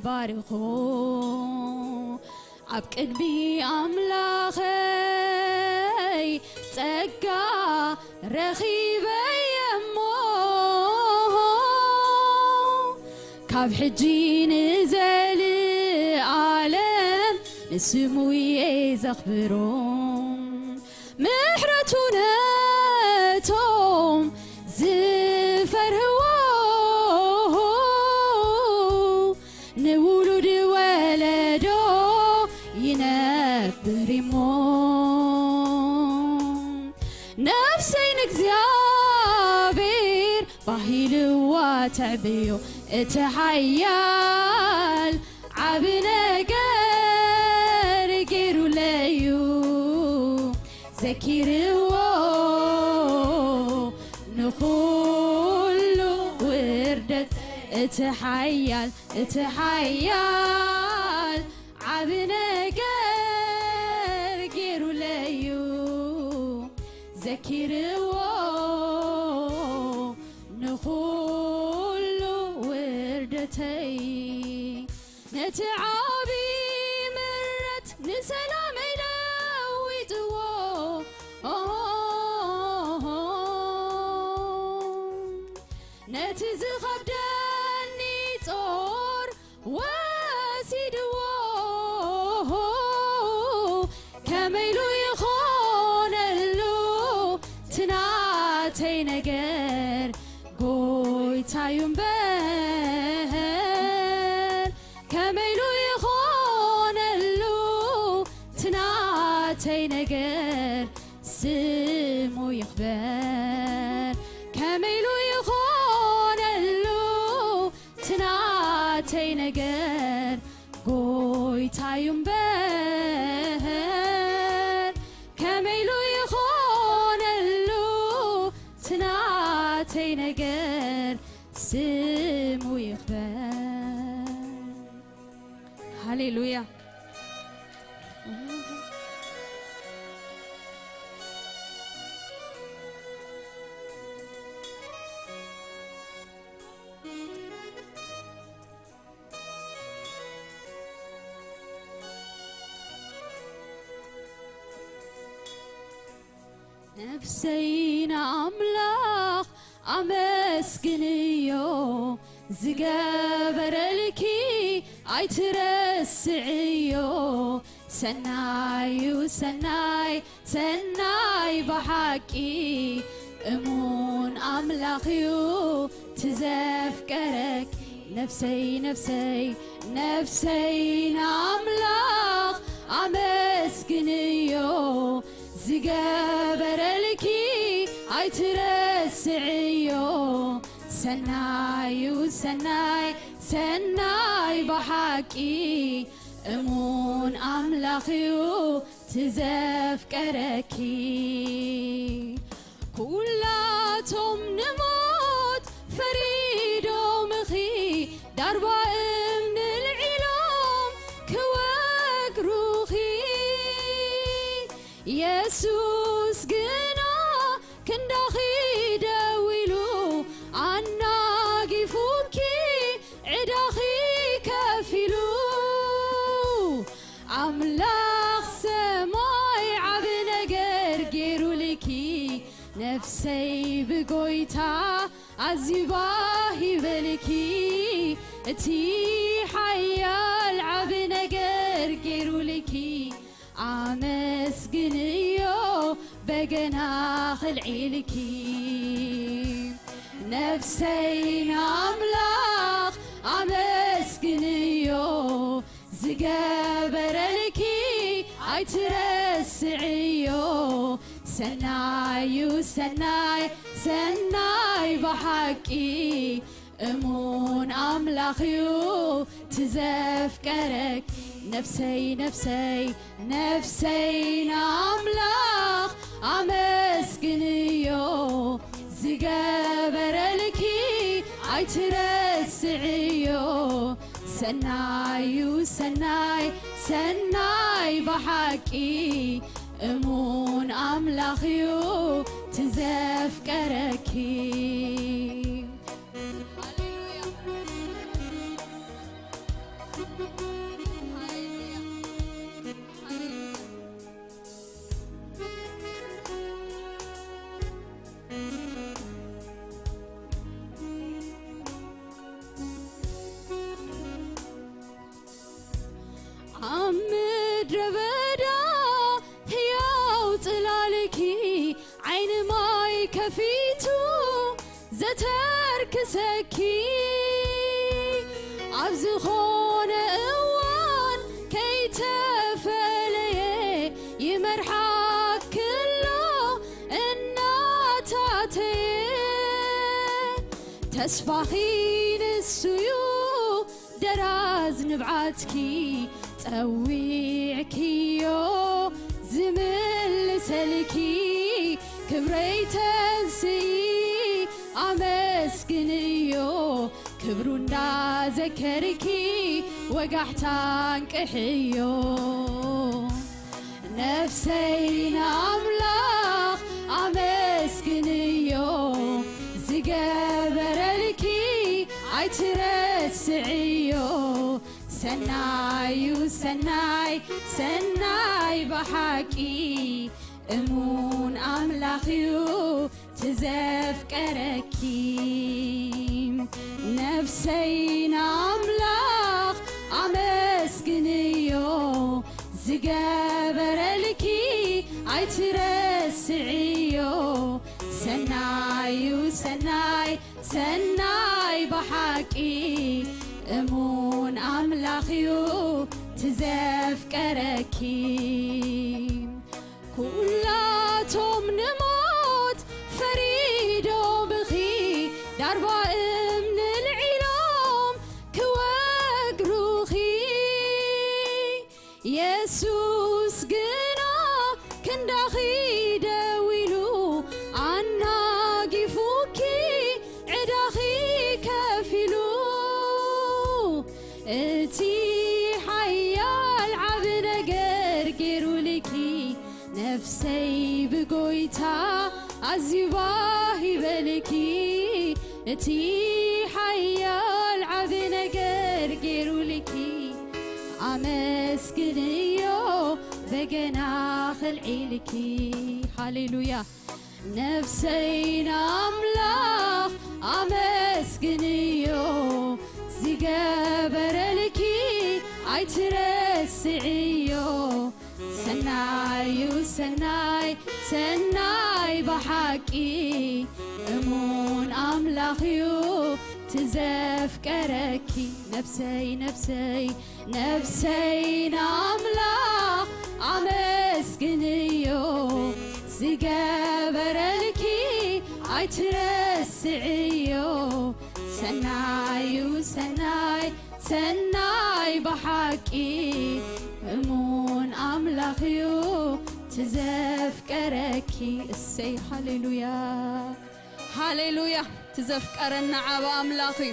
ባርኹ። ኣብ ቅድሚ ኣምላኸይ ጸጋ ረኺበየሞ፣ ካብ ሕጂ ንዘለኣለም ንስሙ እየ ዘኽብሮ። ምሕረቱ ነቶም ዝፈርህዎ፣ ንውሉድ ወለዶ ይነብር እሞ። ነፍሰይ ንእግዚኣብሔር ባሂልዋ ተዕብዮ፣ እቲ ሓያል ዓቢ ነገር ገይሩለዩ። ዘኪርዎ ንኹሉ ውርደት፣ እቲ ሓያል፣ እቲ ሓያል ዓቢ ነገር ገይሩለዩ። ዘኪርዎ ንኹሉ ውርደተይ፣ ነቲ ዓቢ ምረት ንሰላመይ ለዊጥዎ። ነቲ ዝኸብደኒ ጾር ወሲድዎ። ከመይ ኢሉ ይኾነሉ እቲ ናተይ ነገር፣ ጎይታዩ እምበር። ከመይ ኢሉ ይኾነሉ እቲ ናተይ ነገር፣ ስሙ ይኽበር። ከመይ ኢሉ ይኾነሉ እቲ ናተይ ነገር፣ ጎይታዩ እምበር። ከመይ ኢሉ ይኾነሉ እቲ ናተይ ነገር፣ ስሙ ይኽበር። ሃሌሉያ። ነፍሰይ ንኣምላኽ ኣመስግንዮ፣ ዝገበረልኪ ኣይትረስዕዮ። ሰናዩ ሰናይ፣ ሰናይ ብሓቂ፣ እሙን ኣምላኽ እዩ ትዘፍቀረኪ። ነፍሰይ፣ ነፍሰይ፣ ነፍሰይ ንኣምላኽ ኣመስግንዮ፣ ዝገበረልኪ ኣይትረስዕዮ። ሰናዩ ሰናይ፣ ሰናይ ብሓቂ፣ እሙን ኣምላኽ እዩ ትዘፍቀረኪ። ኩላቶም ንሞት ፈሪዶምኺ፣ ዳርባ እምኒ ልዒሎም ክወግሩኺ። የሱስ ግና ክንዳኺ ደው ኢሉ፣ ኣናጊፉኪ ዕዳኺ ከፊሉ። ኣምላኽ ሰማይ ዓቢ ነገር ገይሩልኪ፣ ነፍሰይ ብጎይታ ኣዝዩ ባህ ይበልኪ። እቲ ሓያል ዓቢ ነገር ገይሩልኪ፣ ኣመስግንዮ በገና ኽልዒልኪ። ነፍሰይ ንኣምላኽ ኣመስግንዮ፣ ዝገበረልኪ ኣይትረስዕዮ። ሰናዩ ሰናይ፣ ሰናይ ብሓቂ፣ እሙን ኣምላኽ እዩ ትዘፍቀረኪ። ነፍሰይ፣ ነፍሰይ፣ ነፍሰይ ንኣምላኽ ኣመስግንዮ፣ ዝገበረልኪ ኣይትረስዕዮ። ሰናዩ ሰናይ፣ ሰናይ ብሓቂ፣ እሙን ኣምላኽ እዩ ትዘፍቀረኪ። ሃሌሉያ። ኪ ዓይኒ ማይ ከፊቱ ዘተርክሰኪ፣ ኣብ ዝኾነ እዋን ከይተፈለየ ይመርሓክሎ እናታተየ። ተስፋኺ ንሱዩ ደራዝ ንብዓትኪ ጸዊዕክዮ ዝምልሰልኪ። ክብረይ ተንስኢ ኣመስግንዮ፣ ክብሩ እንዳዘከርኪ ወጋሕታ እንቅሕዮ። ነፍሰይ ንኣምላኽ ኣመስግንዮ፣ ዝገበረልኪ ኣይትረስዕዮ። ሰናዩ ሰናይ፣ ሰናይ ብሓቂ፣ እሙን ኣምላኽዩ ትዘፍቀረኪ። ነፍሰይ ንኣምላኽ ኣመስግንዮ፣ ዝገበረልኪ ኣይትረስዕዮ። ሰናዩ ሰናይ፣ ሰናይ ብሓቂ፣ እሙን ኣምላኽዩ ትዘፍቀረኪ። ኩላቶም ንሞት ፈሪዶምኺ፣ ዳርባ እምኒ ልዒሎም ክወግሩኺ። የሱስ ግና ክንዳኺ ደው ኢሉ፣ ኣናጊፉኪ ዕዳኺ ከፊሉ። እቲ ሓያል ዓቢ ነገር ገይሩልኪ፣ ነፍሰይ ብጎይታ ኣዝዩ ባህ ይበልኪ። እቲ ሓያል ዓቢ ነገር ገይሩልኪ፣ ኣመስግንዮ፣ በገና ኽልዒልኪ። ሃሌሉያ። ነፍሰይ ንኣምላኽ ኣመስግንዮ፣ ዝገበረልኪ ኣይትረስዕዮ። ሰናዩ ሰናይ፣ ሰናይ ብሓቂ፣ እሙን ኣምላኽዩ ትዘፍቀረኪ። ነፍሰይ፣ ነፍሰይ፣ ነፍሰይ ንኣምላኽ ኣመስግንዮ፣ ዝገበረልኪ ኣይትረስዕዮ። ሰናዩ ሰናይ፣ ሰናይ ብሓቂ፣ እሙን ኣምላኽዩ ትዘፍቀረኪ። እሰይ፣ ሃሌሉያ፣ ሃሌሉያ። ትዘፍቀረና ዓቢ ኣምላኽ እዩ።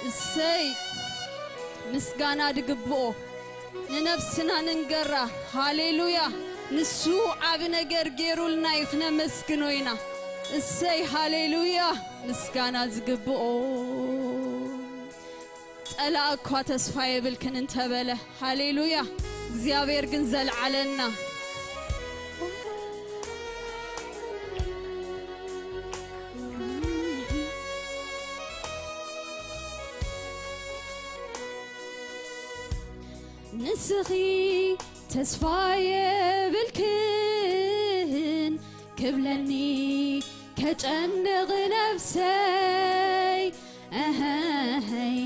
እሰይ፣ ምስጋና ድግብኦ፣ ንነፍስና ንንገራ። ሃሌሉያ። ንሱ ዓቢ ነገር ገይሩልና እዩ፣ ክነመስግኖ ኢና። እሰይ፣ ሃሌሉያ። ምስጋና ዝግብኦ። ጸላእ እኳ ተስፋ የብልክን እንተበለ፣ ሃሌሉያ። እግዚኣብሔር ግን ዘልዓለና። ንስኺ ተስፋ የብልክን ክብለኒ ከጨንቕ ነፍሰይ፣ እህይ፣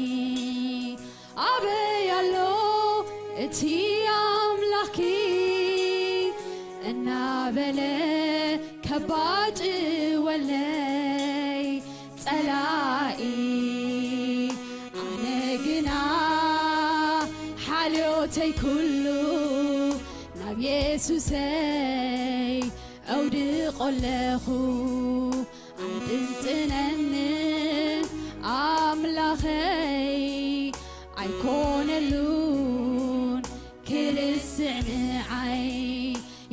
ኣበይ ኣሎ እቲ ኣምላኽኪ እናበለ ከባጭወለይ ጸላኢ። ኣነ ግና ሓልዮተይ ኩሉ ናብ የሱሰይ ኣውድቆ ኣለኹ። ኣይጥንጥነንን ኣምላኸይ ኣይኮነሉን ክርስዕ ንዓይ።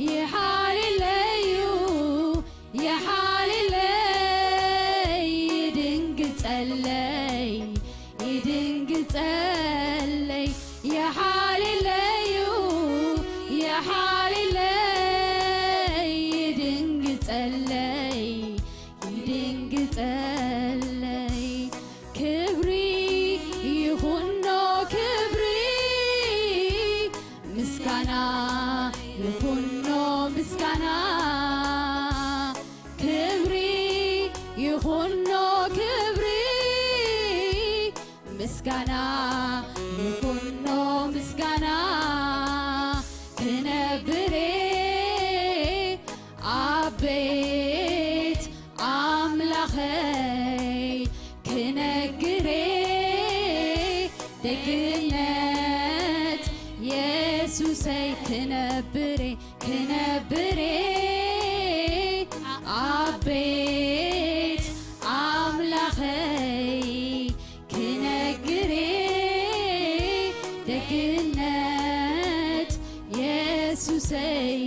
ይሓልለዩ፣ ይሓልለይ፣ ይድንግጸለይ፣ ይድንግጸለይ፣ ይሓልለዩ፣ ይሓልለይ፣ ይድንግጸለይ፣ ይድንግጸለይ። ክብሪ ይኹኖ፣ ክብሪ ቤት ኣምላኸይ ክነግሬ ደግነት የሱሰይ ክነብሬ ክነብሬ ኣብ ቤት ኣምላኸይ ክነግሬ ደግነት የሱሰይ።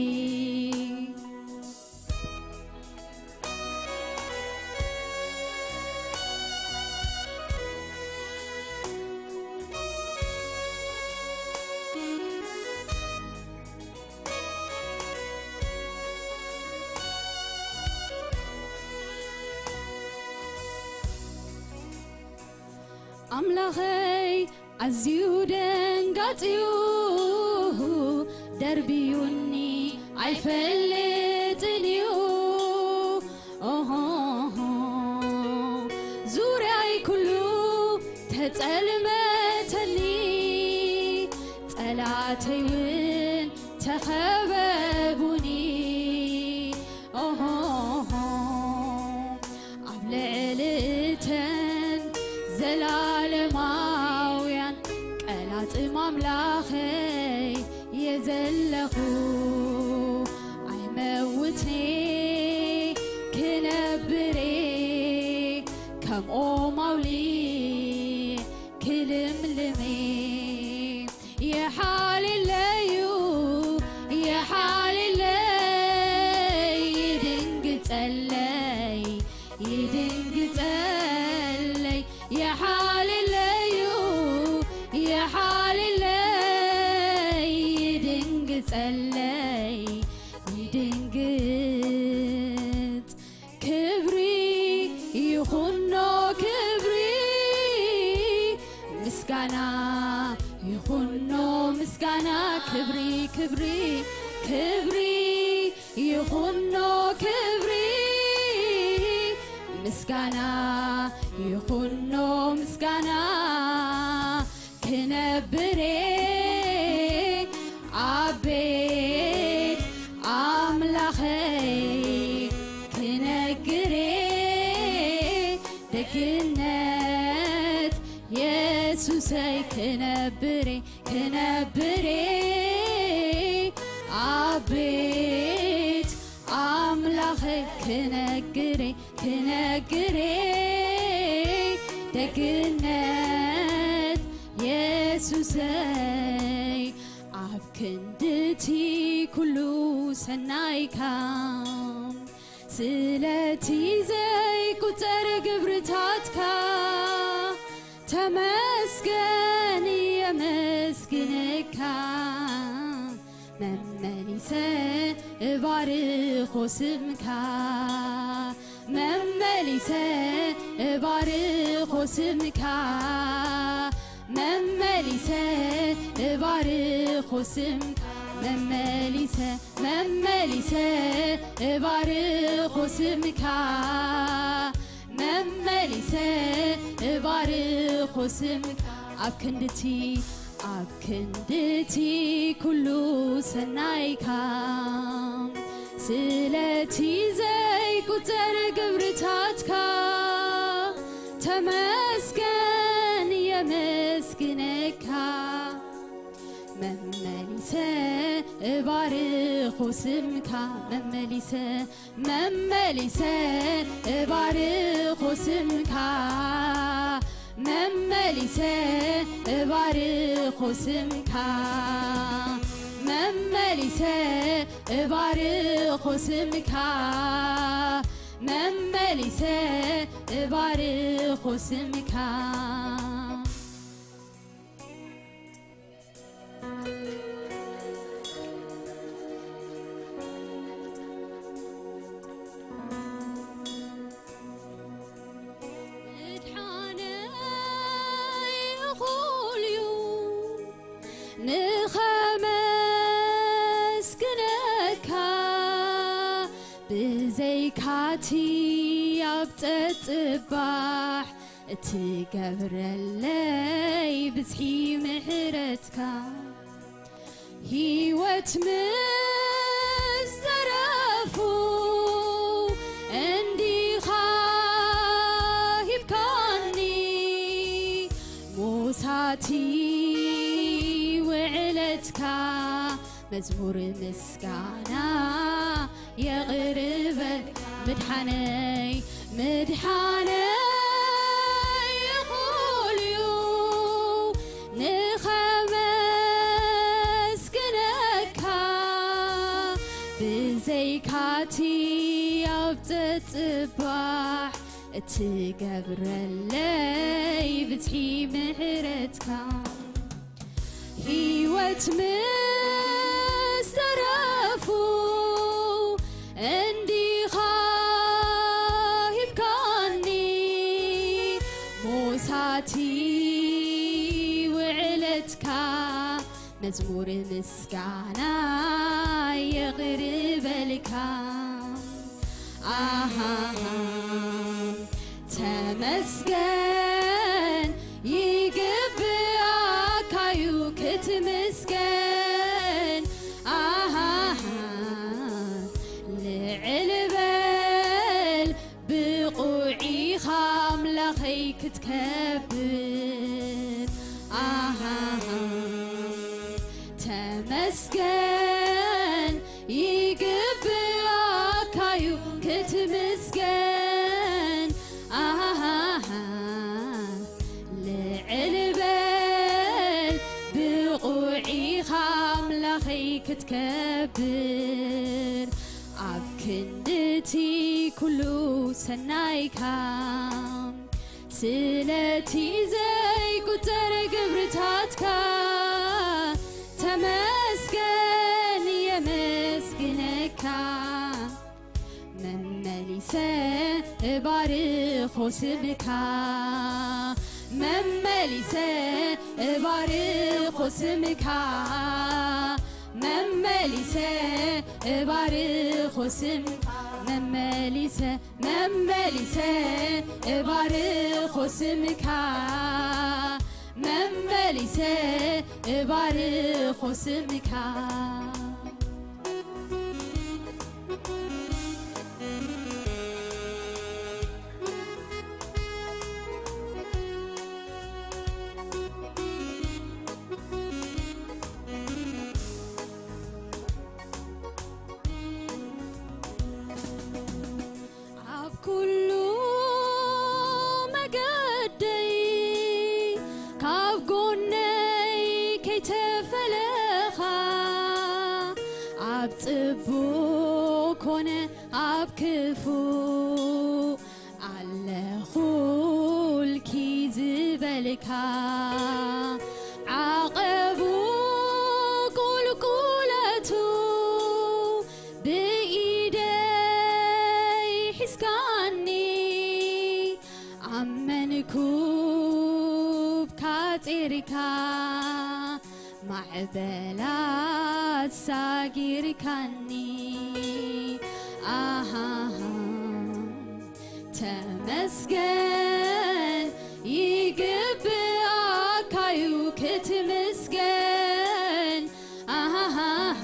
ኣምላኸይ ኣዝዩ ደንጋጽዩ ደርብዩኒ ኣይፈልጥን እዩ። ኦሆሆ፣ ዙርያይ ኩሉ ተጸልመተኒ፣ ጸላተይ እውን ተኸበቡኒ። ኦሆሆ፣ ኣብ ልዕሊ እተን ዘላለማውያን ቀላጽም ኣምላኸይ እየ ዘለኹ። ኣይመውትኔ ክነብሬ ከም ኦም ኣውሊ ክልምልሜ። የሓልለዩ የሓልለይ ይድንግጸለይ ይድንግጸለይ የሓልለዩ የሓልለይ ይድንግጸለይ ይድንግጽ ክብሪ ይኹኖ ክብሪ ምስጋና ይኹኖ ምስጋና ክብሪ ክብሪ ክብሪ ይኹኖ ክብሪ ምስጋና ይኹኖ ምስጋና ክነብሬ ኣብ ቤት ኣምላኸይ ክነግሬ ደግነት የሱሰይ ክነብሬ ክነብሬ ኣብ ቤት ኣምላኸይ ክነግሬ ክነግሬ ደግነት የሱሰይ ኣብ ክንድቲ ኩሉ ሰናይካ ስለቲ ዘይቁጸር ግብርታትካ ተመስገን የመስግነካ መመሊሰ እባርኾ ስምካ መመሊሰ እባርኾ ስምካ መመሊሰ እባርኾ ስምካ መመሊሰ መመሊሰ እባርኾ ስምካ መመሊሰ እባርኾ ስምካ ኣብ ክንድቲ ኣብ ክንድቲ ኩሉ ሰናይካ ስለቲ ዘይቁጸር ግብርታትካ ተመስገን የመስግነካ መመሊሰ እባርኾ ስምካ መመሊሰ መመሊሰ እባርኾ ስምካ መመሊሰ እባርኾ ስምካ መመሊሰ እባርኾ ስምካ መመሊሰ እባርኾ ስምካ ምድሓነይ እኹል እዩ ንኸመስግነካ ብዘይካቲ ኣብ ጸጽባሕ እትገብረለይ ብዝሒ ምሕረትካ ህይወት ምስ ዘረፉ እቲ ውዕለትካ መዝሙር ምስጋና የቕርበልካ። ምድሓነይ፣ ምድሓነይ ይኹልዩ ንኸመስግነካ። ብዘይካቲ ኣብ ጸጽባሕ እትገብረለይ ብዝሒ ምሕረትካ። ህይወት ምስ ተረፉ እንዲኻ ሂብካኒ። ሞሳቲ ውዕለትካ መዝሙር ምስጋና የቕርበልካ። ኣሃሃ ተመስገን፣ ይግብኣካዩ ክትምስገን። ኣሃሃ ልዕል በል፣ ብቑዕ ኢኻ ኣምላኸይ ክትከብር። ኣሃሃ ተመስገን፣ ይግብኣካዩ ክትምስገን። ኣሃሃ ልዕል በል፣ ብቑዕ ኢኻ ኣምላኸይ ክትከብር። ኣብ ክንድቲ ኩሉ ሰናይካ፣ ስለቲ ዘይቁጸር ግብርታትካ፣ ተመስገን የመስግነካ። መመሊሰ እባርኾ ስምካ፣ መመሊሰ እባርኾ ስምካ፣ መመሊሰ እባርኾ ስምካ፣ መመሊሰ፣ መመሊሰ እባርኾ ስምካ፣ መመሊሰ እባርኾ ስምካ። ኣብ ኩሉ መገደይ ካብ ጎነይ ከይተፈለኻ፣ ኣብ ጽቡቕ ኮነ ኣብ ክፉእ ኣለኹልኪ ዝበልካ፣ ዓቐቡ ቁልቁለቱ ብኢደይ ሒዝካኒ፣ ኣብ መንኩብካ ጼርካ፣ ማዕበላት ሳጊርካኒ። ኣሃሃ ተመስገን፣ ይግብኣካዩ ክትምስገን። ኣሃሃሃ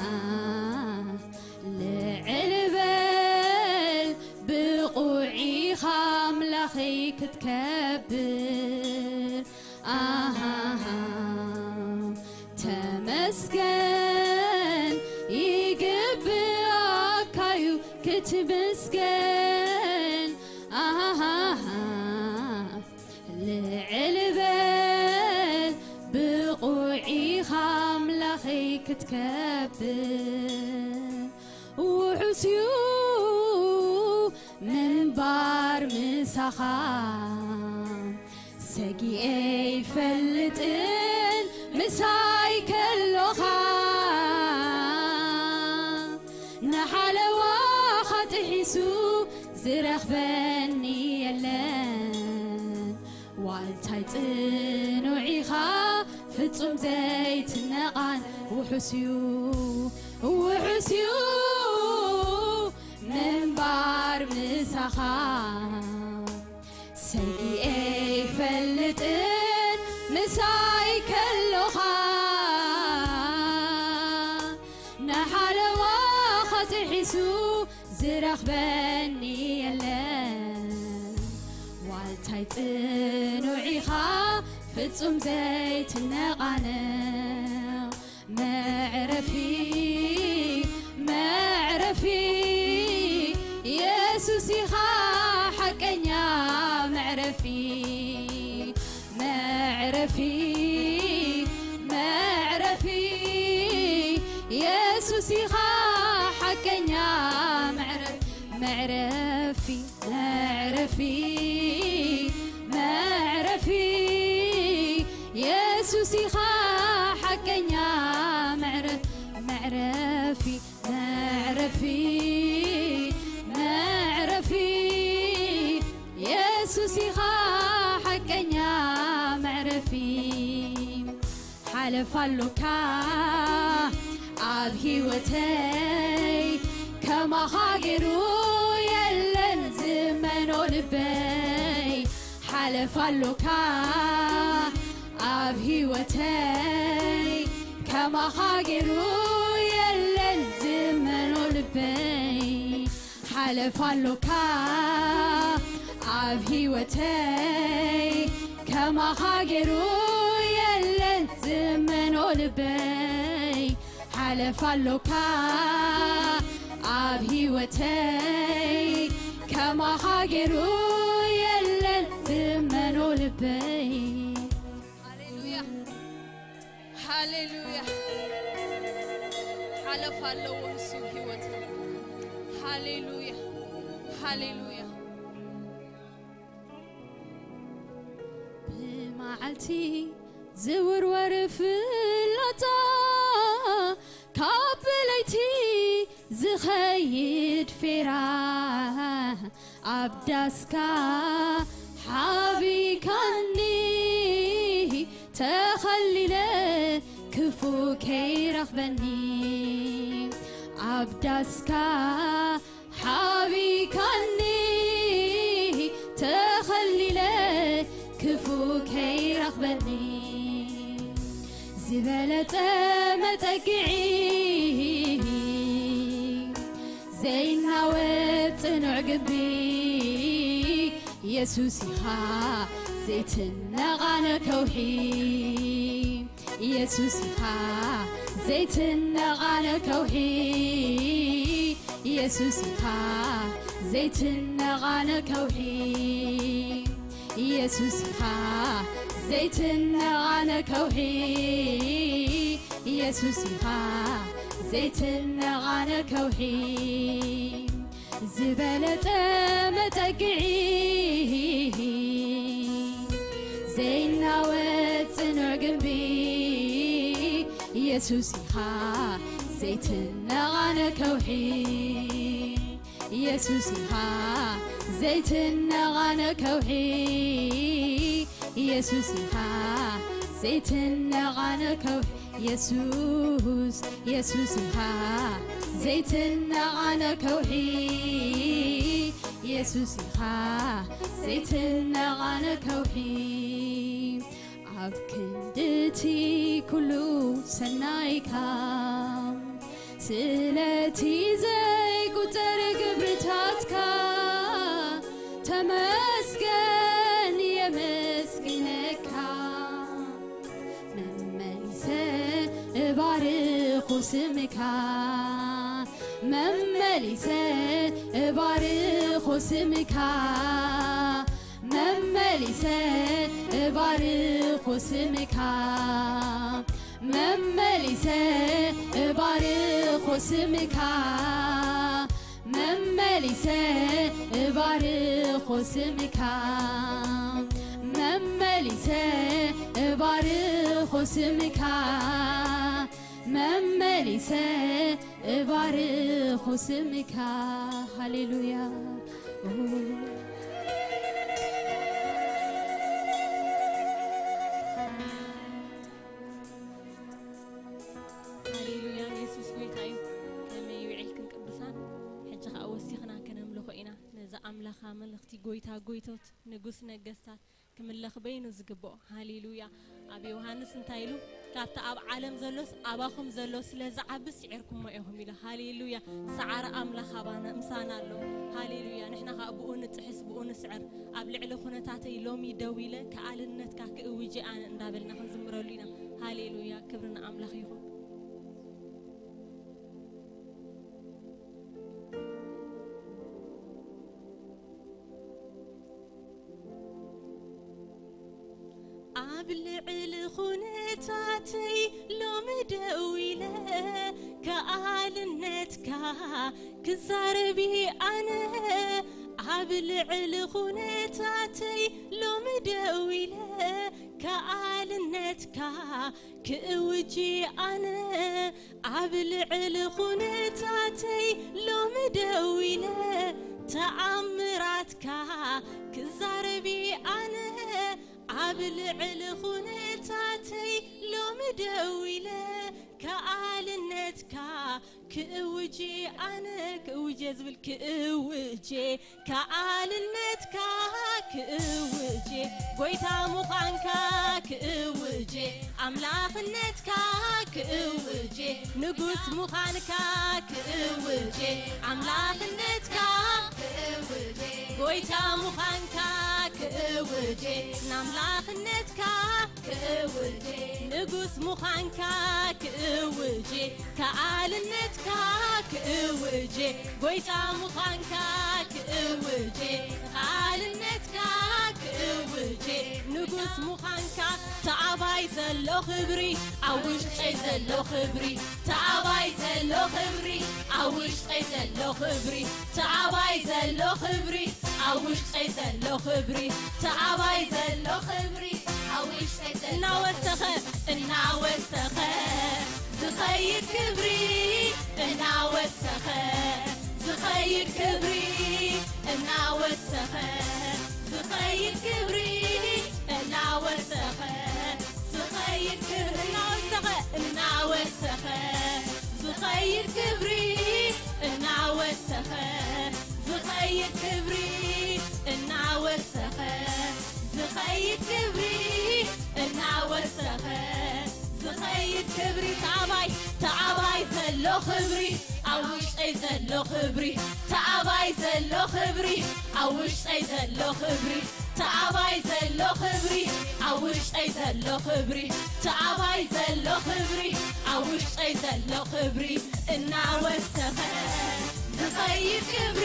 ልዕል በል፣ ብቑዕ ኢኻ ኣምላኸይ ክትከብር። ኣሃሃ ተመስገን፣ ይግብኣካዩ ክትምስገን። ኣሃሃ ልዕል በል፣ ብቑዕ ኢኻ ኣምላኸይ ክትከብር። ውሑስዩ ምንባር ምሳኻ፣ ሰጊኤ ይፈልጥን ምሳይ ከሎኻ። ንሓለዋኻ ጥሒሱ ዝረኽበኒ የለን። ዋልታይ ጽኑዕ ኢኻ፣ ፍጹም ዘይትነቓን። ውሑስዩ፣ ውሑስዩ ምንባር ምሳኻ፣ ሰጊኤ ይፈልጥን ምሳይ ከሎኻ። ንሓለዋኻ ጥሒሱ ዝረኽበኒ የለን። ዋልታይ ጽኑዕ ኢኻ፣ ፍጹም ዘይትነቓነቕ መዕረፊ፣ መዕረፊ፣ የሱስ ኢኻ ሓቀኛ መዕረፊ፣ መዕረፊ፣ መዕረፊ፣ የሱስ ኢኻ ሓቀኛ መዕረ-፣ መዕረፊ፣ መዕረፊ፣ መዕረፊ፣ የሱስ ኢኻ ሓቀኛ መዕረ-፣ መዕረፊ፣ መዕረፊ፣ መዕረፊ፣ የሱስ ኢኻ ሓቀኛ መዕረፊ። ሓለፋ ኣሎካ ኣብ ህይወተይ፣ ከማኻ ገይሩ የለን ዝመኖ ልበይ። ሓለፋ ኣሎካ ኣብ ህይወተይ፣ ከማኻ ገይሩ የለን ዝመኖ ልበይ። ሓለፋ ኣሎካ ኣብ ህይወተይ፣ ከማኻ ገይሩ የለን ዝመኖ ልበይ። ሓለፋ ኣሎካ ኣብ ህይወተይ፣ ከማኻ ገይሩ የለን ዝመኖ ልበይ። ሃሌሉያ፣ ሃሌሉያ። ሓለፋ ኣለዎ ንሱ ህይወት። ሃሌሉያ፣ ሃሌሉያ። ብመዓልቲ ዝውርወር ፍላጻ፣ ካብ ለይቲ ዝኸይድ ፌራ፣ ኣብ ዳስካ ሓቢካኒ ተኸሊለ፣ ክፉ ከይረኽበኒ። ኣብ ዳስካ ሓቢካኒ ተኸሊለ፣ ክፉ ከይረኽበኒ። ዝበለጸ መጠግዒ፣ ዘይናወጽ ጽኑዕ ግቢ፣ የሱስ ኢኻ ዘይትነቓነ ከውሒ። የሱስ ኢኻ ዘይትነቓነ ከውሒ፣ የሱስ ኢኻ ዘይትነቓነ ከውሒ፣ የሱስ ኢኻ ዘይትነቓነ ከውሒ፣ የሱስ ኢኻ ዘይትነቓነ ከውሒ። ዝበለጸ መጠግዒ፣ ዘይናወጽ ጽኑዕ ግንቢ፣ የሱስ ኢኻ ዘይትነቓነ ከውሒ። የሱስ ኢኻ ዘይትነቓነ ከውሒ፣ የሱስ ኢኻ ዘይትነቓነ ከውሒ። የሱስ፣ የሱስ ኢኻ ዘይትነቓነ ከውሒ፣ የሱስ ኢኻ ዘይትነቓነ ከውሒ። ኣብ ክንድቲ ኩሉ ሰናይካ፣ ስለቲ ዘይቁጸር ግብርታትካ፣ ተመስገን የመስግነካ። መመሊሰ እባርኾ ስምካ፣ መመሊሰ እባርኾ ስምካ፣ መመሊሰ እባርኾ ስምካ፣ መመሊሰ እባርኾ ስምካ፣ መመሊሰ እባርኾ ስምካ፣ መመሊሰ እባርኾ ስምካ፣ መመሊሰ እባርኾ ስምካ። ሃሌሉያ። ሃሌሉያ፣ የሱስ ጎይታ እዩ። ከመይ ውዒልክን ቅዱሳን? ሕጂ ኸኣ ወሲኽና ከነምልኾ ኢና ነዚ ኣምላኽ ኣመልኽቲ፣ ጎይታ ጎይቶት፣ ንጉስ ነገስታት ክምለኽ በይኑ ዝግብኦ። ሃሌሉያ። ኣብ ዮሃንስ እንታይ ኢሉ? ካብቲ ኣብ ዓለም ዘሎስ ኣባኹም ዘሎ ስለ ዝዓቢ ስዒርኩሞ ኢኹም ኢሉ። ሃሌሉያ። ሰዓሪ ኣምላኽ ኣባና ምሳና ኣሎ። ሃሌሉያ። ንሕና ኸኣ ብኡ ንጥሕስ፣ ብኡ ንስዕር። ኣብ ልዕሊ ኩነታተይ ሎሚ ደው ኢለ፣ ከኣልነትካ ክእውጅ ኣነ እንዳበልና ክንዝምረሉ ኢና። ሃሌሉያ። ክብሪ ንኣምላኽ ይኹን። ኣብ ልዕሊ ኩነታተይ ሎሚ ደው ኢለ፣ ከኣልነትካ ክዛረብ ኣነ። ኣብ ልዕሊ ኩነታተይ ሎሚ ደው ኢለ፣ ከኣልነትካ ክእውጅ ኣነ። ኣብ ልዕሊ ኩነታተይ ሎሚ ደው ኢለ፣ ተኣምራትካ ክዛረብ ኣነ። ኣብ ልዕሊ ኩነታተይ ሎሚ ደው ኢለ፣ ከኣልነትካ ክእውጅ ኣነ። ክእውጅ ዝብል፣ ክእውጅ ከኣልነትካ ክእውጅ፣ ጎይታ ምዃንካ ክእውጅ፣ ኣምላኽነትካ ክእውጅ፣ ንጉስ ምዃንካ ክእውጅ፣ ኣምላኽነትካ ክእውጅ፣ ጎይታ ምዃንካ ክእውጅ፣ ንኣምላኽነትካ ክእውጅ፣ ንጉስ ምዃንካ ክእውጅ፣ ከኣልነትካ ክእውጅ፣ ጎይታ ምዃንካ ክእውጅ፣ ከኣልነትካ ክእውጅ፣ ንጉስ ምዃንካ። ተኣባይ ዘሎ ክብሪ፣ ኣብ ውሽጠይ ዘሎ ክብሪ፣ ተኣባይ ዘሎ ክብሪ፣ ኣብ ውሽጠይ ዘሎ ክብሪ፣ ተኣባይ ዘሎ ክብሪ፣ ኣብ ውሽጠይ ዘሎ ክብሪ፣ ተኣባይ ዘሎ ክብሪ፣ ኣብ ውሽጠይ ዘሎ እናወሰኸ፣ እናወሰኸ ዝኸይድ ክብሪ፣ እናወሰኸ ዝኸይድ ክብሪ፣ እናወሰኸ ዝኸይድ ክብሪ፣ እናወሰኸ ዝኸይድ ክብሪ፣ እናወሰኸ፣ እናወሰኸ ዝኸይድ ክብሪ፣ እናወሰኸ ዝኸይድ ክብሪ፣ እናወሰኸ ዝኸይድ ክብሪ፣ እናወሰኸ ዝኸይድ ክብሪ። ተኣባይ፣ ተኣባይ ዘሎ ክብሪ፣ ኣብ ውሽጠይ ዘሎ ክብሪ፣ ተኣባይ ዘሎ ክብሪ፣ ኣብ ውሽጠይ ዘሎ ክብሪ፣ ተኣባይ ዘሎ ክብሪ፣ ኣብ ውሽጠይ ዘሎ ክብሪ፣ ተኣባይ ዘሎ ክብሪ፣ ኣብ ውሽጠይ ዘሎ ክብሪ፣ እናወሰኸ ዝኸይድ ክብሪ፣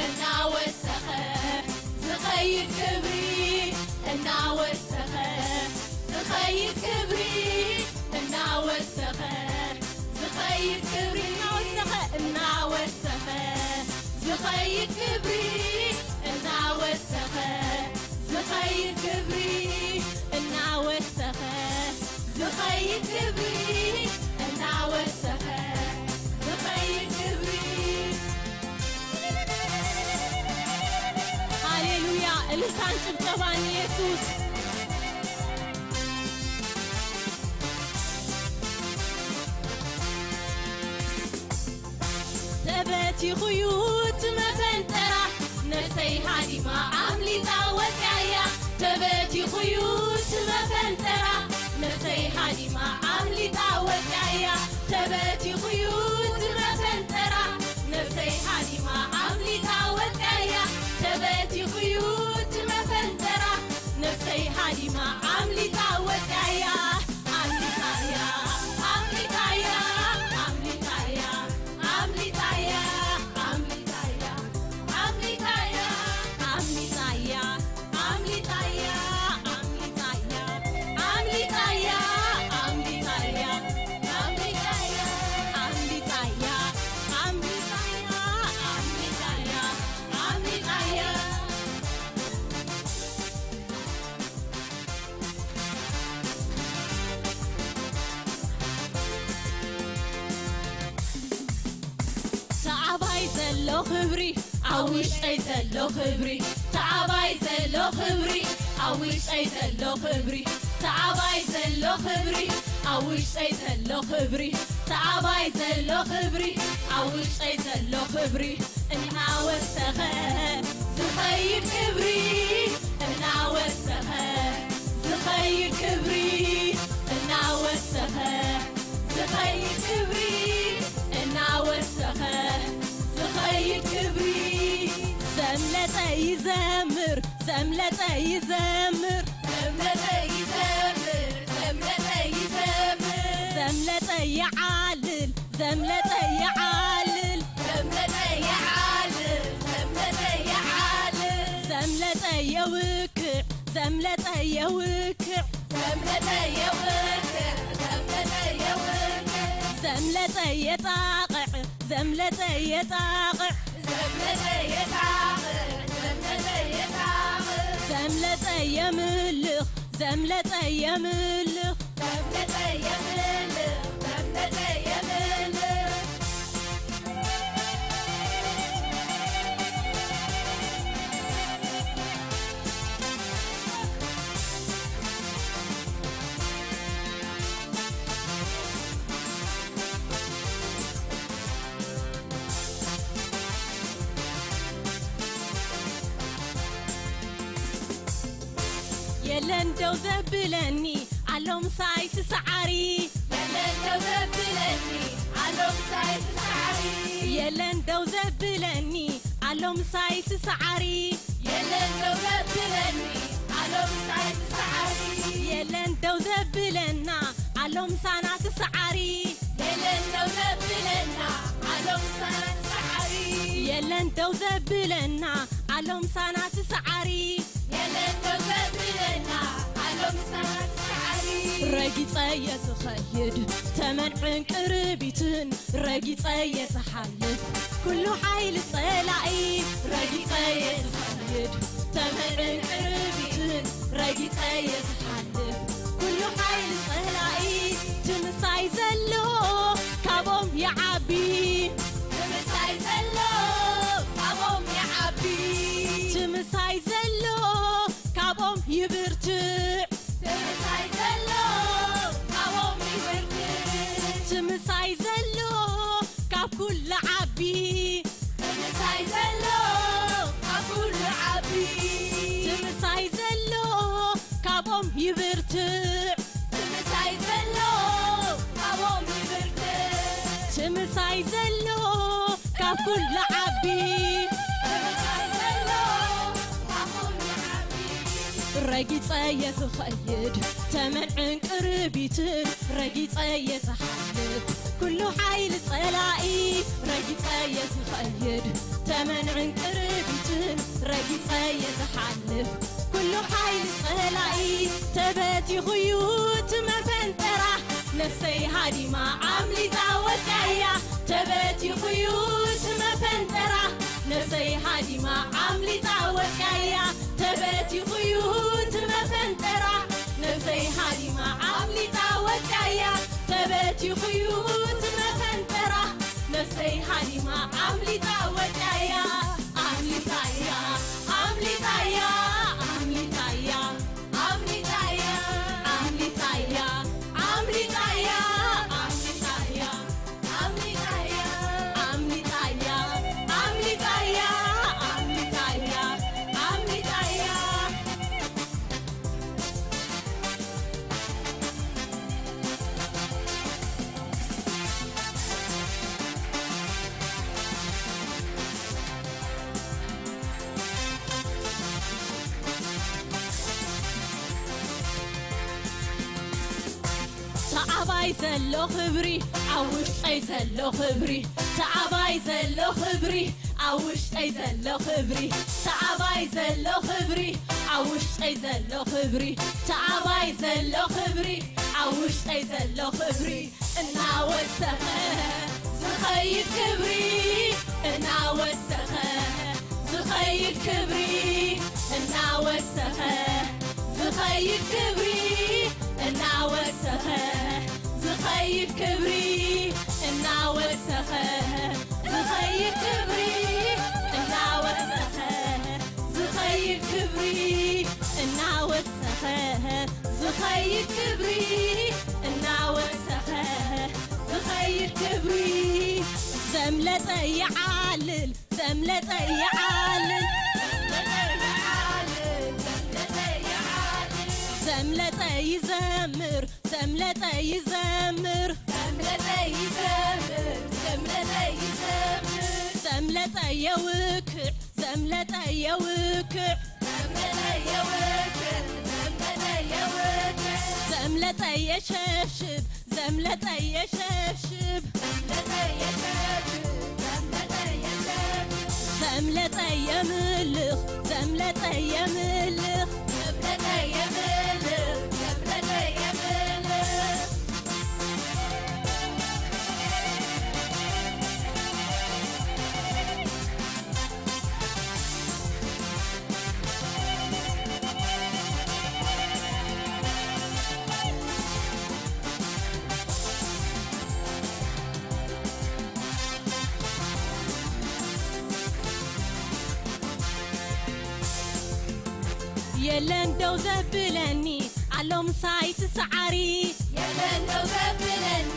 እናወሰኸ ዝኸይድ ክብሪ፣ እናወሰኸ ዝኸይድ ክብሪ፣ እናወሰኸ ዝኸይድ ክብሪ፣ እናወሰኸ፣ እናወሰኸ ዝኸይድ ክብሪ፣ እናወሰኸ ዝኸይድ ክብሪ፣ እናወሰኸ ዝኸይድ ክብሪ፣ እናወሰኸ ዝኸይድ ክብሪ። ሃሌሉያ! እልልታን ጭብጨባን ንየሱስ። ተበቲኹ እዩ እቲ መፈንጠራ፣ ነፍሰይ ሃዲማ ኣምሊጣ ወፂኣያ። ተበቲኹ እዩ እቲ መፈንጠራ፣ ነፍሰይ ሃዲማ ኣምሊጣ ወፂኣያ። ተበቲኹ እዩ እቲ መፈንጠራ፣ ነፍሰይ ሃዲማ ኣምሊጣ ወፂኣያ። ተበቲኹ እዩ እቲ መፈንጠራ፣ ነፍሰይ ሃዲማ ኣምሊጣ ወፂኣያ። ኣምሊጣያ፣ ኣምሊጣያ፣ ኣምሊጣያ፣ ኣምሊጣያ፣ ኣምሊጣያ፣ ኣምሊጣያ፣ ኣምሊጣያ፣ ኣምሊጣያ፣ ኣምሊጣያ፣ ኣምሊጣያ፣ ኣምሊጣያ፣ ኣምሊጣያ፣ ኣምሊጣያ፣ ኣምሊጣያ፣ ኣምሊጣያ። ተኣባይ ዘሎ ክብሪ፣ ኣብ ውሽጠይ ዘሎ ክብሪ፣ ተኣባይ ዘሎ ክብሪ፣ ኣብ ውሽጠይ ዘሎ ክብሪ፣ ተኣባይ ዘሎ ክብሪ፣ ኣብ ውሽጠይ ዘሎ ክብሪ፣ ተኣባይ ዘሎ ክብሪ፣ ኣብ ውሽጠይ ዘሎ ክብሪ፣ እናወሰኸ ዝኸይድ ክብሪ፣ እናወሰኸ ዝኸይድ ክብሪ፣ እናወሰኸ ዝኸይድ ክብሪ፣ እናወሰኸ ዝኸይድ ክብሪ፣ ይዘምር፣ ዘምለጠ ይዘምር፣ ዘምለጠ ይዘምር፣ ዘምለጠ ይዘምር፣ ዘምለጠ ይዓልል፣ ዘምለጠ ይዓልል፣ ዘምለጠ ይዓልል፣ ዘምለጠ ይዓልል፣ ዘምለጠ የውክዕ፣ ዘምለጠ የውክዕ፣ ዘምለጠ የውክዕ፣ ዘምለጠ የውክዕ፣ ዘምለጠ የጣቕዕ፣ ዘምለጠ የጣቕዕ፣ ዘምለጠ የጣቕዕ፣ ዘምለጠ የጣቕዕ፣ ዘምለጠ የምልኽ፣ ዘምለጠ የምልኽ፣ ዘምለጠ የምልኽ፣ ዘምለጠ የምልኽ። የለን ደው ዘብለኒ ኣሎ ምሳይ ስሰዓሪ። የለን ደው ዘብለኒ ኣሎ ምሳይ ስሰዓሪ። የለን ደው ዘብለኒ ኣሎ ምሳይ ስሰዓሪ። የለን ደው ዘብለኒ ኣሎ ምሳይ ስሰዓሪ። የለን ደው ዘብለና ኣሎ ምሳና ስሰዓሪ። የለን ደው ዘብለና ኣሎ ምሳና ስሰዓሪ። የለን ደው ዘብለና ኣሎ ምሳና ስሰዓሪ። የለን ደው ዘብለና ኣሎ ምሳና ስሰዓሪ። ረጊጸ እየ ዝኸይድ ተመን ዕንቅርቢትን፣ ረጊጸ እየ ዝሓልፍ ኩሉ ሓይሊ ጸላኢ። ረጊጸ እየ ዝኸይድ ተመን ዕንቅርቢትን፣ ረጊጸ እየ ዝሓልፍ ኩሉ ሓይሊ ጸላኢ። ትምሳይ ዘሎ ካብኦም ይዓቢ። ትምሳይ ዘሎ ካብኦም ይዓቢ። ትምሳይ ዘሎ ካብኦም ይብርትዕ። ትምሳይ ዘሎ ካብኦም ይብርትዕ። ትምሳይ ዘሎ ካብ ኩሉ ዓቢ። ትምሳይ ዘሎ ካብ ኩሉ ዓቢ። ትምሳይ ዘሎ ካብኦም ይብርትዕ። ትምሳይ ዘሎ ካብኦም ይብርትዕ። ትምሳይ ዘሎ ካብ ኩሉ ዓቢ። ትምሳይ ዘሎ ካብ ኩሉ ዓቢ። ረጊጸ እየ ዝኸይድ ተመን ዕንቅርቢትን፣ ረጊጸ እየ ዝሓልፍ ኩሉ ሓይሊ ጸላኢ። ረጊጸ እየ ዝኸይድ ተመን ዕንቅርቢትን፣ ረጊጸ እየ ዝሓልፍ ኩሉ ሓይሊ ጸላኢ። ተበቲኹ እዩ እቲ መፈንጠራ፣ ነፍሰይ ሃዲማ ኣምሊጣ ወጽያ እያ። ተበቲኹ እዩ እቲ መፈንጠራ፣ ነፍሰይ ሃዲማ ኣምሊጣ ወጽያ እያ። ተበቲኹ እዩ እቲ መፈንጠራ፣ ነፍሰይ ሃዲማ ኣምሊጣ ወጽያ እያ። ተበቲኹ እዩ እቲ መፈንጠራ፣ ነፍሰይ ሃዲማ ኣምሊጣ ወጽያ እያ። ኣምሊጣ እያ፣ ኣምሊጣ እያ፣ ኣምሊጣ እያ፣ ኣምሊጣ እያ፣ ኣምሊጣ እያ፣ ኣምሊጣ እያ፣ ኣምሊጣ እያ። ተዓባይ ዘሎ ክብሪ፣ ኣብ ውሽጠይ ዘሎ ክብሪ፣ ተዓባይ ዘሎ ክብሪ፣ ኣብ ውሽጠይ ዘሎ ክብሪ፣ ተዓባይ ዘሎ ክብሪ፣ ኣብ ውሽጠይ ዘሎ ክብሪ፣ ተዓባይ ዘሎ ክብሪ፣ ኣብ ውሽጠይ ዘሎ ክብሪ፣ እናወሰኸ ዝኸይድ ክብሪ፣ እናወሰኸ ዝኸይድ ክብሪ፣ እናወሰኸ ዝኸይድ ክብሪ፣ እናወሰኸ ዝኸይድ ክብሪ፣ እናወሰኸ ዝኸይድ ክብሪ፣ እናወሰኸ ዝኸይድ ክብሪ፣ እናወሰኸ ዝኸይድ ክብሪ፣ እናወሰኸ ዝኸይድ ክብሪ። ዘምለጠ ይዓልል፣ ዘምለጠ ይዓልል፣ ዘምለጠ ይዓልል፣ ዘምለጠ ይዓልል፣ ዘምለጠ ይዘምር፣ ዘምለጠ ይዘምር፣ ዘምለጠ ይዘምር፣ ዘምለጠ ይዘምር፣ ዘምለጠ የውክ ዘምለጠ የውክዕ፣ ዘምለጠ የውክዕ፣ ዘምለጠ የውክዕ፣ ዘምለጠ የሸብሽብ፣ ዘምለጠ የሸብሽብ፣ ዘምለጠ የሸብሽብ፣ ዘምለጠ የሸብሽብ፣ ዘምለጠ የምልኽ፣ ዘምለጠ የምልኽ፣ ዘምለጠ የምልኽ፣ ዘምለጠ የምልኽ። የለን ደው ዘብለኒ ኣሎ ምሳይ ትሰዓሪ። የለን ደው ዘብለኒ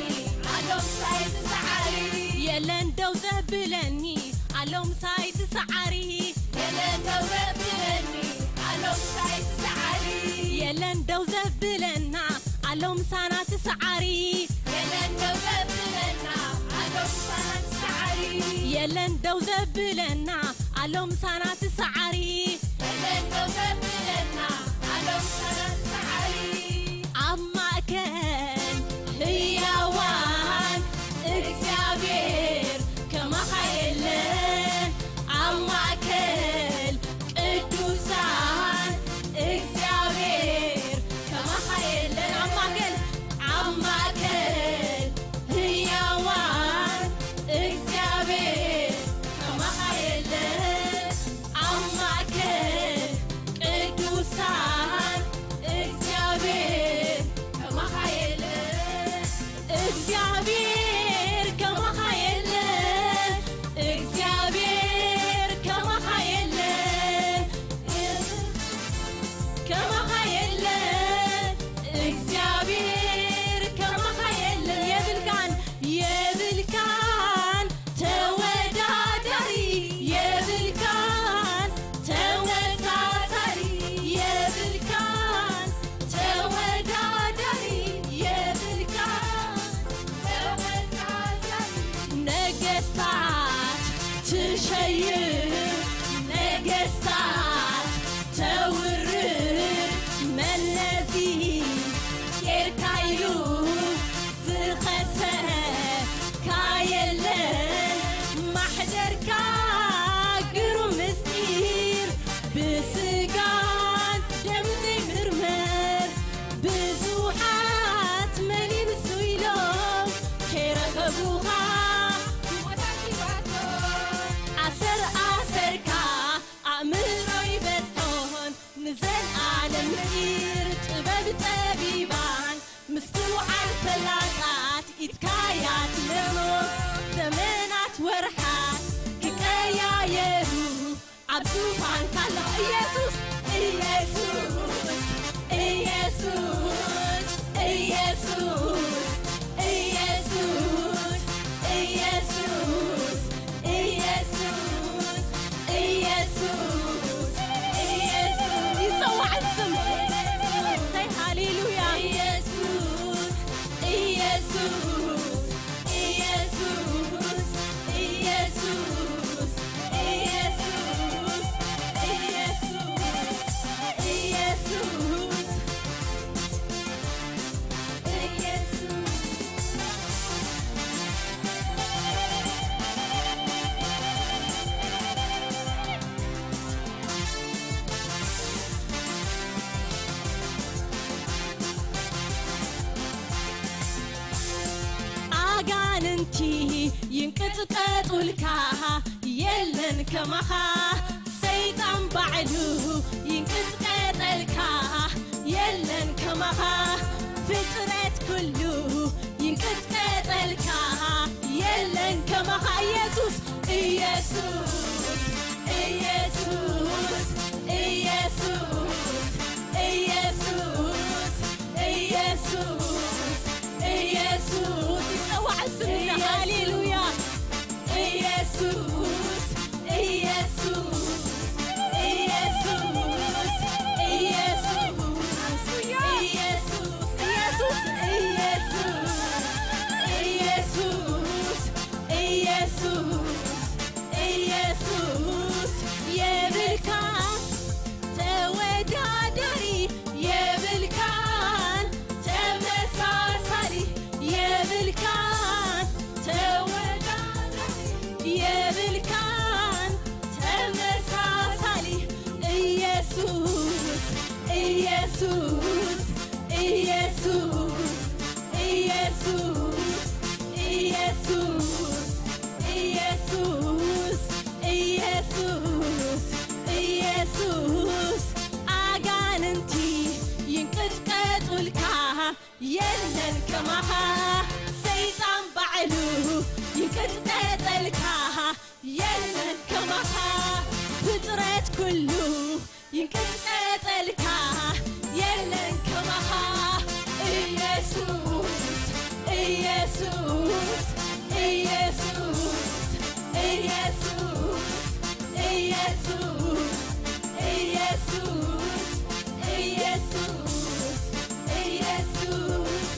ኣሎ ምሳይ ትሰዓሪ። የለን ደው ዘብለኒ ኣሎ ምሳይ ትሰዓሪ። የለን ደው ዘብለኒ ኣሎ ምሳይ ትሰዓሪ። የለን ደው ዘብለና ኣሎ ምሳና ትሰዓሪ። የለን ደው ዘብለና ኣሎ ምሳና ትሰዓሪ። የለን ደው ዘብለና ኣሎ ምሳና ትሰዓሪ። የለን ደው ዘብለና ኣሎ ምሳና ትሰዓሪ። ኣብ ማእከል ህያዋን እግዚኣብሔር ከማኻ የለን። ኣብ ማእከል ቅዱሳን እግዚኣብሔር ከማኻ የለን። ኣብ ማእከል፣ ኣብ ማእከል ህያዋን እግዚኣብሔር ከማኻ የለን። ኣብ ማእከል ቅዱሳን እግዚኣብሔር ከማኻ የለን። እግዚኣብሔር ከማኻ የለን። እግዚኣብሔር ከማኻ የለን። ከማኻ የለን። እግዚኣብሔር ከማኻ የለን። የብልካን፣ የብልካን ተወዳዳሪ፣ የብልካን ተወዳዳሪ፣ የብልካን ተወዳዳሪ፣ የብልካን ተወዳዳሪ። ነገስታት ትሸይር፣ ነገስታት ተውርድ፣ መለዚ ጌርካ ኢሉ ዝኸሰካ የለን። ማሕደርካ ግሩም ምስጢር፣ ብስጋን ደም ዘይምርመር። ብዙሓት መን እዩ ንሱ ኢሎም ከይረኸቡኻ፣ ሞት ኣኪባቶ። ኣሰር ኣሰርካ ኣእምሮ ይበጽሖን፣ ንዘለኣለም ምስጢር ጥበብ ጠቢባን፣ ምስትውዓል ፈላጣት ኢድካ እያ ትመርምሮ። ዘመናት ወርሓት ክቀያየሩ ኣብ ዙፋንካ ኣሎ። ኢየሱስ፣ ኢየሱስ፣ ኢየሱስ፣ ኢየሱስ፣ ኢየሱስ፣ ኢየሱስ፣ ኢየሱስ፣ ኢየሱስ፣ ኢየሱስ። ይጸዋዕ ስም። እሰይ፣ ሃሌሉያ። ኢየሱስ፣ ኢየሱስ፣ ኢየሱስ፣ ኢየሱስ፣ ኢየሱስ፣ ኢየሱስ፣ ኢየሱስ። ኣጋንንቲ ይንቅጥቀጡልካ፣ የለን ከማኻ። ሰይጣን ባዕሉ ይንቅጥቀጠልካ፣ የለን ከማኻ። ፍጥረት ኩሉ ይንቅጥቀጠልካ፣ የለን ከማኻ። ኢየሱስ፣ ኢየሱስ፣ ኢየሱስ፣ ኢየሱስ፣ ኢየሱስ፣ ኢየሱስ፣ ኢየሱስ። ይጸዋዕ ስምና። ኢየሱስ። ሃሌሉያ። ኢየሱስ፣ ኢየሱስ፣ ኢየሱስ፣ ኢየሱስ፣ ኢየሱስ፣ ኢየሱስ፣ ኢየሱስ፣ ኢየሱስ፣ ኢየሱስ፣ ኢየሱስ፣ ኢየሱስ ኣጋንንቲ ይንቅጥቀጡልካ፣ የለን ከማኻ። ሰይጣን ባዕሉ ይንቅጥቀጠልካ፣ የለን ከማኻ። ፍጥረት ኩሉ ይንቅጥቀጠልካ፣ የለን ከማኻ። ኢየሱስ፣ ኢየሱስ፣ ኢየሱስ፣ ኢየሱስ፣ ኢየሱስ፣ ኢየሱስ፣ ኢየሱስ፣ ኢየሱስ።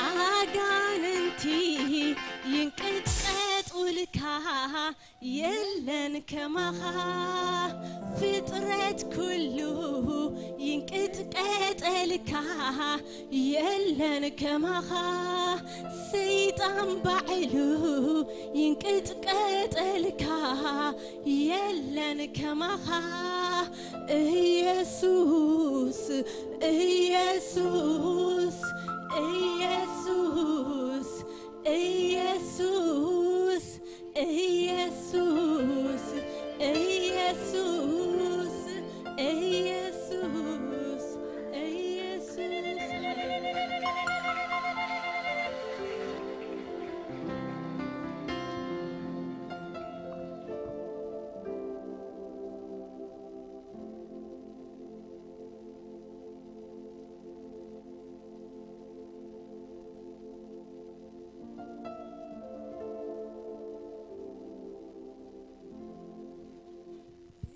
ኣጋንንቲ ይንቅጥቀጡልካ፣ የለን ከማኻ። ፍጥረት ኩሉ ይንቅጥቀጠልካ፣ የለን ከማኻ። ሰይጣን ባዕሉ ይንቅጥቀጠልካ፣ የለን ከማኻ። ኢየሱስ፣ ኢየሱስ፣ ኢየሱስ፣ ኢየሱስ፣ ኢየሱስ፣ ኢየሱስ፣ ኢየሱስ፣ ኢየሱስ።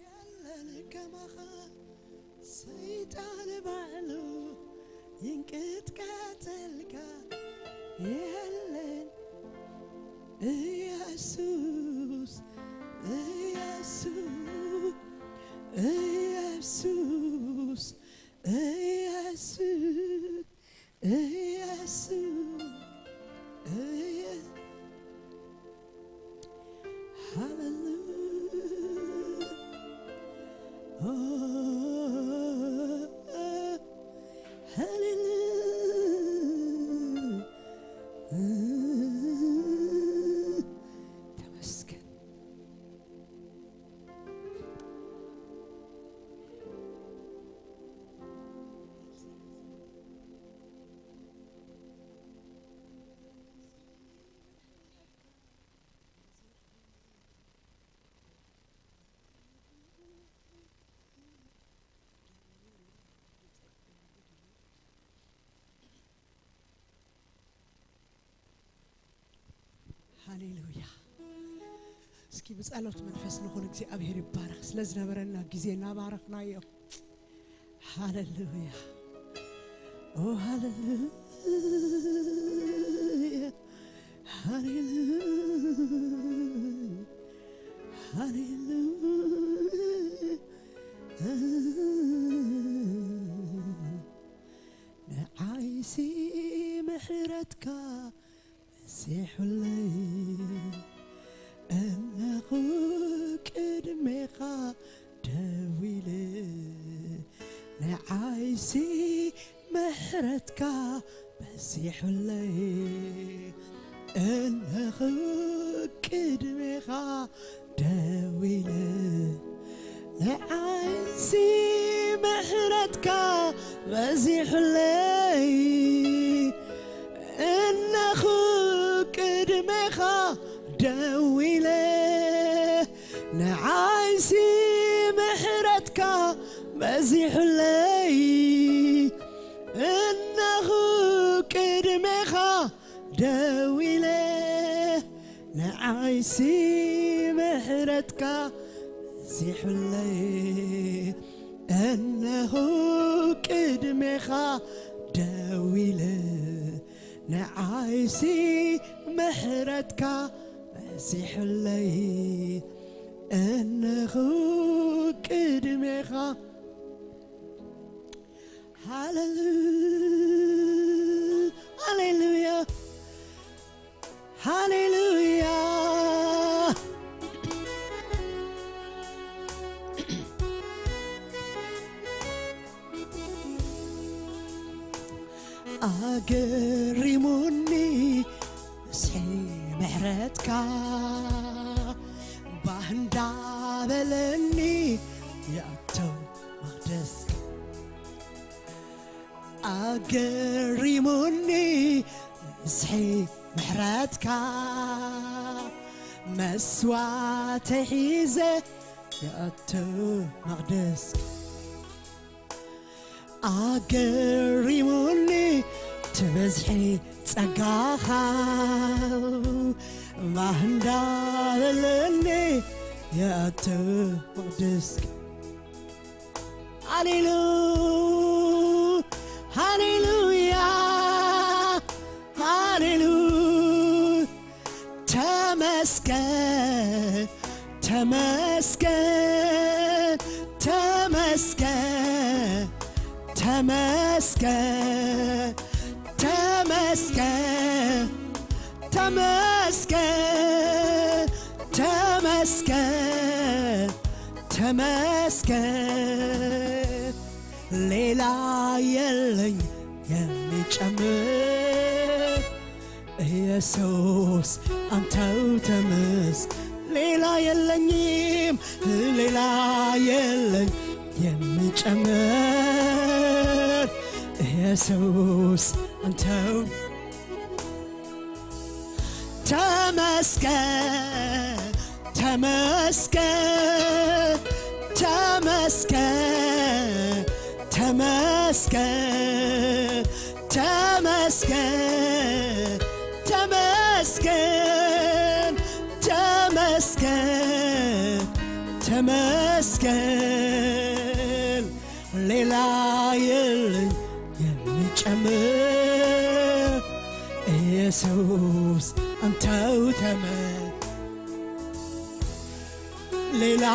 የለን ከማኻ ሰይጣን ባዕሉ ይንቅጥቀጠልካ፣ የለን ኢየሱስ፣ ኢየሱስ፣ ኢየሱስ፣ ኢየሱስ፣ ኢየሱስ፣ ኢየ-፣ ሃሌሉያ። ኦ፣ ሃሌሉያ። ተመስገን። ሃሌሉያ። እስኪ ብጸሎት መንፈስ ንኹን። እግዚኣብሔር ይባረኽ። ስለ ዝነበረና ግዜ እናባረኽናዮ። ሃሌሉያ። ኦ ሃሌሉያ። ሃሌሉያ። ሃሌሉያ። ንዓይሲ ምሕረትካ በዚሑለይ፣ እነኹ ቅድሜኻ ደው ኢለ። ንዓይሲ ምሕረትካ በዚሑለይ፣ እነኹ ቅድሜኻ ደው ኢለ። ንዓይሲ ምሕረትካ በዚሑለይ፣ እነኹ ቅድሜኻ ደው ኢለ። ንዓይሲ ምሕረትካ በዚሑለይ፣ እነኹ ቅድሜኻ ደው ኢለ። ንዓይሲ ምሕረትካ በዚሑለይ፣ እነኹ ቅድሜኻ ደው ኢለ። ንዓይሲ ምሕረትካ በዚሑለይ፣ እነኹ ቅድሜኻ። ሃሌሉ-፣ ሃሌሉያ፣ ሃሌ ገሪሙኒ ብዝሒ ምሕረትካ፣ ባህ እንዳበለኒ ይኣቱ መቕደስካ። ኣገሪሙኒ ብዝሒ ምሕረትካ፣ መስዋዕተይ ሒዘ ይኣቱ መቕደስካ። ኣገሪሙኒ እቲ ብዝሒ ጸጋኻ፣ ባህ እንዳበለኒ ይኣቱ መቕደስካ። ሃሌሉ-፣ ሃሌሉያ፣ ሃሌሉ-፣ ተመስገን፣ ተመስገን፣ ተመስገን፣ ተመስገን፣ ተመስገን፣ ተመስገን፣ ተመስገን፣ ተመስገን። ሌላ የለኝ የሚጨምር ኢየሱስ አንተው ተመስ-፣ ሌላ የለኝም፣ ሌላ የለኝ የሚጨምር ኢየሱስ አንተው። ተመስገን፣ ተመስገን፣ ተመስገን፣ ተመስገን፣ ተመስገን፣ ተመስገን፣ ተመስገን፣ ተመስገን። ሌላ የለኝ የሚጨምር ኢየሱስ አንተው ተመ-፣ ሌላ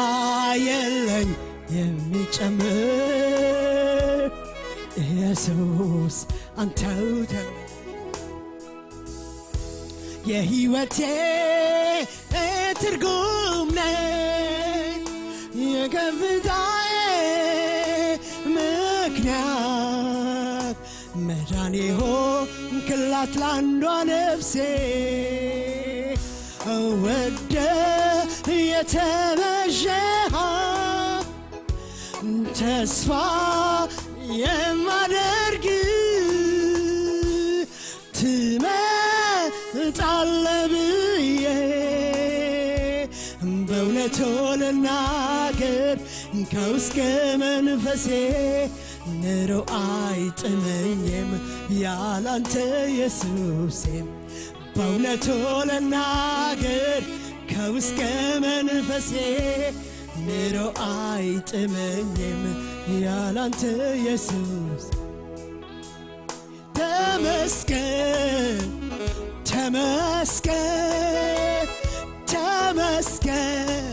የለኝ የሚጨምር ኢየሱስ አንተው ተመ-፣ የህይወቴ ትርጉም ነህ፣ የከፍታዬ ምክንያት መዳኔ ሆንክላት ለአንዷ ነፍሴ። ወደህ የተመሸሃ ተስፋ የማደርግ ትመጣለህ ብዬ በእውነቱ ልናገር ከውስጥ መንፈሴ ኑሮ አይጥመኝም ያላንተ ኢየሱሴ። በእውነቱ ልናገር ከውስጥ መንፈሴ ኑሮ አይጥመኝም ያላንተ ኢየሱስ። ተመስገን፣ ተመስገን፣ ተመስገን፣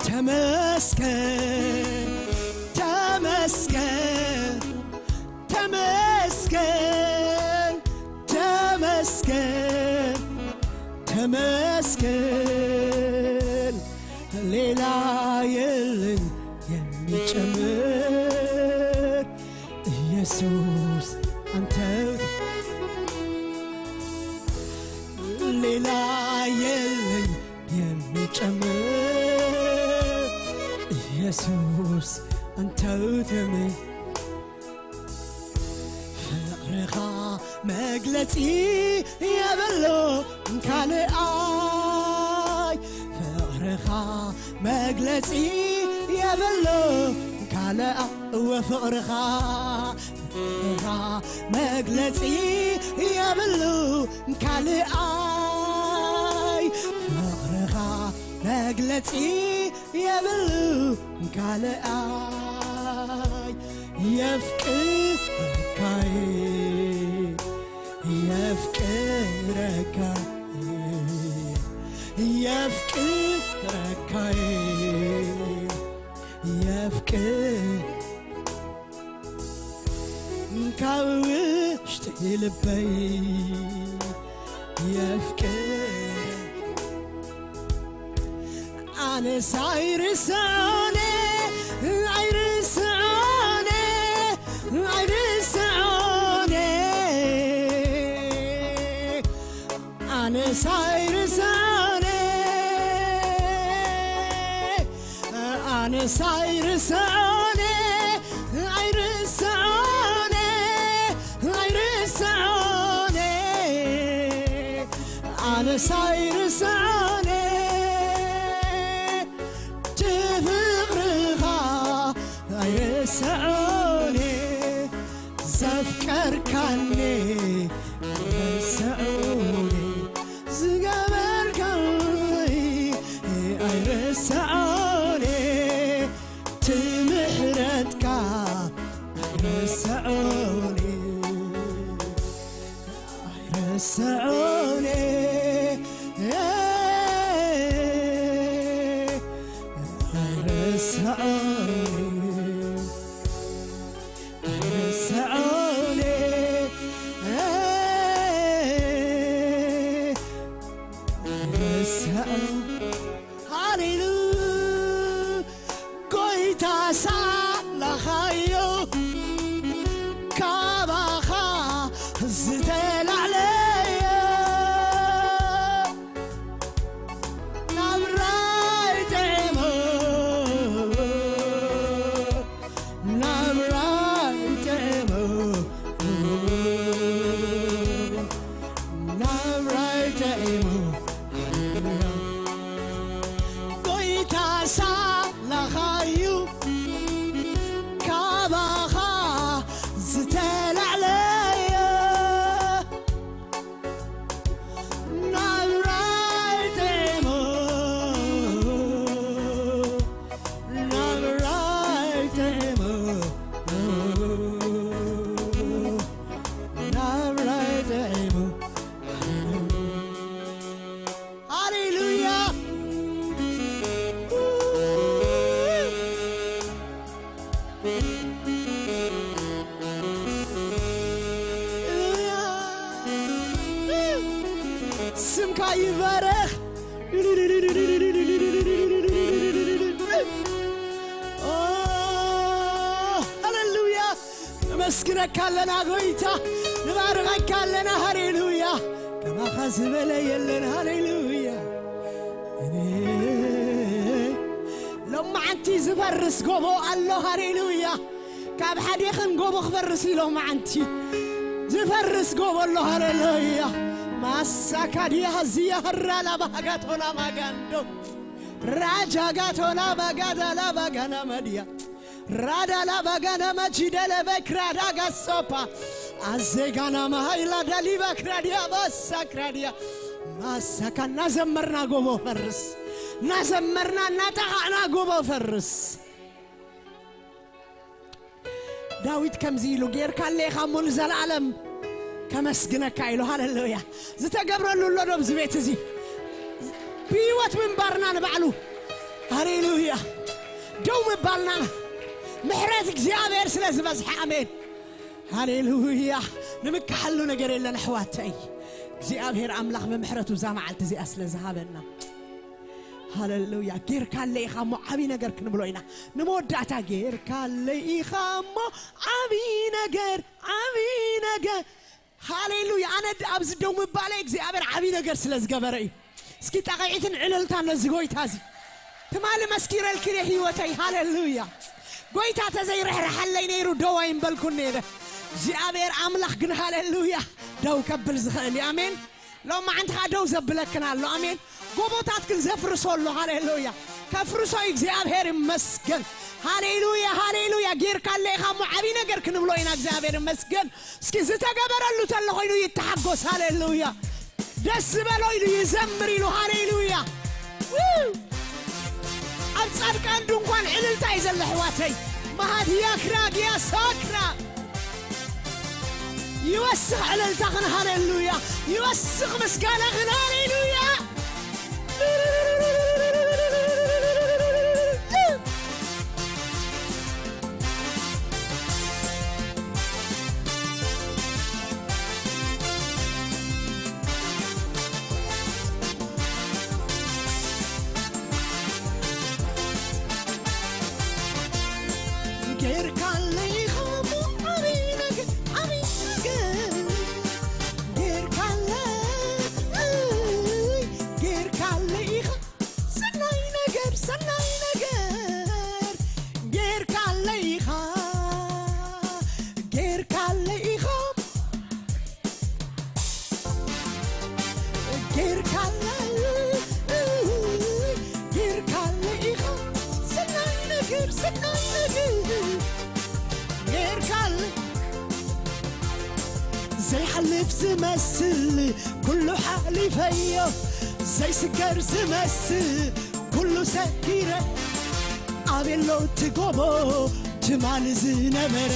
ተመስገን፣ ተመስገን፣ ተመስገን፣ ተመስገን፣ ተመስገን። ሌላ የለኝ የሚጨምር ኢየሱስ አንተ። ሌላ የለኝ የሚጨምር ኢየሱስ አንተው ተመ-፣ ፍቕርኻ መግለጺ የብሉ ካልኣይ፣ ፍቕርኻ መግለጺ የብሉ ካልኣይ፣ እወ ፍቕርኻ፣ ፍቕርኻ መግለጺ የብሉ ካልኣይ፣ ፍቕርኻ መግለጺ የብሉ ካልኣይ። የፍቅረካይ፣ የፍቅረካይ፣ የፍቅረካይ፣ የፍቅር ካብ ውሽጢ ልበይ የፍቅር ኣነስ ኣይርስዖን፣ ኣይርስዖን፣ ኣይርስዖን። ኣነስ ኣይርስዖን፣ ኣነስ ኣይርስዖን፣ ኣይርስዖን፣ ኣይርስዖን፣ ኣነስ ኣይርስዖን፣ እቲ ፍቕርኻ ኣይርስዖን፣ ዘፍቀርካኒ ኣይርስዖን፣ ዝገበርካኒ ኣይርስዖን፣ እቲ ምሕረትካ ኣይርስዖን፣ ኣይርስዖን፣ ኣይርስዖን። ኣይርስዖን፣ ኣይርስዖን። ሃሌሉ ጎይታ ሳላኻዮ ካባኻ ዝተላዕለዮ ናብራይ ጥዕሞ፣ ናብራይ ጥዕሞ፣ ናብራይ ጥዕሞ። ጎይታ ሳላኻዩ ካባኻ ዝተላዕለዮ ናብራይ ጥዕሞ፣ ናብራይ ጥዕሞ፣ ናብራይ ጥዕሞ። ሃሌሉያ። ስምካ ይባረኽ። ኦ፣ ሃሌሉያ። ነመስግነካ ኣለና ጎይታ፣ ንባርኸካ ኣለና። ሃሌሉያ። ከማኻ ዝበለ የለን። ሃሌሉያ። እኔ ሎማዓንቲ ዝፈርስ ጎቦ ኣሎ። ሃሌሉያ። ካብ ሓዴኽን ጎቦ ክፈርስ እዩ ሎማዓንቲ ዝፈርስ ጎቦ ኣሎ። ሃሌሉያ። ማሳካድያ ዚያ ራላ ባህጋቶላ ማጋንዶ ራጃ ጋቶላ ባጋዳላ ባጋና መድያ ራዳላ ባጋና መጂደለ በክራዳ ጋሶፓ አዜጋና ማሃይላ ዳሊባ ክራዲያ ባሳ ክራዲያ ማሳካ እናዘመርና ጎቦ ፈርስ፣ እናዘመርና እናጠቓዕና ጎቦ ፈርስ። ዳዊት ከምዚ ኢሉ፣ "ጌርካለይ ኢኻ እሞ ንዘለኣለም ከመስግነካ" ኢሉ። ሃሌሉያ። ዝተገብረሉ ኣሎ ዶ ኣብዚ ቤት እዚ? ብህይወት ምንባርና ንባዕሉ። ሃሌሉያ። ደው ምባልና ምሕረት እግዚኣብሔር ስለ ዝበዝሐ። ኣሜን። ሃሌሉያ። ንምክሓሉ ነገር የለን ኣሕዋተይ። እግዚኣብሔር ኣምላኽ ብምሕረቱ እዛ መዓልቲ እዚኣ ስለ ዝሃበና። ሃሌሉያ። ጌርካለይ ኢኻ እሞ ዓብዪ ነገር ክንብሎ ኢና። ንመወዳእታ ጌርካለይ ኢኻ እሞ ዓብዪ ነገር፣ ዓብዪ ነገር። ሃሌሉያ። ኣነ ድ-፣ ኣብዚ ደው ምባለይ እግዚኣብሔር ዓብዪ ነገር ስለ ዝገበረ እዩ። እስኪ ጠቒዒትን ዕልልታን ነዚ ጎይታ እዚ። ትማሊ መስኪረልኪ እየ ህይወተይ። ሃሌሉያ። ጎይታ ተዘይርሕርሓለይ ነይሩ ደው ኣይምበልኩን ነይረ። እግዚኣብሔር ኣምላኽ ግን ሃሌሉያ ደው ከብል ዝኽእል እዩ። ኣሜን። ሎማዓንቲ ኸዓ ደው ዘብለክን ኣሎ። ኣሜን። ጎቦታትክን ዘፍርሶ ኣሎ። ሃሌሉያ። ከፍርሶ እዩ። እግዚኣብሔር ይመስገን። ሃሌሉያ፣ ሃሌሉያ። ጌርካለይ ኢኻ እሞ ዓብዪ ነገር ክንብሎ ኢና። እግዚኣብሔር ይመስገን። እስኪ ዝተገበረሉ ተሎ ኮይኑ ይተሓጎስ። ሃሌሉያ። ደስ ዝበሎ ኢሉ ይዘምር ኢሉ። ሃሌሉያ። ው! ኣብ ጻድቃን ድንኳን ዕልልታ እዩ ዘሎ ኣሕዋተይ። ማሃድያ ክራግያ ሳክራ። ይወስኽ ዕልልታኽን፣ ሃሌሉያ። ይወስኽ ምስጋናኽን፣ ሃሌሉያ። ጌርካለይ ኢኻ እሞ ዓብዪ ነገር፣ ዓብዪ ነገር ጌርካለይ። ጌርካለይ፣ ጌርካለይ ኢኻ ሰናይ ነገር፣ ሰናይ ነገር ጌርካለይ። ዘይሓልፍ ዝመስል ኩሉ ሓሊፈዮ፣ ዘይስገር ዝመስል ኩሉ ሰጊረ፣ ኣቤሎ ትጎቦ ትማል ዝነበረ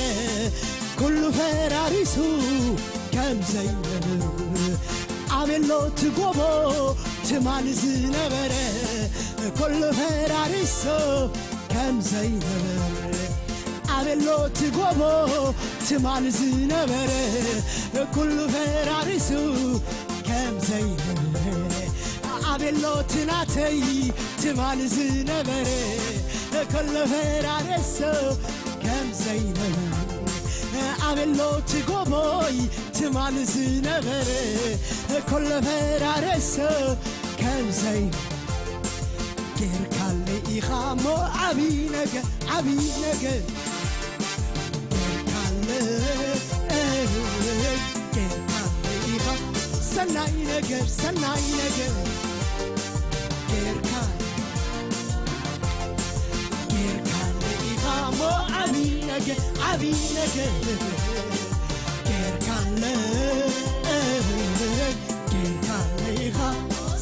ኩሉ ፈራሪሱ ከም ዘይነበረ። ኣቤሎ ትጎቦ ትማል ዝነበረ ኩሉ ፈራሪሱ ከም ዘይነበረ። ኣቤሎ ትጎቦ ትማል ዝነበረ ኩሉ ፈራሪሱ ከም ዘይነበረ። ኣቤሎ ትናተይ ትማል ዝነበረ ኩሉ ፈራሪሱ ከም ዘይነበረ። ኣቤሎ ትጎቦይ ትማል ዝነበረ ኩሉ ፈራሪሱ ከም ዘይ ጌርካለይ ኢኻ እሞ ዓቢ ነገር፣ ዓቢ ነገር ጌርካለይ፣ ጌርካለይ ኢኻ ሰናይ ነገር፣ ሰናይ ነገር ጌርካ፣ ጌርካለይ ኢኻ እሞ ዓቢ ነገር፣ ዓቢ ነገር ጌርካለይ፣ ጌርካለይ ኢኻ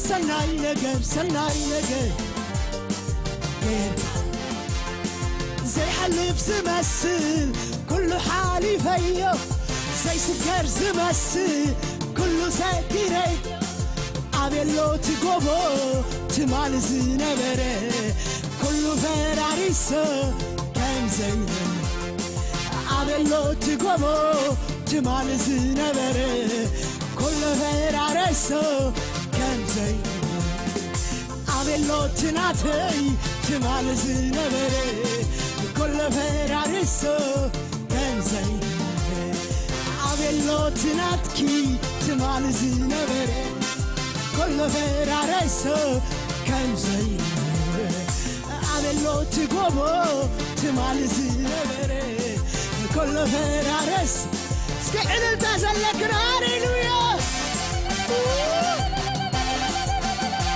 ሰናይ ነገር፣ ሰናይ ነገር ጌርካ። ዘይሓልፍ ዝመስል ኩሉ ሓሊፈዮ፣ ዘይስገር ዝመስል ኩሉ ሰጊረዮ። ኣቤሎ ትጎቦ ትማል ዝነበረ ኩሉ ፈራሪሶ ከም ዘይነበረ። ኣቤሎ ትጎቦ ትማል ዝነበረ ኩሉ ፈራሪሶ ከም ዘይነበረ። ኣቤሎ ትናተይ ትማል ዝነበረ ኩሉ ፈራሪሶ ከም ዘይነበረ። ኣቤሎ ትናትኪ ትማል ዝነበረ ኩሉ ፈራሪሶ ከም ዘይነበረ። ኣቤሎ ትጎቦ ትማል ዝነበረ ኩሉ ፈራረስ። እስኪ ዕልልታ ዘለክን፣ ሃሌሉያ፣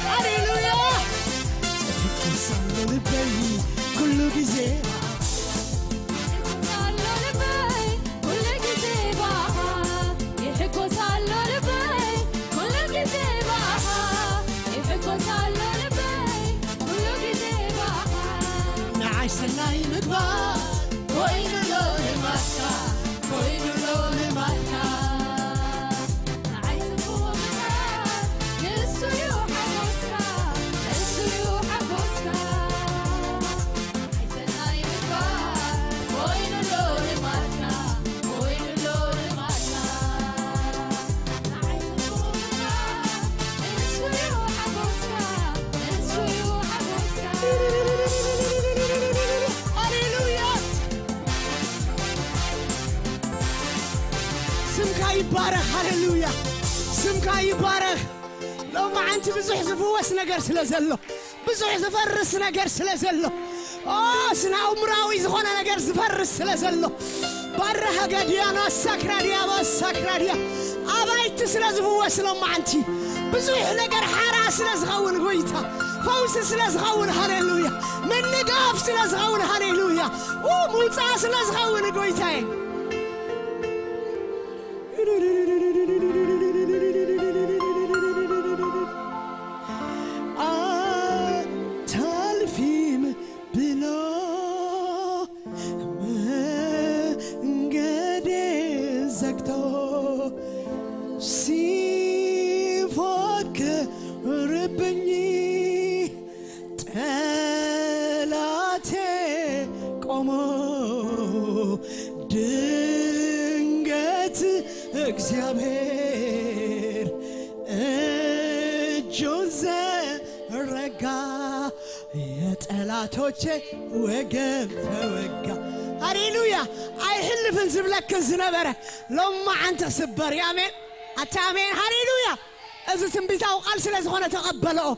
ሃሌሉያ። ይሕጎስ ኣሎ ልበይ ኩሉ ግዜ፣ ይሕጎስ ኣሎ ልበይ ኩሉ ግዜ ባኻ፣ ይሕጎስ ኣሎ ልበይ ኩሉ ግዜ ባኻ፣ ይሕጎስ ኣሎ ልበይ ኩሉ ግዜ ባኻ። ንዓይ ሰናይ ምግባር ኮይኑ ኣሎ ልማድካ፣ ኮይኑ ኣሎ ልማድካ። ንዓይ ጽቡቕ ምግባር ንሱ እዩ ሓጎስካ፣ ንሱ እዩ ሓጎስካ። ንዓይ ሰናይ ምግባር ኮይኑ ኣሎ ልማድካ፣ ኮይኑ ኣሎ ልማድካ። ሃሌሉያ። ስምካ ይባረኽ። ሃሌሉያ። ስምካ ይባረኽ። ሎማዓንቲ ብዙሕ ዝፍወስ ነገር ስለ ዘሎ፣ ብዙሕ ዝፈርስ ነገር ስለ ዘሎ፣ ኦ፣ ስነ ኣእምራዊ ዝኾነ ነገር ዝፈርስ ስለ ዘሎ፣ ባረ ሃገድያ ናሳክራድያ ባሳክራድያ ኣባይቲ ስለ ዝፍወስ ሎማዓንቲ ብዙሕ ነገር ሓራ ስለ ዝኸውን፣ ጎይታ ፈውሲ ስለ ዝኸውን፣ ሃሌሉያ፣ ምንጋፍ ስለ ዝኸውን፣ ሃሌሉያ፣ ኡ፣ ምውፃእ ስለ ዝኸውን፣ ጎይታዬ። ኣታልፊም ብሎ መንገዴ ዘግቶ ሲፎክርብኝ ጠላቴ ቆሞ ድንገት እግዚአብሔር እጁን ዘረጋ፣ የጠላቶቼ ወገብ ተወጋ። ሃሌሉያ! ኣይሕልፍን ዝብለክን ዝነበረ ሎማዓንቲ ክስበር እዩ። ኣሜን። ኣታ ኣሜን። ሃሌሉያ! እዚ ትንቢታዊ ቃል ስለ ዝኾነ ተቐበልኦ።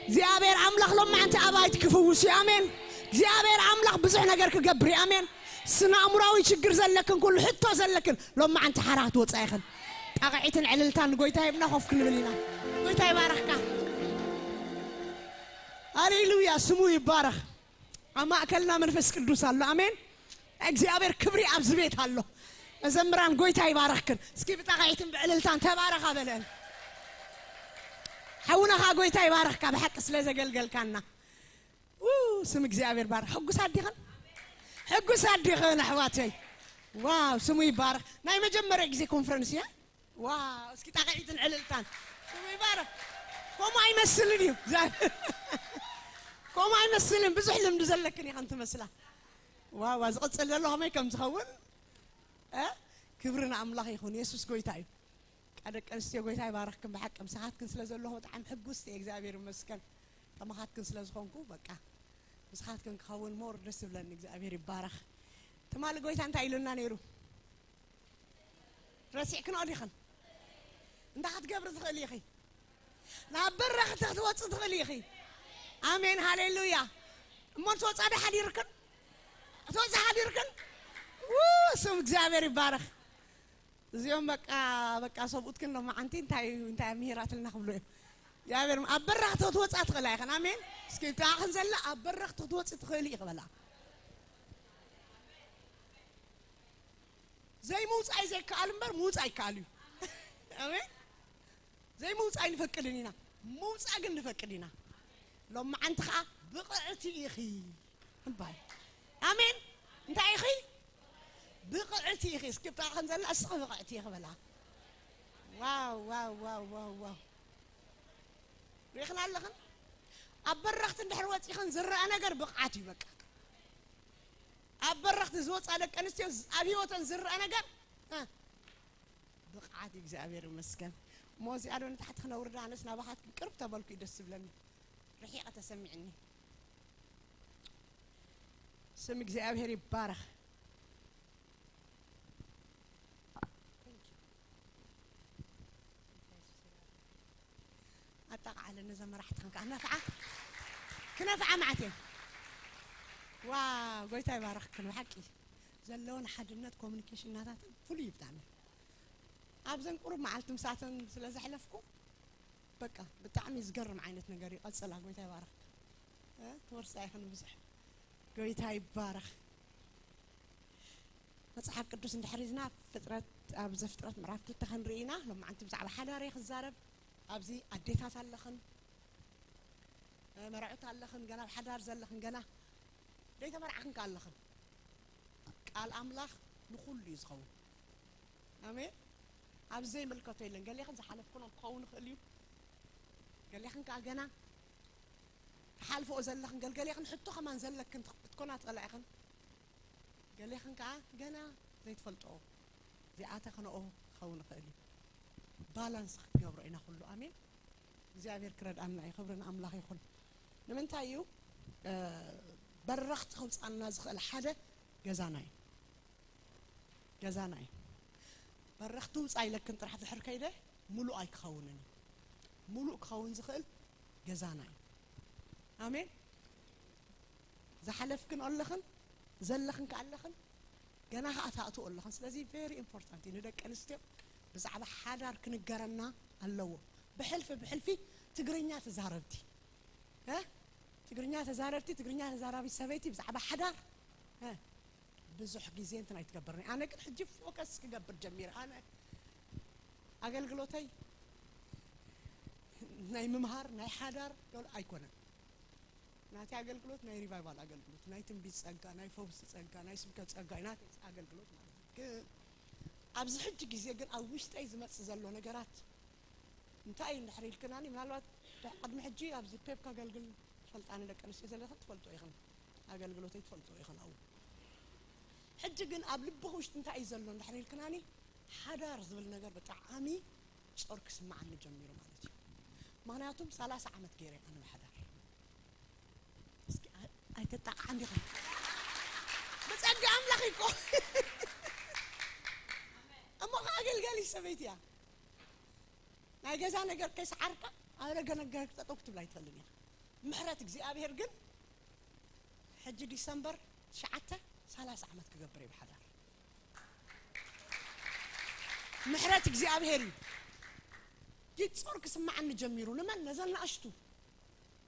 እግዚኣብሔር ኣምላኽ ሎማዓንቲ ኣባይት ክፍውስ እዩ። ኣሜን። እግዚኣብሔር ኣምላኽ ብዙሕ ነገር ክገብር እዩ። ኣሜን። ስነ ኣእምራዊ ችግር ዘለክን፣ ኩሉ ሕቶ ዘለክን፣ ሎማዓንቲ ሓራ ክትወፃ ኢኽን። ኣቕዒትን ዕልልታን ንጎይታ ሂብና ኮፍ ክንብል ኢና። ጎይታ ይባረኽካ። ሃሌሉያ፣ ስሙ ይባረኽ። ኣብ ማእከልና መንፈስ ቅዱስ ኣሎ። ኣሜን። እግዚኣብሔር ክብሪ ኣብዚ ቤት ኣሎ። መዘምራን፣ ጎይታ ይባረኽክን። እስኪ ብጣቕዒትን ብዕልልታን ተባረኻ በለን። ሓውናኻ ጎይታ ይባረኽካ ብሓቂ ስለ ዘገልገልካና። ው፣ ስም እግዚኣብሔር ባረኽ። ሕጉሳት ዲኽን? ሕጉሳት ዲኽን ኣሕዋተይ? ዋው፣ ስሙ ይባረኽ። ናይ መጀመርያ ግዜ ኮንፈረንስ እያ። ዋው፣ እስኪ ጣቕዒትን ዕልልታን። ስሙ ይባረኽ። ከምኡ ኣይመስልን እዩ። ከምኡ ኣይመስልን። ብዙሕ ልምዲ ዘለክን ኢኸን ትመስላ። ዋው፣ ዋው፣ ዝቕጽል ዘሎ ከመይ ከም ዝኸውን፣ እ? ክብሪ ንኣምላኽ ይኹን። የሱስ ጎይታ እዩ። ቃ ደቂ ኣንስትዮ፣ ጎይታ ይባረኽክን። ብሓቂ ምሳኻትክን ስለ ዘለኹ ብጣዕሚ ሕጉስቲ እየ። እግዚኣብሔር ይመስገን። ከማኻትክን ስለ ዝኾንኩ በቃ ምሳኻትክን ክኸውን ሞር ደስ ዝብለኒ። እግዚኣብሔር ይባረኽ። ትማሊ ጎይታ እንታይ ኢሉና ነይሩ? ረሲዕክንኦ ዲኽን? እንታይ ክትገብሪ ትኽእሊ ኢኺ? ናብ በረኽቲ ክትወፂ ትኽእሊ ኢኺ። ኣሜን፣ ሃሌሉያ። እሞ ትወፃ ዶ ሓዲርክን? ትወፃ ሓዲርክን? ው፣ ስም እግዚኣብሔር ይባረኽ። እዚኦም በቃ፣ በቃ ሰብኡትክን ሎማዓንቲ እንታይ እዩ፣ እንታይ ምሂራትልና ክብሉ እዮም። እግዚኣብሔር ኣብ በረኽቲ ክትወፃ ትኽእላ ኢኽን። ኣሜን። እስኪ እታ ኣኽን ዘላ ኣብ በረኽቲ ክትወፂ ትኽእሊ ኢኺ በላ። ዘይምውፃእ እዩ ዘይከኣል እምበር ምውፃእ ይከኣል እዩ። ኣሜን። ዘይምውፃእ ኣይንፈቅድን ኢና፣ ምውፃእ ግን ንፈቅድ ኢና። ሎማዓንቲ ኸዓ ብቕዕቲ ኢኺ ንባል። ኣሜን። እንታይ ኢኺ? ብቕዕቲ ኢኺ። እስኪ ብጣ ከም ዘላ እስኺ ብቕዕቲ ኢኺ በላ። ዋው፣ ዋው፣ ዋው፣ ዋው፣ ዋው። ርኢኽን ኣለኽን? ኣብ በረኽቲ እንድሕር ወፂኽን ዝረኣ ነገር ብቕዓት እዩ በቃ። ኣብ በረኽቲ ዝወፃ ደቂ ኣንስትዮ ኣብ ህይወተን ዝረኣ ነገር፣ እ፣ ብቕዓት እዩ። እግዚኣብሔር ይመስገን። እሞ እዚኣ ዶ ንታሕቲ ክነውርዳ? ኣነስ ናባኻትክን ቅርብ ተበልኩ እዩ ደስ ዝብለኒ። ርሒቐ ተሰሚዕኒ። ስም እግዚኣብሔር ይባረኽ። ኣጣቃዓለ ነዛ መራሕቲ ክንካ ነፍዓ ክነፍዓ ማዕት እየ። ዋ፣ ጎይታ ይባረኽክን። ብሓቂ ዘለወን ሓድነት ኮሚኒኬሽን ናታተን ፍሉይ እዩ ብጣዕሚ። ኣብዘን ቁሩብ መዓልቲ ምሳተን ስለ ዘሕለፍኩ በቃ ብጣዕሚ ዝገርም ዓይነት ነገር እዩ። ቀጽላ፣ ጎይታ ይባረኽካ። እ፣ ትወርሳ ኢኽን ብዙሕ። ጎይታ ይባረኽ። መጽሓፍ ቅዱስ እንድሕር ሒዝና ፍጥረት፣ ኣብ ዘፍጥረት ምዕራፍ ክልተ ክንርኢ ኢና። ሎማዓንቲ ብዛዕባ ሓዳር እየ ክዛረብ። ኣብዚ ኣዴታት ኣለኽን፣ መርዑት ኣለኽን፣ ገና ኣብ ሓዳር ዘለኽን፣ ገና ዘይተመርዓኽን ከ ኣለኽን። ቃል ኣምላኽ ንኹሉ እዩ ዝኸውን። ኣሜን። ኣብዚ ዘይምልከቶ የለን። ገሌኽን ዝሓለፍክኖ ክኸውን ይኽእል እዩ። ገሌኽን ከኣ ገና ትሓልፍኦ ዘለኽን፣ ገልገሌኽን ሕቶ ከማን ዘለክን ክትኮና ትኽእላ ኢኽን። ገሌኽን ከኣ ገና ዘይትፈልጥኦ፣ ዘይኣተኽንኦ ክኸውን ይኽእል እዩ። ባላንስ ክንገብሮ ኢና ኩሉ። ኣሜን። እግዚኣብሔር ክረድኣና እዩ። ክብሪ ንኣምላኽ ይኹን። ንምንታይ እዩ፣ እ፣ በረኽቲ ከውፅኣና ዝኽእል ሓደ ገዛና እዩ። ገዛና እዩ። በረኽቲ ውፃ ኢለክን ጥራሕ ድሕር ከይደ፣ ሙሉእ ኣይክኸውንን እዩ። ሙሉእ ክኸውን ዝኽእል ገዛና እዩ። ኣሜን። ዝሓለፍክን ኣለኽን፣ ዘለኽን ከ ኣለኽን፣ ገና ኸዓ ትኣትዎ ኣለኽን። ስለዚ ቨሪ ኢምፖርታንት እዩ ንደቂ ኣንስትዮ ብዛዕባ ሓዳር ክንገረና ኣለዎ። ብሕልፊ ብሕልፊ ትግርኛ ተዛረብቲ፣ እ? ትግርኛ ተዛረብቲ፣ ትግርኛ ተዛራቢት ሰበይቲ ብዛዕባ ሓዳር፣ እ? ብዙሕ ግዜ እንትን ኣይትገብርኒ። ኣነ ግን ሕጂ ፎከስ ክገብር ጀሚረ። ኣነ ኣገልግሎተይ ናይ ምምሃር፣ ናይ ሓዳር ኣይኮነን። ናተይ ኣገልግሎት ናይ ሪቫይቫል ኣገልግሎት፣ ናይ ትንቢት ጸጋ፣ ናይ ፈውሲ ጸጋ፣ ናይ ስብከት ጸጋ እዩ ናተይ ኣገልግሎት ማለት እዩ። ግን ኣብዚ ሕጂ ግዜ ግን ኣብ ውሽጠይ ዝመጽእ ዘሎ ነገራት እንታይ እዩ እንድሕር ኢልክናኒ፣ ምናልባት ቅድሚ ሕጂ ኣብዚ ፔፕ ከገልግል ትፈልጣኒ፣ ደቂ ኣንስትዮ ዘለኽን ትፈልጦ ኢኽን፣ ኣገልግሎተይ ትፈልጦ ኢኽን። ኣብኡ ሕጂ ግን ኣብ ልብኺ ውሽጢ እንታይ እዩ ዘሎ እንድሕር ኢልክናኒ፣ ሓዳር ዝብል ነገር ብጣዕሚ ጾር ክስምዓኒ ጀሚሩ ማለት እዩ። ምኽንያቱም ሰላሳ ዓመት ገይረ ኣነ ብሓዳር። እስኪ ኣይ-፣ ኣይተጣቕዓን ዲኹም? ብጸጋ ኣምላኽ እዩ እኮ። እሞ ኸኣ ኣገልጋሊ ሰበይቲ እያ። ናይ ገዛ ነገር ከይሰዓርካ ኣብ ረገ ነገር ጠጠው ክትብል ኣይትኽእልን ኢኻ። ምሕረት እግዚኣብሔር ግን ሕጂ ዲሰምበር ትሽዓተ ሰላሳ ዓመት ክገብር እየ ብሓዳር። ምሕረት እግዚኣብሔር እዩ። ይጾር ክስምዓኒ ጀሚሩ። ንመን? ነዘን ንኣሽቱ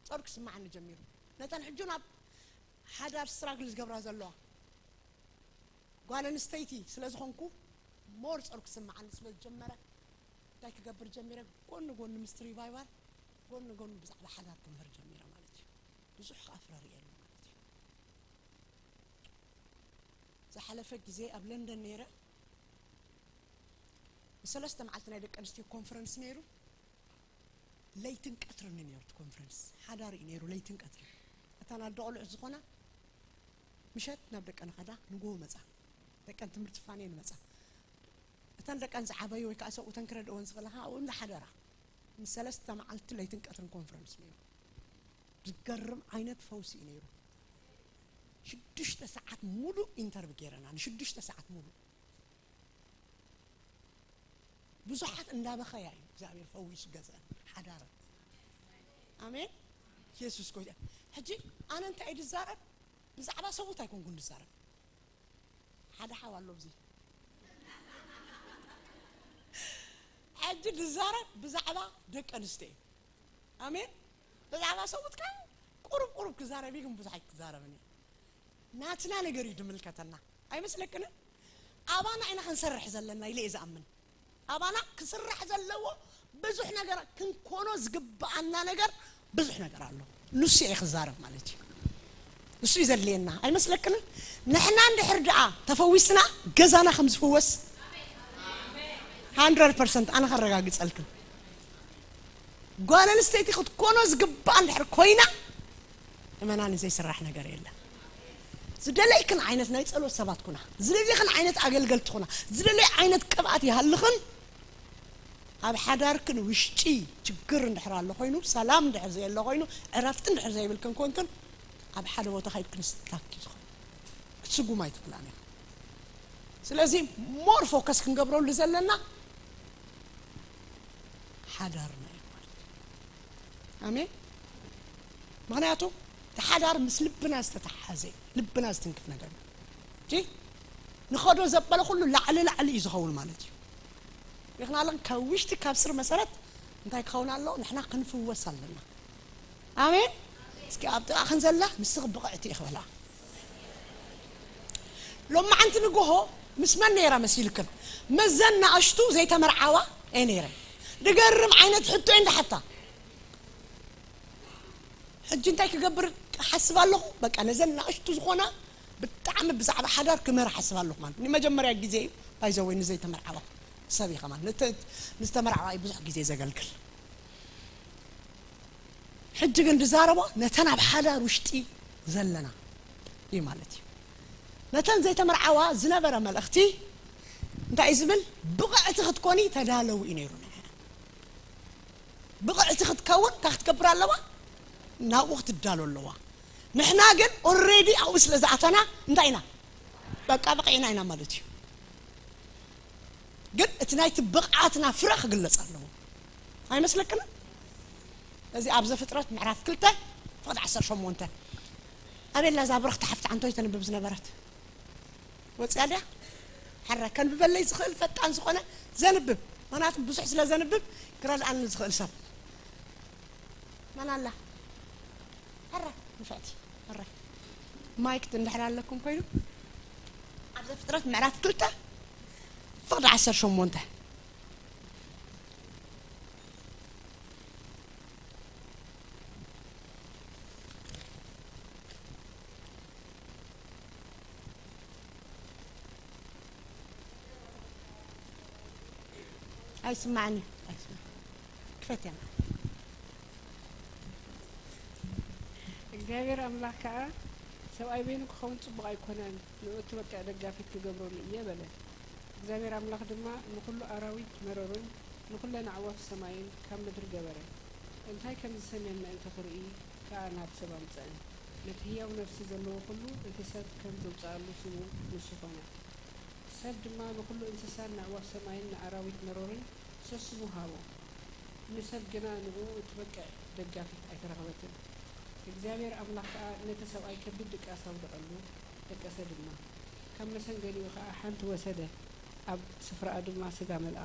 ጾር ክስምዓኒ ጀሚሩ። ነተን ሕጂ ናብ ሓዳር ስትራግል ዝገብራ ዘለዋ ጓል ኣንስተይቲ ስለ ዝኾንኩ፣ ሞር ጾር ክስምዓኒ ስለ ዝጀመረ፣ እንታይ ክገብር ጀሚረ? ጎኒ ጎኒ ምስቲ ሪቫይቫል፣ ጎኒ ጎኒ ብዛዕባ ሓዳር ክምህር ጀሚረ ማለት እዩ። ብዙሕ ከኣ ፍረ ርእየሉ ማለት እዩ። ዝሓለፈ ግዜ ኣብ ለንደን ነይረ፣ ንሰለስተ መዓልቲ ናይ ደቂ ኣንስትዮ ኮንፈረንስ ነይሩ። ለይትን ቀትርን እዩ ነይሩ እቲ ኮንፈረንስ። ሓዳር እዩ ነይሩ፣ ለይትን ቀትርን። እተን ኣደ ቆልዑት ዝኾና ምሸት ናብ ደቀን ኸዳ፣ ንግሆ መጻ። ደቀን ትምህርቲ ፋነየን መጻ። እተን ደቀን ዝዓበዩ ወይ ከዓ ሰብኡተን ክረድእወን ዝኽእላ ከዓ ኣብኡ እንዳሓደራ። ንሰለስተ መዓልቲ ለይትን ቀትርን ኮንፈረንስ ነይሩ። ዝገርም ዓይነት ፈውሲ እዩ ነይሩ። ሽዱሽተ ሰዓት ሙሉእ ኢንተርቪ ገይረና፣ ንሽዱሽተ ሰዓት ሙሉእ። ብዙሓት እንዳበኸያ እዩ እግዚኣብሔር ፈዊሱ ገዝአን ሓዳረን። ኣሜን። የሱስ ጎይታ። ሕጂ ኣነ እንታይ ድዛረብ? ብዛዕባ ሰብኡት ኣይኮንኩን ድዛረብ። ሓደ ሓው ኣሎ ኣብዚ። ሕጂ ድዛረብ ብዛዕባ ደቂ ኣንስትዮ እዩ። ኣሜን። ብዛዕባ ሰብኡት ከ ቁሩብ ቁሩብ ክዛረብ እዩ፣ ግን ብዙሕ ኣይክዛረብን እዩ። ናትና ነገር እዩ ድምልከተና። ኣይመስለክንን? ኣባና ኢና ክንሰርሕ ዘለና ኢለ እየ ዝኣምን። ኣባና ክስራሕ ዘለዎ ብዙሕ ነገር፣ ክንኮኖ ዝግብኣና ነገር ብዙሕ ነገር ኣሎ። ንሱ እየ ክዛረብ ማለት እዩ። ንሱ እዩ ዘድልየና። ኣይመስለክንን? ንሕና እንድሕር ደኣ ተፈዊስና፣ ገዛና ከም ዝፍወስ ሃንድረድ ፐርሰንት ኣነ ከረጋግጸልክን። ጓል ኣንስተይቲ ክትኮኖ ዝግብኣ እንድሕር ኮይና፣ እመናኒ ዘይስራሕ ነገር የለን። ዝደለይክን ዓይነት ናይ ጸሎት ሰባት ኩና፣ ዝደለይክን ዓይነት ኣገልገልቲ ኩና፣ ዝደለይ ዓይነት ቅብኣት ይሃልኽን፣ ኣብ ሓዳርክን ውሽጢ ችግር እንድሕር ኣሎ ኮይኑ፣ ሰላም እንድሕር ዘየሎ ኮይኑ፣ ዕረፍቲ እንድሕር ዘይብልክን ኮንክን፣ ኣብ ሓደ ቦታ ከይድክን ስታክ እዩ ዝኾን። ክትስጉም ኣይትኽእላን ኢኻ። ስለዚ ሞር ፎከስ ክንገብረሉ ዘለና ሓዳርና እዩ ማለት እዩ። ኣሜን። ምኽንያቱ እቲ ሓዳር ምስ ልብና ዝተተሓሓዘ እዩ። ልብና ዝትንክፍ ነገር እዩ። እጂ ንኸዶ ዘበለ ኩሉ ላዕሊ ላዕሊ እዩ ዝኸውን ማለት እዩ። ይኽናለን ካብ ውሽጢ ካብ ስር መሰረት እንታይ ክኸውን ኣለዎ? ንሕና ክንፍወስ ኣለና። ኣሜን። እስኪ ኣብ ጥቓኽን ዘላ ንስኺ ብቕዕቲ ኢኺ በላ። ሎማዓንቲ ንግሆ ምስ መን ነይራ መሲልክን? መዘን ንኣሽቱ ዘይተመርዓዋ እየ ነይረ። ድገርም ዓይነት ሕቶ እየ እንዳሓታ። ሕጂ እንታይ ክገብር ሓስብ ኣለኹ? በቃ ነዘን ንኣሽቱ ዝኾና ብጣዕሚ ብዛዕባ ሓዳር ክምህር ሓስብ ኣለኹ ማለት ንመጀመርያ ግዜ እዩ። ባይዘወይ ንዘይተመርዓዋ ሰብ እዩ ከማን ንተ-፣ ንዝተመርዓዋ እዩ ብዙሕ ግዜ ዘገልግል። ሕጂ ግን ዝዛረቦ ነተን ኣብ ሓዳር ውሽጢ ዘለና እዩ ማለት እዩ። ነተን ዘይተመርዓዋ ዝነበረ መልእኽቲ እንታይ እዩ ዝብል? ብቕዕቲ ክትኮኒ ተዳለዊ እዩ ነይሩ። ንዐ ብቕዕቲ ክትከውን እንታይ ክትገብር ኣለዋ? ናብኡ ክትዳሎ ኣለዋ። ንሕና ግን ኦልሬዲ ኣብኡ ስለ ዝኣተና እንታይ ኢና? በቃ በቂዕና ኢና ማለት እዩ። ግን እቲ ናይቲ ብቕዓትና ፍረ ክግለጽ ኣለዎ። ኣይመስለክን? እዚ ኣብ ዘፍጥረት ምዕራፍ ክልተ ፍቕዲ ዓሰርተ ሸሞንተ ኣቤላ እዛ ብርኽቲ ሓፍቲ ዓንቶይ ተንብብ ዝነበረት ወጽያ ድያ? ሕረ ከንብበለይ ዝኽእል ፈጣን ዝኾነ ዘንብብ፣ ምኽንያቱ ብዙሕ ስለ ዘንብብ ክረድኣኒ ዝኽእል ሰብ መን ኣላ? ሕረ ንፍዕቲ ሕረ ማይክ እንድሕር ኣለኩም ኮይኑ ኣብ ዘፍጥረት ምዕራፍ ክልተ ፍቕዲ ዓሰርተ ሸሞንተ ኣይስማዕን እዩ። ኣይስማዕ። ክፈትያ። እግዚኣብሔር ኣምላኽ ከኣ፣ ሰብኣይ በይኑ ክኸውን ጽቡቕ ኣይኮነን፣ ንእቱ በቃ ደጋፊት ክገብረሉ እየ በለ። እግዚኣብሔር ኣምላኽ ድማ ንኹሉ ኣራዊት መረሩን ንኹለን ኣዕዋፍ ሰማይን ካብ ምድሪ ገበረ። እንታይ ከም ዝሰምየን ምእንቲ ክርኢ ከኣ ናብ ሰብ ኣምጽአን። ነቲ ህያው ነፍሲ ዘለዎ ኩሉ እቲ ሰብ ከም ዘውጽኣሉ ስሙ ንሱ ኾነ። ሰብ ድማ ንኹሉ እንስሳን ንኣዕዋፍ ሰማይን ንኣራዊት መሮርን ሰስኑ ሃቦ። ንሰብ ግና ንእኡ እትበቅዕ ደጋፊት ኣይተረኽበትን። እግዚኣብሔር ኣምላኽ ከኣ ነቲ ሰብኣይ ከቢድ ድቃስ ኣውደቐሉ፣ ደቀሰ ድማ። ካብ መሰንገሊኡ ኸኣ ሓንቲ ወሰደ፣ ኣብ ስፍራኣ ድማ ስጋ መልኣ።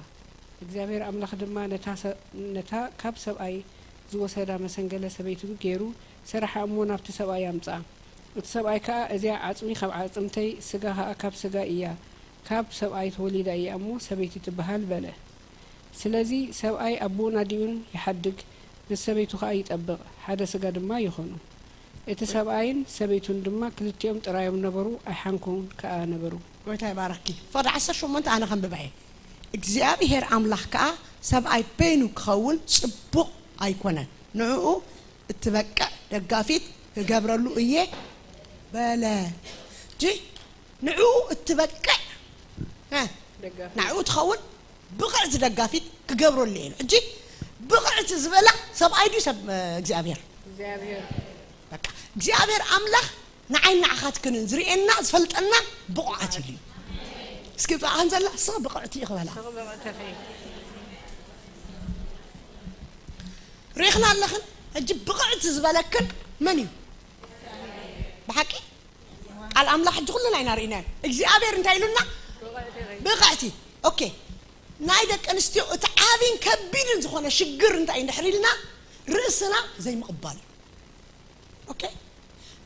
እግዚኣብሔር ኣምላኽ ድማ ነታ ሰ-፣ ነታ ካብ ሰብኣይ ዝወሰዳ መሰንገለ ሰበይቱ ገይሩ ሰራሓ እሞ ናብቲ ሰብኣይ ኣምጽኣ። እቲ ሰብኣይ ከኣ፣ "እዚኣ ዓጽሚ ካብ ዓጽምተይ፣ ስጋ ከኣ ካብ ስጋይ እያ፣ ካብ ሰብኣይ ተወሊዳ እያ እሞ ሰበይቲ ትበሃል" በለ። ስለዚ ሰብኣይ ኣቦኡን ኣዲኡን ይሓድግ፣ ምስ ሰበይቱ ከኣ ይጠብቕ፣ ሓደ ስጋ ድማ ይኾኑ። እቲ ሰብኣይን ሰበይቱን ድማ ክልቲኦም ጥራዮም ነበሩ፣ ኣይሓንኩን ከኣ ነበሩ። ጎይታ ይባረኪ። ፍቕዲ ዓሰርተ ሸሞንተ ኣነ ከንብባ እየ። እግዚኣብሔር ኣምላኽ ከኣ ሰብኣይ በይኑ ክኸውን ጽቡቕ ኣይኮነን። ንዕኡ እትበቅዕ ደጋፊት ክገብረሉ እየ በለ። እጂ ንዕኡ እትበቅዕ፣ እ፣ ደጋፊት። ንዕኡ ትኸውን ብቕዕቲ ደጋፊት ክገብረሉ እየ። ሕጂ ብቕዕቲ ዝበላ ሰብኣይ ድዩ ሰብ፣ እ፣ እግዚኣብሔር? እግዚኣብሔር። በቃ እግዚኣብሔር ኣምላኽ ንዓይን ንዓኻትክንን ዝርእየና ዝፈልጠና ብቑዓት ኢሉ እዩ። እስኪ ብኣን ዘላ ስቕ ብቕዕቲ ኢኺ በላ። ስቕ ብቕዕቲ ኢኺ። ርኢኽና ኣለኽን? ሕጂ ብቕዕቲ ዝበለክን መን እዩ? ብሓቂ ቃል ኣምላኽ ሕጂ ኩልና ኢና ርኢናዮ። እግዚኣብሔር እንታይ ኢሉና? ብቕዕቲ። ኦኬ። ናይ ደቂ ኣንስትዮ እቲ ዓብይን ከቢድን ዝኾነ ሽግር እንታይ እንድሕር ኢልና ርእስና ዘይምቕባል እዩ። ኦኬ።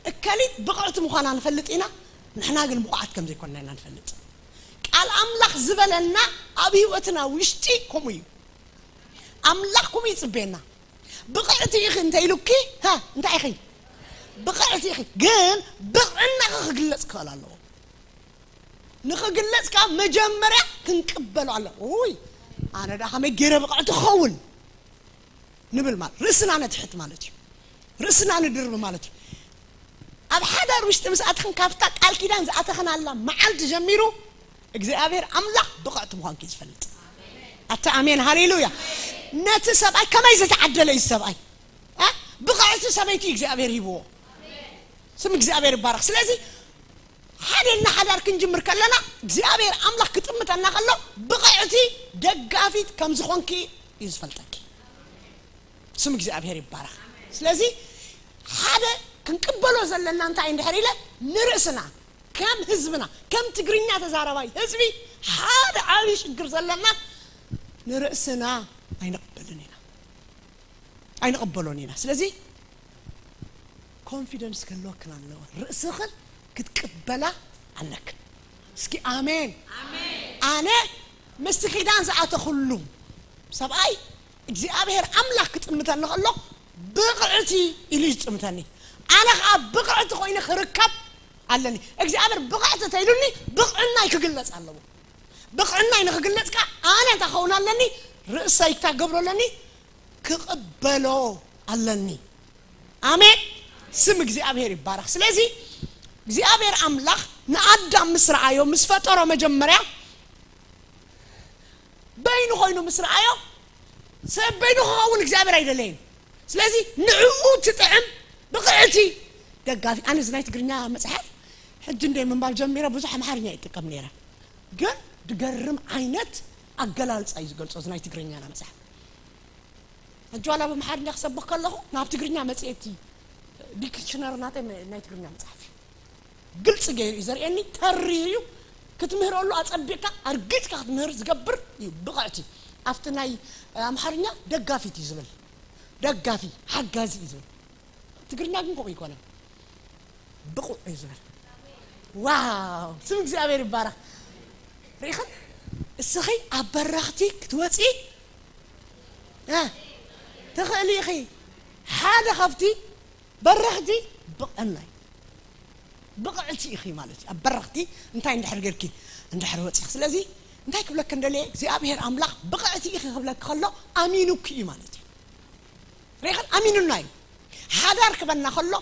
እከሊት ብቕዕቲ ምዃና ንፈልጥ ኢና፣ ንሕና ግን ብቑዓት ከም ዘይኮንና ኢና ንፈልጥ። ቃል ኣምላኽ ዝበለና ኣብ ህይወትና ውሽጢ ከምኡ እዩ። ኣምላኽ ከምኡ ይጽበየና። ብቕዕቲ ኢኺ እንተ ኢሉኪ፣ ሃ፣ እንታይ ኢኺ? ብቕዕቲ ኢኺ። ግን ብቕዕናኺ ክግለጽ ክኽእል ኣለዎ። ንኽግለጽ ከኣ መጀመርያ ክንቅበሎ ኣለዎ። ውይ፣ ኣነ ደኣ ከመይ ገይረ ብቕዕቲ ክኸውን? ንብል ማለት ርእስና ነትሕት ማለት እዩ። ርእስና ንድርብ ማለት እዩ። ኣብ ሓዳር ውሽጢ ምስ ኣተኽን ካብታ ቃል ኪዳን ዝኣተኽናላ መዓልቲ ጀሚሩ እግዚኣብሔር ኣምላኽ ብቕዕቲ ምዃንኪ እዩ ዝፈልጥ። ኣታ ኣሜን፣ ሃሌሉያ። ነቲ ሰብኣይ ከመይ ዝተዓደለ እዩ ሰብኣይ? እ? ብቕዕቲ ሰበይቲ እግዚኣብሔር ሂብዎ። ስም እግዚኣብሔር ይባረኽ። ስለዚ ሓደ እና ሓዳር ክንጅምር ከለና እግዚኣብሔር ኣምላኽ ክጥምተና ከሎ ብቕዕቲ ደጋፊት ከም ዝኾንኪ እዩ ዝፈልጠኪ። ስም እግዚኣብሔር ይባረኽ። ስለዚ ሓደ ክንቅበሎ ዘለና እንታይ እንድሕር ኢለ ንርእስና ከም ህዝብና ከም ትግርኛ ተዛረባይ ህዝቢ ሓደ ዓብዪ ሽግር ዘለና ንርእስና ኣይንቕበልን ኢና፣ ኣይንቕበሎን ኢና። ስለዚ ኮንፊደንስ ክህልወክን ኣለዎ። ርእስኽን ክትቅበላ ኣለክን። እስኪ ኣሜን። ኣነ ምስቲ ኪዳን ዝኣተኹሉ ሰብኣይ እግዚኣብሔር ኣምላኽ ክጥምተኒ ከሎ ብቕዕቲ ኢሉ እዩ ዝጥምተኒ። ኣነ ኸዓ ብቕዕቲ ኮይነ ክርከብ ኣለኒ። እግዚኣብሔር ብቕዕቲ ተኢሉኒ ብቕዕናይ ክግለጽ ኣለዎ። ብቕዕናይ ንኽግለጽ ከኣ ኣነ እንታይ ክኸውን ኣለኒ? ርእሰይ እንታይ ክገብሮ ኣለኒ? ክቕበሎ ኣለኒ። ኣሜን። ስም እግዚኣብሔር ይባረኽ። ስለዚ እግዚኣብሔር ኣምላኽ ንኣዳም ምስ ረኣዮ፣ ምስ ፈጠሮ መጀመርያ በይኑ ኮይኑ ምስ ረኣዮ፣ ሰብ በይኑ ክኸውን እግዚኣብሔር ኣይደለየን። ስለዚ ንዕኡ ትጥዕም ብቕዕቲ ደጋፊ። ኣነ እዚ ናይ ትግርኛ መጽሓፍ ሕጂ እንደ ምንባብ ጀሚረ ብዙሕ ኣምሓርኛ ይጥቀም ነይረ። ግን ድገርም ዓይነት ኣገላልጻ እዩ ዝገልጾ እዚ ናይ ትግርኛና መጽሓፍ። ሕጂ ዋላ ብኣምሓርኛ ክሰብኽ ከለኹ ናብ ትግርኛ መጽሔት ዲክሽነሪ ናተይ መ-፣ ናይ ትግርኛ መጽሓፍ እዩ። ግልጺ ገይሩ እዩ ዘርእየኒ፣ ተሪር እዩ። ክትምህረሉ ኣጸቢቕካ ኣርጊጽካ ክትምህር ዝገብር እዩ ብቕዕቲ። ኣብቲ ናይ ኣምሓርኛ ደጋፊት እዩ ዝብል፣ ደጋፊ፣ ሓጋዚ እዩ ዝብል። ትግርኛ ግን ከምኡ ይኮነ፣ ብቑዕ እዩ ዝብል። ዋው! ስም እግዚኣብሔር ይባረኽ። ርኢኽን? እስኺ ኣብ በረኽቲ ክትወጺ፣ እ፣ ትኽእሊ ኢኺ። ሓደ ካብቲ በረኽቲ ብቕዕናይ፣ ብቕዕቲ ኢኺ ማለት እዩ። ኣብ በረኽቲ እንታይ እንድሕር ጌርኪ እንድሕር ወጺኺ። ስለዚ እንታይ ክብለኪ እንደልየ፣ እግዚኣብሔር ኣምላኽ ብቕዕቲ ኢኺ ክብለኪ ከሎ ኣሚኑኪ እዩ ማለት እዩ። ርኢኽን? ኣሚኑና እዩ። ሓዳር ክበና ከሎ፣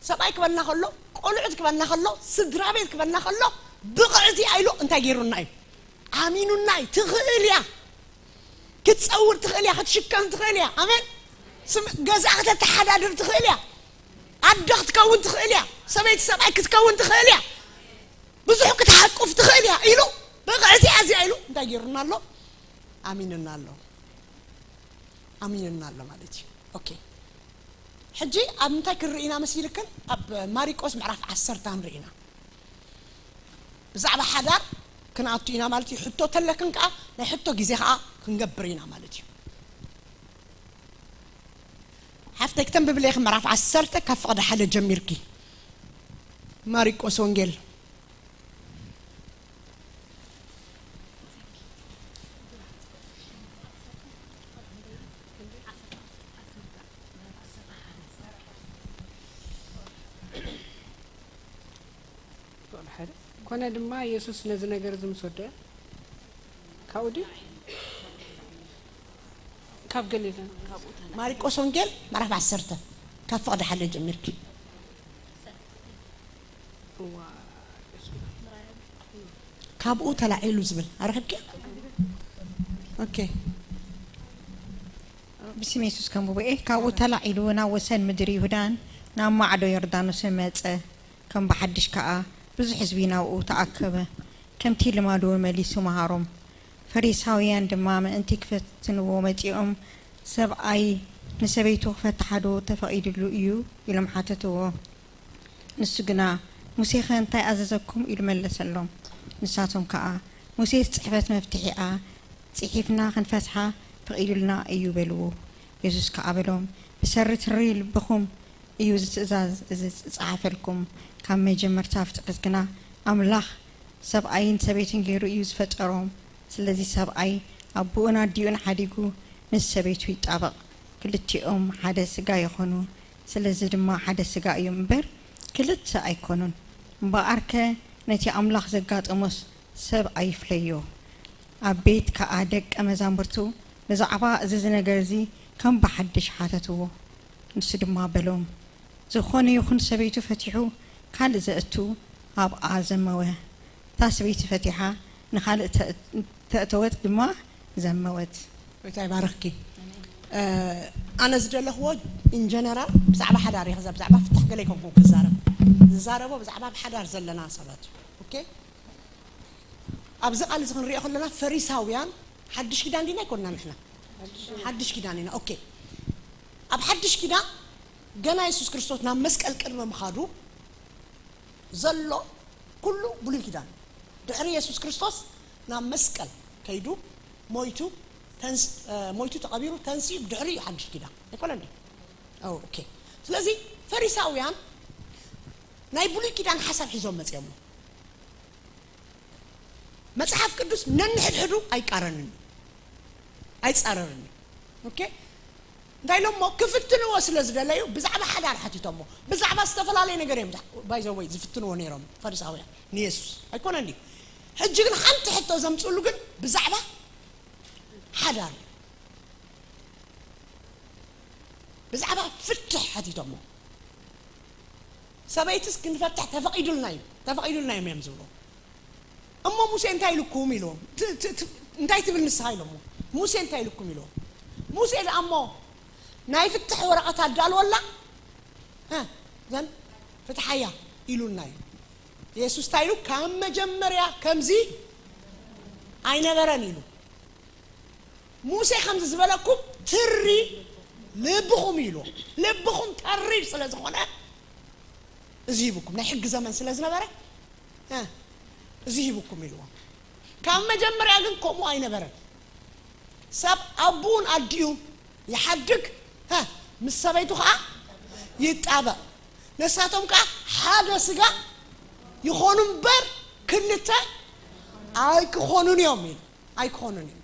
ሰብኣይ ክበና ከሎ፣ ቆልዑት ክበና ከሎ፣ ስድራ ቤት ክበና ከሎ፣ ብቕዕቲ ኢሉ እንታይ ገይሩና እዩ? ኣሚኑና እዩ። ትኽእል እያ። ክትጸውር ትኽእል እያ፣ ክትሽከም ትኽእል እያ። ኣሜን። ስም-፣ ገዛ ከተተሓዳድር ትኽእል እያ። ኣደ ክትከውን ትኽእል እያ። ሰበይቲ ሰብኣይ ክትከውን ትኽእል እያ። ብዙሕ ክትሓቁፍ ትኽእል እያ ኢሉ ብቕዕቲ እያ እዚኣ ኢሉ እንታይ ገይሩና ኣሎ? ኣሚኑና ኣሎ። ኣሚኑና ኣሎ ማለት እዩ። ኦኬ። ሕጂ ኣብ እንታይ ክንርኢ ኢና መሲልክን? ኣብ ማሪቆስ ምዕራፍ ዓሰርተ ንርኢ ኢና። ብዛዕባ ሓዳር ክንኣቱ ኢና ማለት እዩ። ሕቶ ተለክን ከዓ ናይ ሕቶ ግዜ ከዓ ክንገብር ኢና ማለት እዩ። ሓፍተይ ክተንብብለይ ምዕራፍ ዓሰርተ ካብ ፍቕዲ ሓደ ጀሚርኪ። ማሪቆስ ወንጌል ኮነ ድማ ኢየሱስ ነዚ ነገር እዚ ምስ ወደአ ካብኡ ድዩ ካብ ገሊላ ማሪቆስ ወንጌል ምዕራፍ ዓሰርተ ካብ ፍቕዲ ሓደ ጀሚርኪ። እዋ ካብኡ ተላዒሉ ዝብል ኣረክብኪ። ኦኬ ብስም የሱስ ከንብቦ እየ። ካብኡ ተላዒሉ ናብ ወሰን ምድሪ ይሁዳን ናብ ማዕዶ ዮርዳኖስን መጸ። ከም ብሓድሽ ከኣ ብዙሕ ህዝቢ ናብኡ ተኣከበ። ከምቲ ልማዱ መሊሱ መሃሮም። ፈሪሳውያን ድማ ምእንቲ ክፈትንዎ መጺኦም፣ ሰብኣይ ንሰበይቱ ክፈትሓዶ ተፈቒዱሉ እዩ? ኢሎም ሓተትዎ። ንሱ ግና፣ ሙሴኸ እንታይ ኣዘዘኩም? ኢሉ መለሰሎም። ንሳቶም ከኣ፣ ሙሴስ ጽሕፈት መፍትሒኣ ጽሒፍና ክንፈትሓ ፈቒዱልና እዩ በልዎ። የሱስ ከኣ በሎም፣ ብሰሪ ትሪ ልብኹም እዩ እዚ ትእዛዝ እዚ ዝጸሓፈልኩም። ካብ መጀመርታ ፍጥረት ግና ኣምላኽ ሰብኣይን ሰበይትን ገይሩ እዩ ዝፈጠሮም። ስለዚ ሰብኣይ ኣቦኡን ኣዲኡን ሓዲጉ ምስ ሰበይቱ ይጣበቕ፣ ክልቲኦም ሓደ ስጋ ይኾኑ። ስለዚ ድማ ሓደ ስጋ እዮም እምበር ክልተ ኣይኮኑን። እምበኣርከ ነቲ ኣምላኽ ዘጋጠሞስ ሰብ ኣይፍለዮ። ኣብ ቤት ከኣ ደቀ መዛሙርቱ ብዛዕባ እዚ ነገር እዚ ከም ብሓድሽ ሓተትዎ። ንሱ ድማ በሎም፣ ዝኾነ ይኹን ሰበይቱ ፈቲሑ ካልእ ዘእቱ ኣብኣ ዘመወ፣ እታ ሰበይቲ ፈቲሓ ንኻልእ ተእተወት ድማ ዘመወት። ጎይታ ይባርኽኪ። ኣነ ዝደለኽዎ ኢንጀነራል ብዛዕባ ሓዳር እየ ክዛረብ፣ ብዛዕባ ፍታሕ ገለ ኣይኮንኩን ክዛረብ። ዝዛረቦ ብዛዕባ ኣብ ሓዳር ዘለና ሰባት እዩ። ኦኬ፣ ኣብዚ ቃል እዚ ክንሪኦ ከለና ፈሪሳውያን ሓድሽ ኪዳን ዲና ኣይኮንና ንሕና? ሓድሽ ኪዳን ኢና። ኦኬ፣ ኣብ ሓድሽ ኪዳን ገና የሱስ ክርስቶስ ናብ መስቀል ቅድሚ ምኻዱ ዘሎ ኩሉ ብሉይ ኪዳን። ድሕሪ የሱስ ክርስቶስ ናብ መስቀል ከይዱ ሞይቱ ተንስ ሞይቱ ተቐቢሩ ተንሲኡ ድሕሪ እዩ ሓድሽ ኪዳን ኣይኮነን ድዩ? ኦኬ። ስለዚ ፈሪሳውያን ናይ ብሉይ ኪዳን ሓሳብ ሒዞም መጺኦም። መጽሓፍ ቅዱስ ነንሕድሕዱ ኣይቃረንን፣ ኣይጻረርን። ኦኬ፣ እንታይ ኢሎሞ? ክፍትንዎ ስለ ዝደለዩ ብዛዕባ ሓዳር ሓቲቶሞ። ብዛዕባ ዝተፈላለየ ነገር እዮም ባይዘወይ ዝፍትንዎ ነይሮም ፈሪሳውያን ንየሱስ ኣይኮነን ድዩ? ሕጂ ግን ሓንቲ ሕቶ ዘምፅእሉ ግን ብዛዕባ ሓዳር፣ ብዛዕባ ፍትሕ ሓቲቶሞ። ሰበይትስ ክንፈትሕ ተፈቒዱልና እዩ፣ ተፈቒዱልና እዮም እዮም ዝብሉ። እሞ ሙሴ እንታይ ኢልኩም ኢልዎም። እንታይ ትብል ንስኻ ኢሎሞ። ሙሴ እንታይ ኢልኩም ኢልዎም። ሙሴ ደኣ እሞ ናይ ፍትሕ ወረቐት ኣዳልወላ ዘን ፍትሓያ ኢሉና እዩ። የሱስ እንታይ ኢሉ? ካብ መጀመርያ ከምዚ ኣይነበረን ኢሉ። ሙሴ ከምዚ ዝበለኩም ትሪ ልብኹም ኢሉ። ልብኹም ተሪር ስለ ዝኾነ እዚ ሂብኩም ናይ ሕጊ ዘመን ስለ ዝነበረ እዚ ሂብኩም ኢልዎም። ካብ መጀመርያ ግን ከምኡ ኣይነበረን። ሰብ ኣቡኡን ኣዲኡን ይሓድግ፣ ምስ ሰበይቱ ከዓ ይጣበቕ፣ ንሳቶም ከዓ ሓደ ስጋ ይኾኑ እምበር ክልተ ኣይክኾኑን እዮም ኢሉ። ኣይክኾኑን እዮም።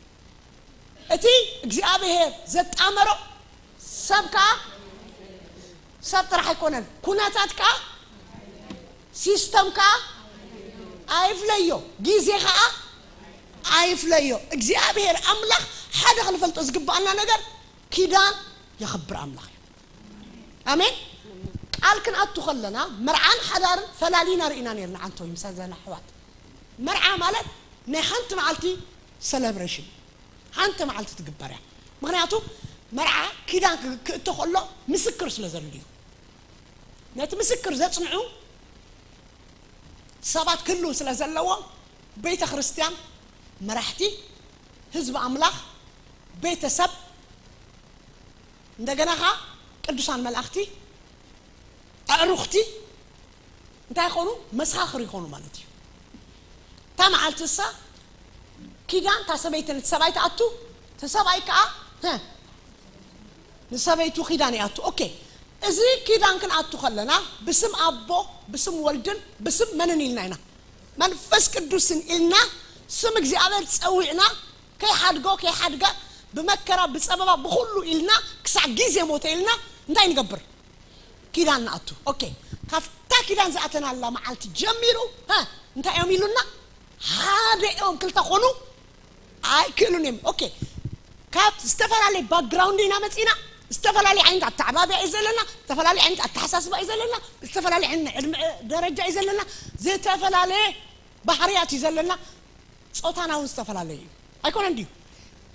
እቲ እግዚኣብሔር ዘጣመሮ ሰብ ከዓ ሰብ ጥራሕ ኣይኮነን፣ ኩነታት ከዓ ሲስተም ከዓ ኣይፍለዮ፣ ግዜ ከዓ ኣይፍለዮ። እግዚኣብሔር ኣምላኽ ሓደ ክንፈልጦ ዝግባኣና ነገር ኪዳን የኽብር ኣምላኽ እዩ። ኣሜን። ቃል ክንኣቱ ከለና መርዓን ሓዳርን ፈላሊና ርኢና ነርና። ዓንቶ ይምሰል ዘና ኣሕዋት፣ መርዓ ማለት ናይ ሓንቲ መዓልቲ ሰለብሬሽን፣ ሓንቲ መዓልቲ ትግበር እያ። ምክንያቱ መርዓ ኪዳን ክእቶ ከሎ ምስክር ስለ ዘድልዩ፣ ነቲ ምስክር ዘፅንዑ ሰባት ክህልው ስለ ዘለዎም ቤተ ክርስቲያን፣ መራሕቲ፣ ህዝቢ ኣምላኽ፣ ቤተሰብ፣ እንደገና ኸዓ ቅዱሳን መላእኽቲ፣ ኣዕሩኽቲ እንታይ ይኾኑ? መሰኻኽር ይኾኑ ማለት እዩ። እታ መዓልቲ እሳ ኪዳን እታ ሰበይቲ ነቲ ሰብኣይ ትኣቱ፣ እቲ ሰብኣይ ከዓ፣ ሀ፣ ንሰበይቱ ኪዳን ይኣቱ። ኦኬ፣ እዚ ኪዳን ክንኣቱ ከለና ብስም ኣቦ፣ ብስም ወልድን ብስም መንን ኢልና ኢና? መንፈስ ቅዱስን ኢልና፣ ስም እግዚኣብሔር ጸዊዕና፣ ከይሓድጎ ከይሓድጋ፣ ብመከራ ብጸበባ ብኹሉ ኢልና፣ ክሳዕ ግዜ ሞተ ኢልና እንታይ ንገብር? ኪዳን ንኣቱ። ኦኬ፣ ካብታ ኪዳን ዝኣተናላ መዓልቲ ጀሚሩ፣ ሀ፣ እንታይ እዮም ኢሉና? ሓደ እዮም፣ ክልተ ኮኑ ኣይክእሉን እዮም። ኦኬ፣ ካብ ዝተፈላለየ ባክግራውንድ ኢና መፂና፣ ዝተፈላለየ ዓይነት ኣተዓባብያ እዩ ዘለና፣ ዝተፈላለየ ዓይነት ኣተሓሳስባ እዩ ዘለና፣ ዝተፈላለየ ዓይነት ዕድመ ደረጃ እዩ ዘለና፣ ዝተፈላለየ ባህርያት እዩ ዘለና። ጾታና እውን ዝተፈላለየ እዩ። ኣይኮነን ድዩ?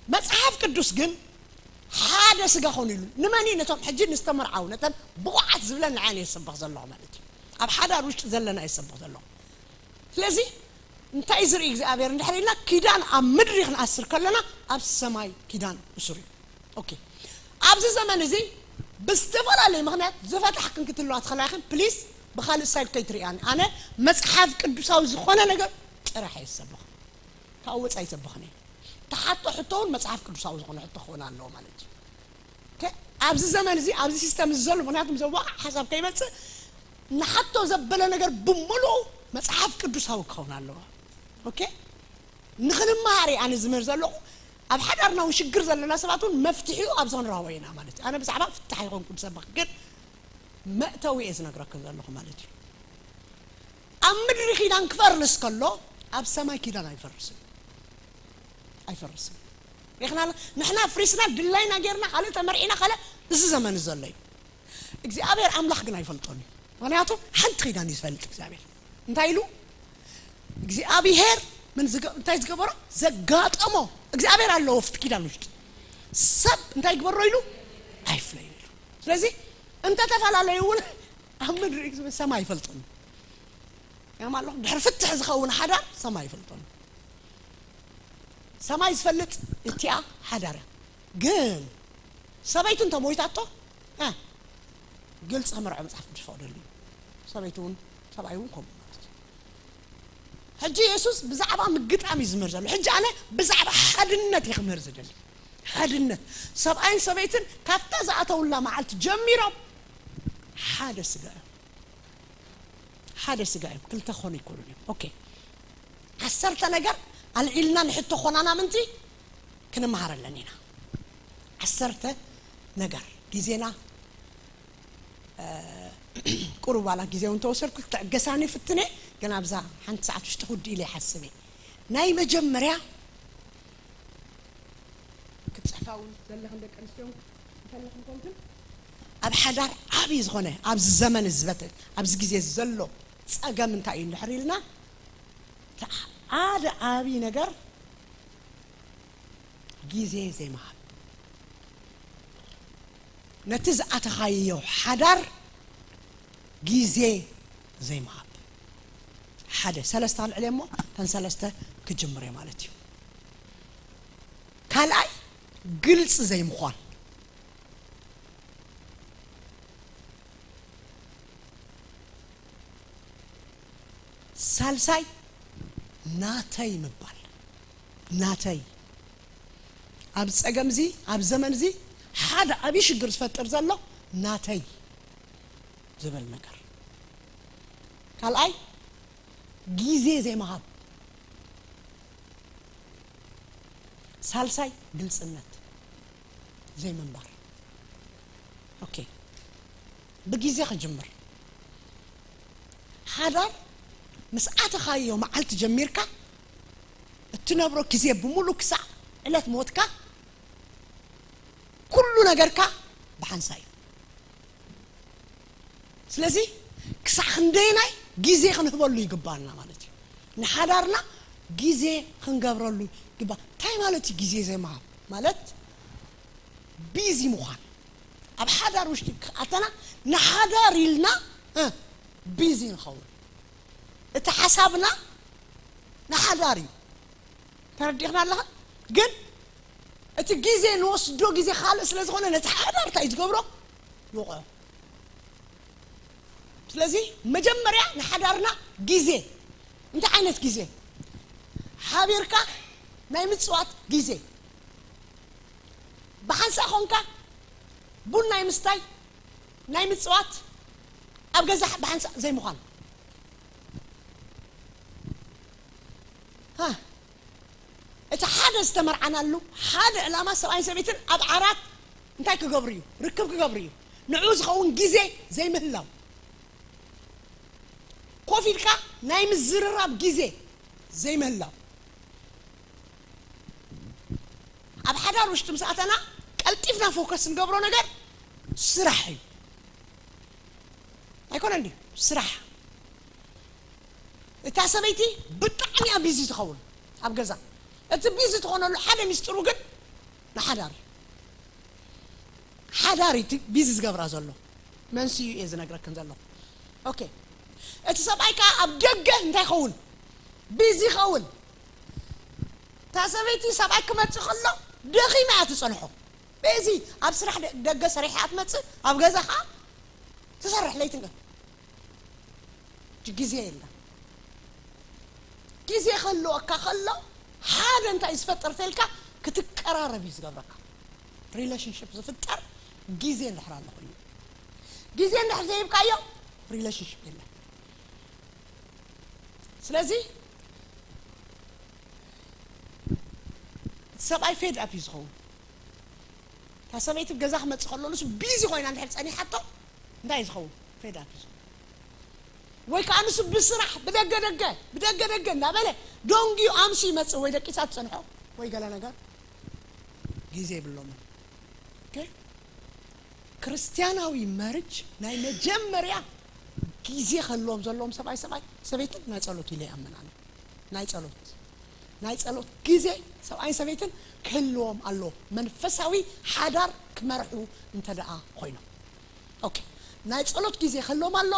መጽሓፍ ቅዱስ ግን ሓደ ስጋ ኾኑ ኢሉ። ንመን እዩ? ነቶም ሕጂ ንዝተመርዓው፣ ነተን ብቑዓት ዝብለን ንዓን እየ ዝሰብኽ ዘለኹ ማለት እዩ። ኣብ ሓዳር ውሽጢ ዘለና እየ ዝሰብኽ ዘለኹ። ስለዚ እንታይ ዝርኢ እግዚኣብሔር እንድሕር ኢልና፣ ኪዳን ኣብ ምድሪ ክንኣስር ከለና ኣብ ሰማይ ኪዳን እሱር እዩ። ኦኬ፣ ኣብዚ ዘመን እዚ ብዝተፈላለየ ምኽንያት ዝፈታሕክን ክትህልዋ ትኽእላ ኢኽን። ፕሊዝ ብኻልእ ሳይድ ከይትርእያኒ። ኣነ መጽሓፍ ቅዱሳዊ ዝኾነ ነገር ጥራሕ እየ ዝሰብኽ። ካብ ወጻኢ ዘበኽኒ። ተሓቶ ሕቶ እውን መጽሓፍ ቅዱሳዊ ዝኾነ ሕቶ ክኸውን ኣለዎ ማለት እዩ። ከ-፣ ኣብዚ ዘመን እዚ፣ ኣብዚ ሲስተም እዚ ዘሎ፣ ምኽንያቱም ዘዋቕ ሓሳብ ከይመጽእ፣ ንሓቶ ዘበለ ነገር ብምሉኡ መጽሓፍ ቅዱሳዊ ክኸውን ኣለዎ። ኦኬ? ንኽንመሃር እየ ኣነ ዝምህር ዘለኹ። ኣብ ሓዳርና እውን ሽግር ዘለና ሰባት እውን መፍትሒኡ ኣብዚ ክንረኽቦ ኢና ማለት እዩ። ኣነ ብዛዕባ ፍታሕ ኣይኮንኩን ዝሰብኽ፣ ግን መእተዊ እየ ዝነግረክን ዘለኹ ማለት እዩ። ኣብ ምድሪ ኪዳን ክፈርስ ከሎ፣ ኣብ ሰማይ ኪዳን ኣይፈርስን። ኣይፈርስን። ሪኽና ኣለ-፣ ንሕና ፍሪስና፣ ድላይና ጌርና፣ ካልእ ተመርዒና፣ ካልእ እዚ ዘመን ዘሎ እዩ። እግዚኣብሔር ኣምላኽ ግን ኣይፈልጦን እዩ። ምኽንያቱ ሓንቲ ኪዳን እዩ ዝፈልጥ እግዚኣብሔር። እንታይ ኢሉ? እግዚኣብሔር ምን ዝገ-፣ እንታይ ዝገበሮ? ዘጋጠሞ። እግዚኣብሔር ኣለዎ ኣብቲ ኪዳን ውሽጢ። ሰብ እንታይ ይግበሮ ኢሉ? ኣይፍለዮ ኢሉ። ስለዚ እንተተፈላለዩ እውን ኣብ ምድሪ ሰማይ ኣይፈልጦን። ያም ኣለኹ ድሕሪ ፍትሕ ዝኸውን ሓዳር ሰማይ ይፈልጦን። ሰማይ ዝፈልጥ እቲኣ ሓዳር። ግን ሰበይቱ እንተ ሞይታቶ፣ እ፣ ግልጺ ክምርዖ መጽሓፍ ቅዱስ ይፈቕደሉ እዩ። ሰበይቱ እውን፣ ሰብኣይ እውን ከምኡ ማለት እዩ። ሕጂ የሱስ ብዛዕባ ምግጣም እዩ ዝምህር ዘሎ። ሕጂ ኣነ ብዛዕባ ሓድነት እየ ክምህር ዝደሊ። ሓድነት። ሰብኣይን ሰበይትን ካብታ ዝኣተውላ መዓልቲ ጀሚሮም ሓደ ስጋ እዮም። ሓደ ስጋ እዮም። ክልተ ክኾኑ ኣይኮኑን እዮም። ኦኬ። ዓሰርተ ነገር ኣልዒልና ንሕቶ ኮናና ምንቲ ክንመሃረለን ኢና። ዓሰርተ ነገር። ግዜና፣ እ፣ ቁሩብ ዋላ ግዜ እውን ተወሰድኩ፣ ክትዕገሳኒ ፍትነ፣ ግን ኣብዛ ሓንቲ ሰዓት ውሽጢ ክውድእ ኢለ ይሓስብ እየ። ናይ መጀመርያ ክትጽሕፋ እውን ዘለኽን ደቂ ኣንስትዮ እንተለኽን ኮንክን፣ ኣብ ሓዳር ዓብዪ ዝኾነ፣ ኣብዚ ዘመን ዝበተ፣ ኣብዚ ግዜ ዘሎ ጸገም እንታይ እዩ እንድሕር ኢልና፣ እቲ ሓደ ዓብዪ ነገር ግዜ ዘይምሃብ። ነቲ ዝኣተኻዮ ሓዳር ግዜ ዘይምሃብ። ሓደ፣ ሰለስተ ኣልዕል እሞ፣ እተን ሰለስተ ክጅምር እየ ማለት እዩ። ካልኣይ፣ ግልፂ ዘይምዃን። ሳልሳይ፣ ናተይ ምባል። ናተይ። ኣብ ጸገም እዚ፣ ኣብ ዘመን እዚ፣ ሓደ ዓብዪ ሽግር ዝፈጥር ዘሎ ናተይ ዝብል ነገር። ካልኣይ፣ ግዜ ዘይምሃብ። ሳልሳይ፣ ግልጽነት ዘይምንባር። ኦኬ፣ ብግዜ ክጅምር። ሓዳር ምስ ኣተኻዮ መዓልቲ ጀሚርካ እትነብሮ ግዜ ብምሉእ ክሳዕ ዕለት ሞትካ ኩሉ ነገርካ ብሓንሳእ እዩ። ስለዚ ክሳዕ ክንደየናይ ግዜ ክንህበሉ ይግባኣና ማለት እዩ። ንሓዳርና ግዜ ክንገብረሉ ይግባእ። እንታይ ማለት እዩ ግዜ ዘይምሃብ? ማለት ቢዚ ምዃን። ኣብ ሓዳር ውሽጢ ኣተና ንሓዳር ኢልና፣ እ፣ ቢዚ ንኸውን። እቲ ሓሳብና ንሓዳር እዩ። ተረዲእኽና ኣለኻ? ግን እቲ ግዜ ንወስዶ ግዜ ካልእ ስለ ዝኾነ ነቲ ሓዳር እንታይ ዝገብሮ? ይወቕዖ። ስለዚ መጀመርያ ንሓዳርና ግዜ፣ እንታይ ዓይነት ግዜ? ሓቢርካ ናይ ምጽዋት ግዜ። ብሓንሳእ ኾንካ ቡን ናይ ምስታይ፣ ናይ ምጽዋት፣ ኣብ ገዛ ብሓንሳእ ዘይምዃን። ሃ፣ እቲ ሓደ ዝተመርዓናሉ ሓደ ዕላማ ሰብኣይን ሰበይትን ኣብ ዓራት እንታይ ክገብሩ እዩ? ርክብ ክገብሩ እዩ። ንዑ ዝኸውን ግዜ ዘይምህላው። ኮፍ ኢልካ ናይ ምዝርራብ ግዜ ዘይምህላው። ኣብ ሓዳር ውሽጢ ምስ ኣተና ቀልጢፍና ፎከስ ንገብሮ ነገር ስራሕ እዩ። ኣይኮነን ድዩ? ስራሕ። እታ ሰበይቲ ብጣዕሚ እያ ቢዚ ትኸውን ኣብ ገዛ። እቲ ቢዚ ትኾነሉ ሓደ ሚስጥሩ ግን ንሓዳር እዩ። ሓዳር እዩ እቲ ቢዚ ዝገብራ ዘሎ። መንስዩ እየ ዝነግረክን ዘለኹ። ኦኬ። እቲ ሰብኣይ ከኣ ኣብ ደገ እንታይ ይኸውን? ቢዚ ይኸውን። እታ ሰበይቲ ሰብኣይ ክመጽእ ከሎ ደኺማ እያ ትጸንሖ። ቢዚ ኣብ ስራሕ ደ-፣ ደገ ሰሪሓ እያ ትመጽእ፣ ኣብ ገዛ ከኣ ትሰርሕ ለይትን ቀን። ግዜ የለን። ግዜ ክህልወካ ከሎ ሓደ እንታይ ዝፈጥር ተልካ ክትቀራረብ እዩ ዝገብረካ። ሪሌሽንሽፕ ዝፍጠር ግዜ እንድሕር ኣሎ ኮይኑ። ግዜ እንድሕር ዘይብካዮ ሪሌሽንሽፕ የለን። ስለዚ እቲ ሰብኣይ ፌድ ኣፕ እዩ ዝኸውን። እታ ሰበይቲ ገዛ ክመጽእ ከሎ ንሱ ቢዚ ኮይና እንድሕር ጸኒሓቶ እንታይ እዩ ዝኸውን? ፌድ ኣፕ እዩ ዝኸውን። ወይ ከዓ ንሱ ብስራሕ ብደገ ደገ ብደገ ደገ እንዳበለ ደንጊዩ ኣምሲ ይመጽእ ወይ ደቂሳ ትጸንሖ ወይ ገለ ነገር ግዜ የብሎምን። ኦኬ? ክርስቲያናዊ መርጅ ናይ መጀመርያ ግዜ ከህልዎም ዘለዎም ሰብኣይ ሰብኣይ ሰበይትን ናይ ጸሎት ኢለ ይኣምን ኣነ። ናይ ጸሎት ናይ ጸሎት ግዜ ሰብኣይን ሰበይትን ክህልዎም ኣሎ፣ መንፈሳዊ ሓዳር ክመርሑ እንተ ደኣ ኮይኖም። ኦኬ፣ ናይ ጸሎት ግዜ ክህልዎም ኣሎ፣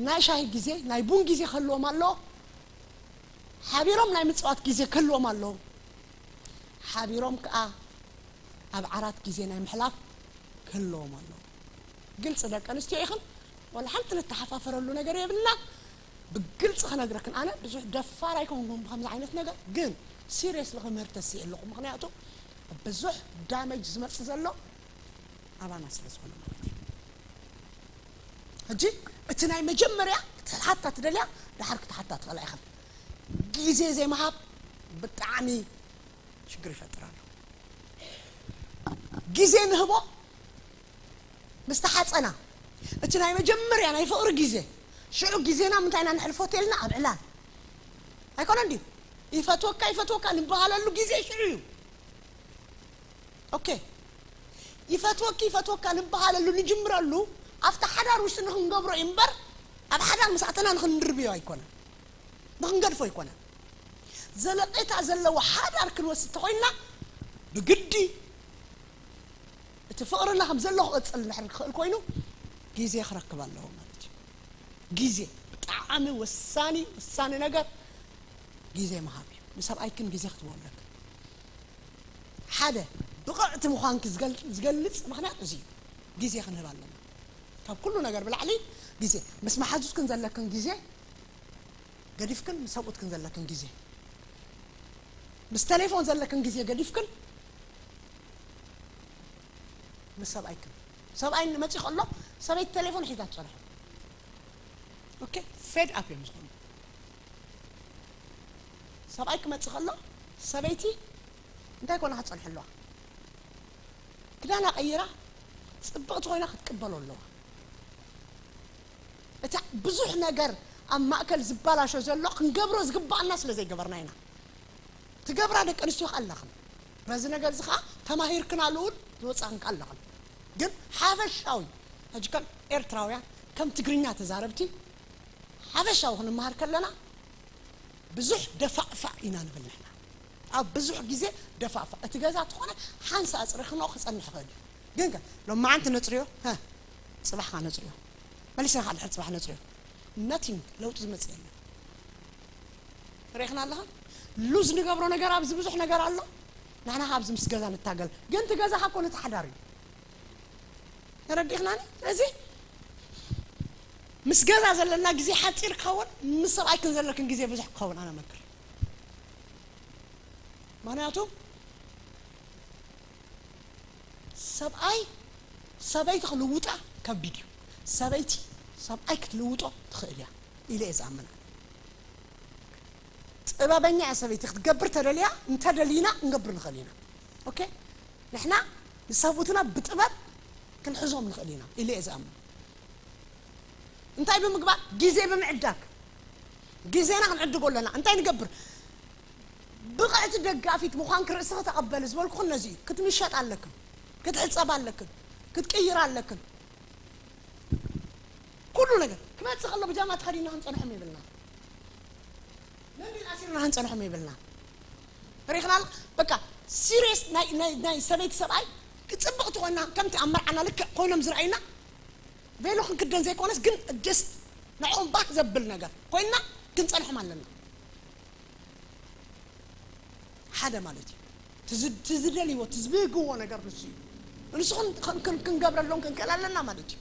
ናይ ሻሂ ግዜ ናይ ቡን ግዜ ክህልዎም ኣሎ፣ ሓቢሮም ናይ ምጽዋት ግዜ ክህልዎም ኣሎ፣ ሓቢሮም ከኣ ኣብ ዓራት ግዜ ናይ ምሕላፍ ክህልዎም ኣሎ። ግልጺ ደቂ ኣንስትዮ ኢኽን፣ ዋላ ሓንቲ ንተሓፋፈረሉ ነገር የብልና። ብግልጺ ክነግረክን፣ ኣነ ብዙሕ ደፋር ኣይኮንኩን ብከምዚ ዓይነት ነገር፣ ግን ሲሪየስሊ ክምህር ተስእ ኣለኹ። ምኽንያቱ ብዙሕ ዳመጅ ዝመጽእ ዘሎ ኣባና ስለ ዝኾነ ማለት እዩ። ሕጂ እቲ ናይ መጀመርያ ክትሓታ ትደልያ፣ ድሓር ክትሓታ ትኽእላ ኢኽን። ግዜ ዘይምሃብ ብጣዕሚ ሽግር ይፈጥር ኣሎ። ግዜ ንህቦ ምስ ተሓጸና፣ እቲ ናይ መጀመርያ ናይ ፍቕሪ ግዜ፣ ሽዑ ግዜና ምንታይ ኢና ነሕልፎ ተልና ኣብ ዕላል ኣይኮነን ድዩ? ይፈትወካ ይፈትወካ ንበሃለሉ ግዜ ሽዑ እዩ። ኦኬ፣ ይፈትወኪ ይፈትወካ ንበሃለሉ ንጅምረሉ ኣብቲ ሓዳር ውሽጢ ንክንገብሮ እዩ እምበር ኣብ ሓዳር ምስ ኣተና ንክንድርብዮ ኣይኮነን፣ ንክንገድፎ ኣይኮነን። ዘለቄታ ዘለዎ ሓዳር ክንወስድ ተኮይንና ብግዲ እቲ ፍቕርና ከም ዘሎ ክቕጽል እንድሕር ክኽእል ኮይኑ ግዜ ክረክብ ኣለዎ ማለት እዩ። ግዜ ብጣዕሚ ወሳኒ ወሳኒ ነገር ግዜ ምሃብ እዩ። ንሰብኣይክን ግዜ ክትህቦ ኣለክን። ሓደ ብቕዕቲ ምዃንኪ ዝገል-፣ ዝገልጽ ምኽንያት እዚ እዩ። ግዜ ክንህብ ኣለና። ካብ ኩሉ ነገር ብላዕሊ ግዜ። ምስ መሓዙትክን ዘለክን ግዜ ገዲፍክን፣ ምስ ሰብኡትክን ዘለክን ግዜ፣ ምስ ቴሌፎን ዘለክን ግዜ ገዲፍክን፣ ምስ ሰብኣይክን። ሰብኣይ መጺኡ ከሎ ሰበይቲ ቴሌፎን ሒዛ ትጸንሖ። ኦኬ፣ ፌድ ኣፕ እዮም ዝኾኑ። ሰብኣይ ክመጽእ ከሎ ሰበይቲ እንታይ ኮና ክትጸንሖ ኣለዋ? ክዳና ቀይራ ጽብቕቲ ኮይና ክትቅበሎ ኣለዋ። እቲ ብዙሕ ነገር ኣብ ማእከል ዝበላሾ ዘሎ ክንገብሮ ዝግባኣና ስለ ዘይገበርና ኢና። ትገብራ ደቂ ኣንስትዮ ከኣ ኣለኽን። በዚ ነገር እዚ ከኣ ተማሂርክናሉ እውን ዝወጻእን ከኣ ኣለኽን። ግን ሓፈሻዊ፣ ሕጂ ከም ኤርትራውያን፣ ከም ትግርኛ ተዛረብቲ፣ ሓፈሻዊ ክንመሃር ከለና ብዙሕ ደፋእፋእ ኢና ንብል ንሕና። ኣብ ብዙሕ ግዜ ደፋእፋእ። እቲ ገዛ ተኾነ ሓንሳእ ኣጽሪኽንኦ ክጸንሕ ይኽእል እዩ። ግን ከ ሎማዓንቲ ነጽርዮ፣ ሀ፣ ጽባሕ ከኣ ነጽርዮ። መሊስና ከኣ ድሕሪ ጽባሕ ነጽርዮ። ነቲንግ፣ ለውጢ ዝመጽእ የለን። ርኢኽና ኣለኻ? ሉዝ ንገብሮ ነገር ኣብዚ ብዙሕ ነገር ኣሎ። ንሕና ከኣ ኣብዚ ምስ ገዛ ንታገል። ግን እቲ ገዛ ከኣ ኮነ እቲ ሓዳር እዩ። ተረዲእኽናኒ? ስለዚ ምስ ገዛ ዘለና ግዜ ሓጺር ክኸውን፣ ምስ ሰብኣይክን ዘለክን ግዜ ብዙሕ ክኸውን ኣነ እመክር። ምክንያቱ ሰብኣይ ሰበይቲ ክልውጣ ከቢድ እዩ። ሰበይቲ ሰብኣይ ክትልውጦ ትኽእል እያ ኢለ እየ ዝኣምን። ጥበበኛ እያ ሰበይቲ ክትገብር ተደልያ፣ እንተደሊና ክንገብር ንኽእል ኢና። ኦኬ፣ ንሕና ንሰብኡትና ብጥበብ ክንሕዞም ንኽእል ኢና ኢለ እየ ዝኣምን። እንታይ ብምግባር? ግዜ ብምዕዳግ። ግዜና ክንዕድጎ ኣለና። እንታይ ንገብር? ብቕዕቲ ደጋፊት ምዃንኪ ርእስኺ ተቐበሊ ዝበልኩኽን ነዚ እዩ። ክትምሸጥ ኣለክን፣ ክትሕጸብ ኣለክን፣ ክትቅይር ኣለክን። ኩሉ ነገር ክመጽእ ከሎ ብጃማ ተኸዲና ክንጸንሖም የብልና። መንዲል ኣሲርና ክንጸንሖም የብልና። ሪኽና በቃ ሲሪየስ ናይ ናይ ናይ ሰበይቲ ሰብኣይ ክጽብቕቲ ኮይና ከምቲ ኣብ መርዓና ልክዕ ኮይኖም ዝረኣዩና ቬሎ ክንክደን ዘይኮነስ ግን just ንዕኦም ባህ ዘብል ነገር ኮይና ክንጸንሖም ኣለና። ሓደ ማለት እዩ። ትዝ- ትዝደልይዎ ትዝብህግዎ ነገር ንሱ እዩ። ንሱ ክን- ክን- ክን- ክንገብረሎም ክንክእል ኣለና ማለት እዩ።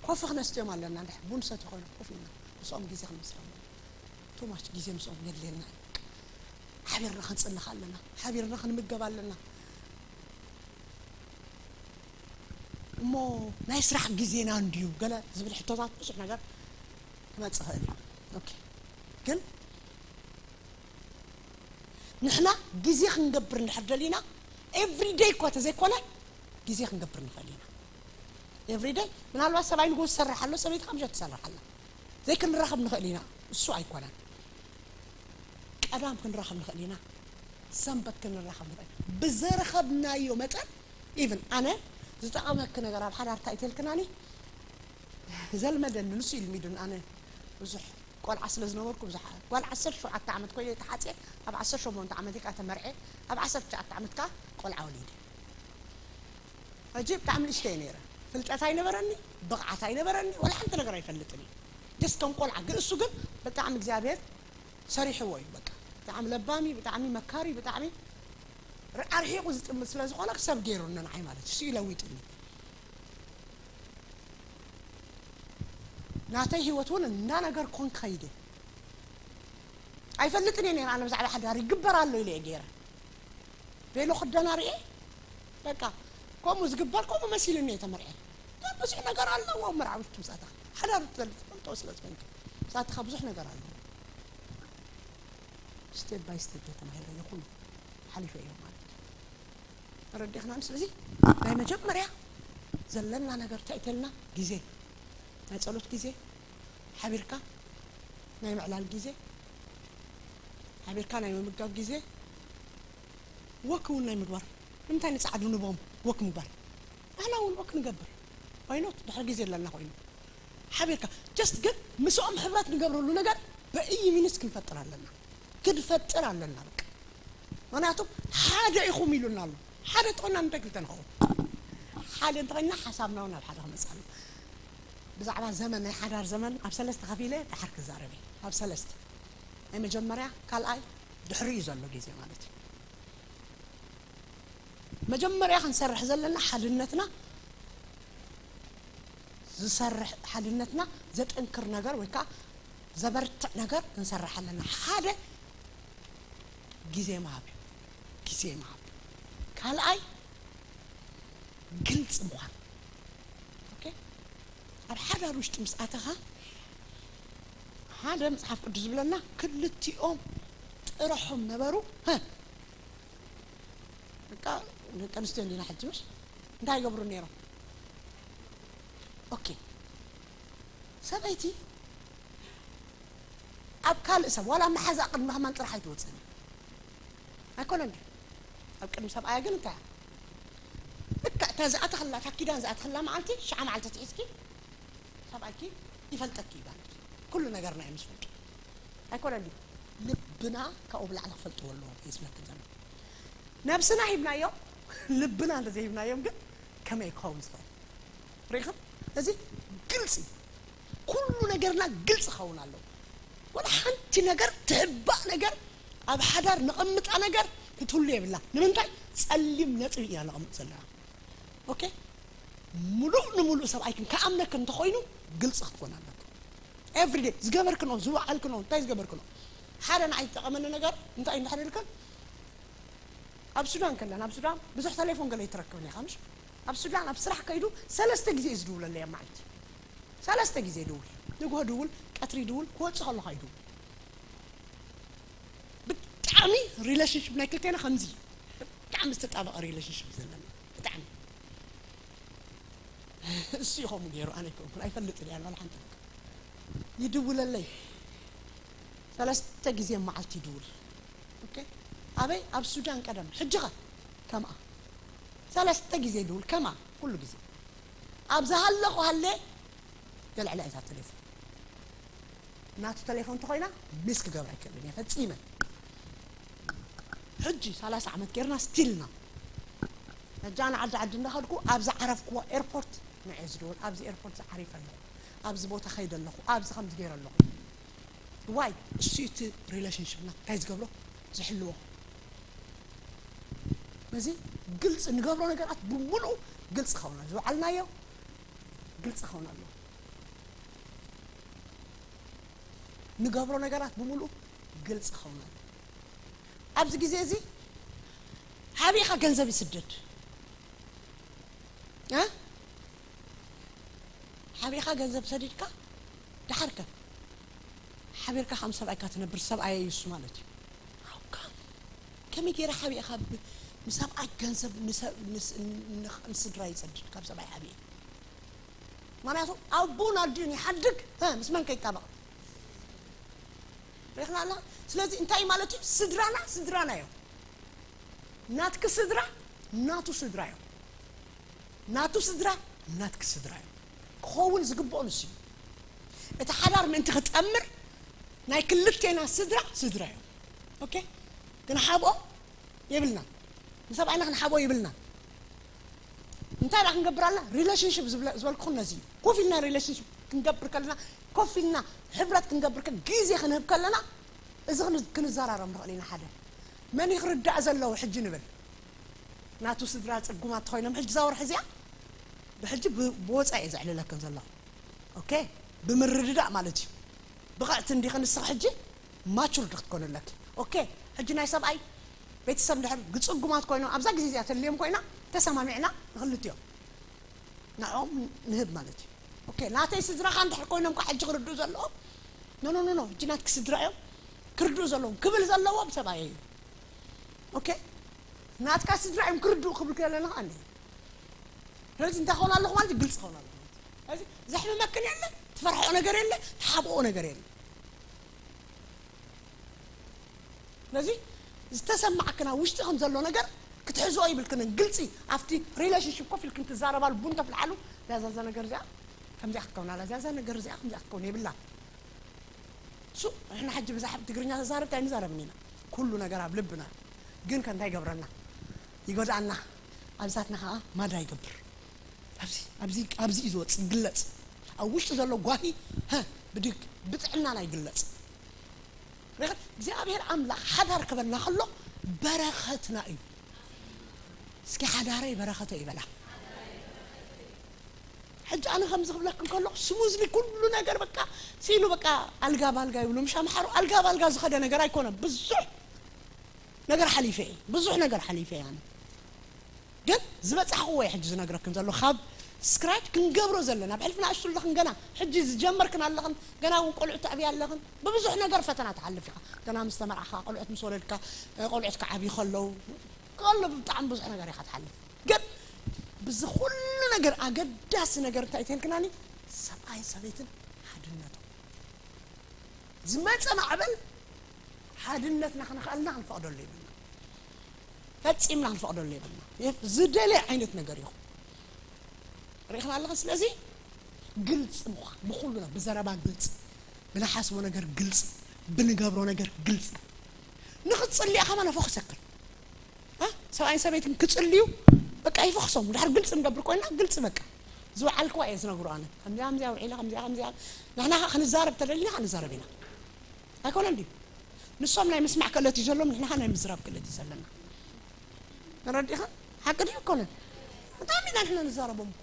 ኮፊ ክነስትዮም ኣለና። እንድሕር ቡን ሰትዩ ኮይኖም ኮፍ ኢልና ምስኦም ግዜ ክንምስራ ኣለና። ቱማች ግዜ ምስኦም የድልየና እዩ። ሓቢርና ክንጽልኽ ኣለና። ሓቢርና ክንምገብ ኣለና። እሞ ናይ ስራሕ ግዜና እንድዩ ገለ ዝብል ሕቶታት ብዙሕ ነገር ክመጽእ ይኽእል እዩ። ኦኬ፣ ግን ንሕና ግዜ ክንገብር እንድሕር ደሊና ኤቭሪደይ እኳ ተዘይኮነ ግዜ ክንገብር ንኽእል ኢና። ኤቭሪደይ ምናልባት ሰብኣይ ንግሆ ዝሰርሕ ኣሎ፣ ሰበይቲ ካብ ምሸት ትሰርሕ ኣላ። ዘይክንራኸብ ንኽእል ኢና፣ እሱ ኣይኮነን። ቀዳም ክንራኸብ ንኽእል ኢና፣ ሰንበት ክንራኸብ ንኽእል። ብዝረኸብናዮ መጠን ኢቭን ኣነ ዝጠቐመኪ ነገር ኣብ ሓዳር እንታይ ተልክናኒ ዘልመደኒ ንሱ ኢልሚዱን ኣነ ብዙሕ ቆልዓ ስለ ዝነበርኩ ብዙሕ ጓል ዓሰርተ ሸውዓተ ዓመት ኮይነ ተሓፅየ ኣብ ዓሰርተ ሸሞንተ ዓመት ኢካ ተመርዐ ኣብ ዓሰርተ ትሽዓተ ዓመት ካ ቆልዓ ወሊደ ሕጂ ብጣዕሚ ንእሽተይ ነይረ ፍልጠት ኣይነበረኒ ብቕዓት ኣይነበረኒ ወላ ሓንቲ ነገር ኣይፈልጥን እዩ ደስ ከም ቆልዓ ግን እሱ ግን ብጣዕሚ እግዚኣብሔር ሰሪሕዎ እዩ በቃ ብጣዕሚ ለባሚ ብጣዕሚ መካሪ ብጣዕሚ ኣርሒቑ ዝጥምት ስለ ዝኾነ ክሰብ ገይሩኒ ንዓይ ማለት እዩ ለዊጥኒ ናተይ ህይወት እውን እንዳነገርኩን ከይደ ኣይፈልጥን እየ ነይረ ኣነ ብዛዕባ ሓዳር ይግበር ኣሎ ኢለ እየ ገይረ ቬሎ ክደና ርኤ በቃ ከምኡ ዝግበር ከምኡ መሲሉኒ እየ ተመርዐ ግን ብዙሕ ነገር ኣለዎ መርዓዊት ምሳትኻ ሓዳር ትፈልጥ ትፈልጦ ስለ ዝኾንክ ምሳትኻ ብዙሕ ነገር ኣለዎ step by step እየ ተማሂረ ይኹን ሓሊፈ እዮም ማለት እዩ ተረዲኽና ስለዚ ናይ መጀመርያ ዘለና ነገር እንታይ ተልና ግዜ ናይ ጸሎት ግዜ ሓቢርካ ናይ ምዕላል ግዜ ሓቢርካ ናይ ምምጋብ ግዜ ወክ እውን ናይ ምግባር ንምንታይ ንጻዕዱ ንቦም ወክ ምግባር ንሕና እውን ወክ ንገብር ዋይኖት ድሕሪ ግዜ ኣለና ኮይኑ ሓቢርካ just ግን ምስኦም ሕብረት ንገብረሉ ነገር በእይ ሚንስ ክንፈጥር ኣለና ክንፈጥር ኣለና በቃ ምክንያቱ ሓደ ኢኹም ኢሉና ኣሎ ሓደ እንተኾይና እንታይ ክልተ ንኸውን ሓደ እንተኾይና ሓሳብና እውን ኣብ ሓደ ክመፅእ ኣሎ ብዛዕባ ዘመን ናይ ሓዳር ዘመን ኣብ ሰለስተ ከፊለ ድሓር ክዛረብ ኣብ ሰለስተ ናይ መጀመርያ ካልኣይ ድሕሪኡ ዘሎ ግዜ ማለት እዩ መጀመርያ ክንሰርሕ ዘለና ሓድነትና ዝሰርሕ ሓድነትና ዘጠንክር ነገር ወይ ከዓ ዘበርትዕ ነገር ክንሰርሕ ኣለና ሓደ ግዜ ምሃብ እዩ ግዜ ምሃብ ካልኣይ ግልፂ ምዃን ኣብ ሓዳር ውሽጢ ምስ ኣተኻ ሓደ መፅሓፍ ቅዱስ ዝብለና ክልቲኦም ጥረሖም ነበሩ በቃ ደቂ ኣንስትዮ እንዲና ሕጂ ምሽ እንታይ ይገብሩ ነይሮም ኦኬ ሰበይቲ ኣብ ካልእ ሰብ ዋላ መሓዛ ቅድሚ ከማን ጥራሕ ኣይትወፅእን ኣይኮነን ድዩ ኣብ ቅድሚ ሰብኣያ ግን እንታይ ልክዕ እታ ዝኣተኽላ እታ ኪዳን ዝኣተኽላ መዓልቲ ሽዓ መዓልቲ ትሒዝኪ ሰብኣይኪ ይፈልጠኪ እዩ ማለት ኩሉ ነገርና እዩ ምስ ፈልጡ ኣይኮነን ድዩ ልብና ካብኡ ብላዕሊ ክፈልጥዎ ኣለዎም እዩ ዝብለክን ዘሎ ነብስና ሂብናዮም ልብና እንተዘይሂብናዮም ግን ከመይ ክኸውን ዝኽእል ርኢኹም እዚ ግልፂ ኩሉ ነገርና ግልፂ ክኸውን ኣለዎ ወላ ሓንቲ ነገር ትሕባእ ነገር ኣብ ሓዳር ነቐምጣ ነገር ክትህሉ የብላ ንምንታይ ፀሊም ነጥቢ ኢና ነቐምጥ ዘለና ኦኬ ሙሉእ ንሙሉእ ሰብኣይክን ከኣምነክን እንተኾይኑ ግልፂ ክትኮን ኣለኩ ኤቭሪዴ ዝገበርክኖ ዝወዓልክኖ እንታይ ዝገበርክኖ ሓደ ንዓይ ዝጠቐመኒ ነገር እንታይ እንድሕር ኢልክን፣ ኣብ ሱዳን ከለና፣ ኣብ ሱዳን ብዙሕ ቴሌፎን ገለ ኣይትረክብን ኢኻ፣ ምሽ? ኣብ ሱዳን ኣብ ስራሕ ከይዱ ሰለስተ ግዜ እዩ ዝድውለለይ ኣብ መዓልቲ። ሰለስተ ግዜ ይድውል። ንግሆ ድውል፣ ቀትሪ ይድውል፣ ክወጽእ ከለኹ ይድውል። ብጣዕሚ ሪሌሽንሽፕ ናይ ክልቴና ከምዚ እዩ። ብጣዕሚ ዝተጣበቐ ሪሌሽንሽፕ ዘለና። ብጣዕሚ። እሱ እዩ ከምኡ ገይሩ፣ ኣነ ኣይኮንኩን፣ ኣይፈልጥን እየ፣ ዋላ ሓንቲ ነገር። ይድውለለይ። ሰለስተ ግዜ መዓልቲ ይድውል። ኦኬ? ኣበይ? ኣብ ሱዳን ቀደም። ሕጂ ኸ? ከምኣ። ሰለስተ ግዜ ይድውል፣ ከምኣ፣ ኩሉ ግዜ። ኣብ ዝሃለኹ ሃለ፣ የልዕላ እታ ቴሌፎን። ናቱ ቴሌፎን እንተኾይና፣ ሚስ ክገብራ ኣይክእልን እየ፣ ፈጺመ። ሕጂ ሰላሳ ዓመት ጌርና፣ ስቲል ና። ሕጂ ኣነ ዓዲ ዓዲ እንዳኸድኩ፣ ኣብ ዝዓረፍክዎ ኤርፖርት ንዐ ዝድውል፣ ኣብዚ ኤርፖርት ዝዓሪፈ ኣለኹ፣ ኣብዚ ቦታ ከይደ ኣለኹ፣ ኣብዚ ከምዚ ገይረ ኣለኹ። ዋይ? እሱ እዩ እቲ ሪሌሽንሽፕና እንታይ ዝገብሮ? ዝሕልዎ። ነዚ ግልፂ ንገብሮ ነገራት ብምሉኡ ግልፂ ከውና፣ ዝውዓልናዮ ግልፂ ከውና ኣለዎ። ንገብሮ ነገራት ብምሉኡ ግልፂ ከውና ኣለዎ። ኣብዚ ግዜ እዚ ሓቢእኻ ገንዘብ ይስደድ። እ? ሓቢእኻ ገንዘብ ሰዲድካ፣ ደሓርከ ሓቢርካ ከም ሰብኣይካ ትነብር፣ ሰብኣየ እዩ እሱ ማለት እዩ። ሃውካ? ከመይ ገይረ ሓቢእኻ ብ-፣ ንሰብኣይ ገንዘብ ንሰ-፣ ንስ-፣ ን-፣ ንስድራ ይሰድድ ካብ ሰብኣይ ሓቢኤ? ምኽንያቱ ኣቦን ኣዲኡን ይሓድግ፣ እ፣ ምስ መን ከይጣበቕ? ርኢኽና ኣለኻ? ስለዚ እንታይ ማለት እዩ? ስድራና፣ ስድራና እዮም። ናትኪ ስድራ፣ ናቱ ስድራ እዮም። ናቱ ስድራ፣ ናትኪ ስድራ እዮም። ክኸውን ዝግብኦ ንሱ እዩ። እቲ ሓዳር ምእንቲ ክጠምር፣ ናይ ክልቴና ስድራ፣ ስድራ እዮም። ኦኬ? ክንሓብኦ የብልና። ንሰብኣይና ክንሓብኦ የብልና። እንታይ ደኣ ክንገብር ኣለና? ሪሌሽንሽፕ ዝብለ-፣ ዝበልኩኹም ነዚ እዩ። ኮፍ ኢልና ሪሌሽንሽፕ ክንገብር ከለና፣ ኮፍ ኢልና ሕብረት ክንገብር ከ-፣ ግዜ ክንህብ ከለና፣ እዚ ክን-፣ ክንዘራረብ ንኽእል ኢና። ሓደ መን እዩ ክርዳእ ዘለዎ ሕጂ ንብል? ናቱ ስድራ ጽጉማት ተኾይኖም ሕጂ እዛ ወርሒ እዚኣ፣ ብሕጂ ብ-፣ ብወጻኢ እየ ዘዕልለክን ዘለኹ። ኦኬ? ብምርድዳእ ማለት እዩ። ብቕዕቲ እንዲኺ ንስኺ ሕጂ ማቹርድ ክትኮኒ ኣለኪ። ኦኬ? ሕጂ ናይ ሰብኣይ ቤተሰብ እንድሕር ግጽጉማት ኮይኖም ኣብዛ ግዜ እዚኣ ተልዮም ኮይና ተሰማሚዕና ንኽልቲኦም ንዕኦም ንህብ ማለት እዩ። ኦኬ? ናተይ ስድራኻ እንድሕር ኮይኖም ከዓ ሕጂ ክርድኡ ዘለዎም፣ ኖ፣ ኖ፣ ኖ፣ ኖ፣ ሕጂ ናትኪ ስድራ እዮም ክርድኡ ዘለዎም፣ ክብል ዘለዎም ሰብኣየ እዩ። ኦኬ? ናትካ ስድራ እዮም ክርድኡ ክብል ከለና ከዓ እኔ። ስለዚ እንታይ ክኸውን ኣለኹ ማለት እዩ? ግልፂ ክኸውን ኣለኹ ማለት እዩ። ስለዚ ዘሕምመክን የለ፣ ትፈርሕኦ ነገር የለ፣ ትሓብኦ ነገር የለ። ስለዚ ዝተሰማዕክን ኣብ ውሽጥኽን ዘሎ ነገር ክትሕዝኦ ይብልክንን፣ ግልፂ ኣብቲ ሪሌሽንሽፕ ኮፍ ኢልክን ትዛረባሉ፣ ቡን ተፍልሓሉ፣ እዛ፣ እዛ ነገር እዚኣ ከምዚኣ ክትከውን ኣላ፣ እዛ፣ እዛ ነገር እዚኣ ከምዚኣ ክትከውን የብላን። እሱ ንሕና ሕጂ ብዛሕብ ትግርኛ ተዛረብቲ ኣይንዛረብን ኢና። ኩሉ ነገር ኣብ ልብና። ግን ከ እንታይ ይገብረና? ይጎድኣና። ኣብዛትና ከዓ ማዳ ይገብር። ኣብዚ፣ ኣብዚ፣ ኣብዚ እዩ ዝወፅእ፣ ይግለፅ። ኣብ ውሽጢ ዘሎ ጓሂ፣ ሀ፣ ብድግ፣ ብጥዕናና ይግለፅ። ርኢኻ? እግዚኣብሔር ኣምላኽ ሓዳር ክበልና ከሎ በረኸትና እዩ። እስኪ ሓዳረይ በረኸተይ ይበላ። ሕጂ ኣነ ከምዚ ክብለክን ከለኹ ስሙዝሊ ኩሉ ነገር በቃ ሲሉ በቃ ኣልጋ ባልጋ ይብሉ። ምሽ ኣምሓሩ ኣልጋ ባልጋ ዝኸደ ነገር ኣይኮነ። ብዙሕ ነገር ሓሊፈ እየ። ብዙሕ ነገር ሓሊፈ እየ ኣነ። ግን ዝበጻሕኽዎ እየ ሕጂ ዝነግረክን ዘሎ። ካብ ስክራች ክንገብሮ ዘለና። ኣብ ሕልፍና ኣሽቱ ኣለኽን ገና። ሕጂ ዝጀመርክን ኣለኽን። ገና እውን ቆልዑ ተዕብያ ኣለኽን። ብብዙሕ ነገር ፈተና ትሓልፍ ኢኻ። ገና ምስ ተመርዓኻ፣ ቆልዑት ምስ ወለድካ፣ እ፣ ቆልዑት ክዓብዩ ከለዉ፣ ከሎ ብጣዕሚ ብዙሕ ነገር ኢኻ ትሓልፍ። ግን ብዚ ኩሉ ነገር ኣገዳሲ ነገር እንታይ ተልክናኒ? ሰብኣይን ሰበይትን ሓድነቶም። ዝመጸ ማዕበል ሓድነትና ክነኽኣልና ክንፈቕደሉ የብልና። ፈጺምና ክንፈቕደሉ የብልና። የፍ-፣ ዝደለየ ዓይነት ነገር ይኹን። ርኢኽና ኣለኽን? ስለዚ ግልፂ ምዃን፣ ብኹሉና፣ ብዘረባ ግልፂ፣ ብንሓስቦ ነገር ግልፂ፣ ብንገብሮ ነገር ግልፂ። ንኽትፅሊ ኢኻ ከማን ኣፈኹሰክን። እ? ሰብኣይን ሰበይትን ክፅልዩ በቃ ይፈኽሶም። ድሕር ግልፂ ንገብር ኮይና ግልፂ በቃ። ዝወዓልክዋ እየ ዝነግሮ ኣነ። ከምዚኣ፣ ከምዚኣ ውዒላ፣ ከምዚኣ፣ ከምዚኣ። ንሕና ኸ ክንዛረብ ተደሊና ክንዛረብ ኢና። ኣይኮነን ድዩ? ንሶም ናይ ምስማዕ ክእለት እዩ ዘለዎም፣ ንሕና ኸ ናይ ምዝራብ ክእለት እዩ ዘለና። ተረዲእኻ? ሓቂ ድዩ ኣይኮነን? ብጣዕሚ ኢና ንሕና ንዛረቦም እኮ።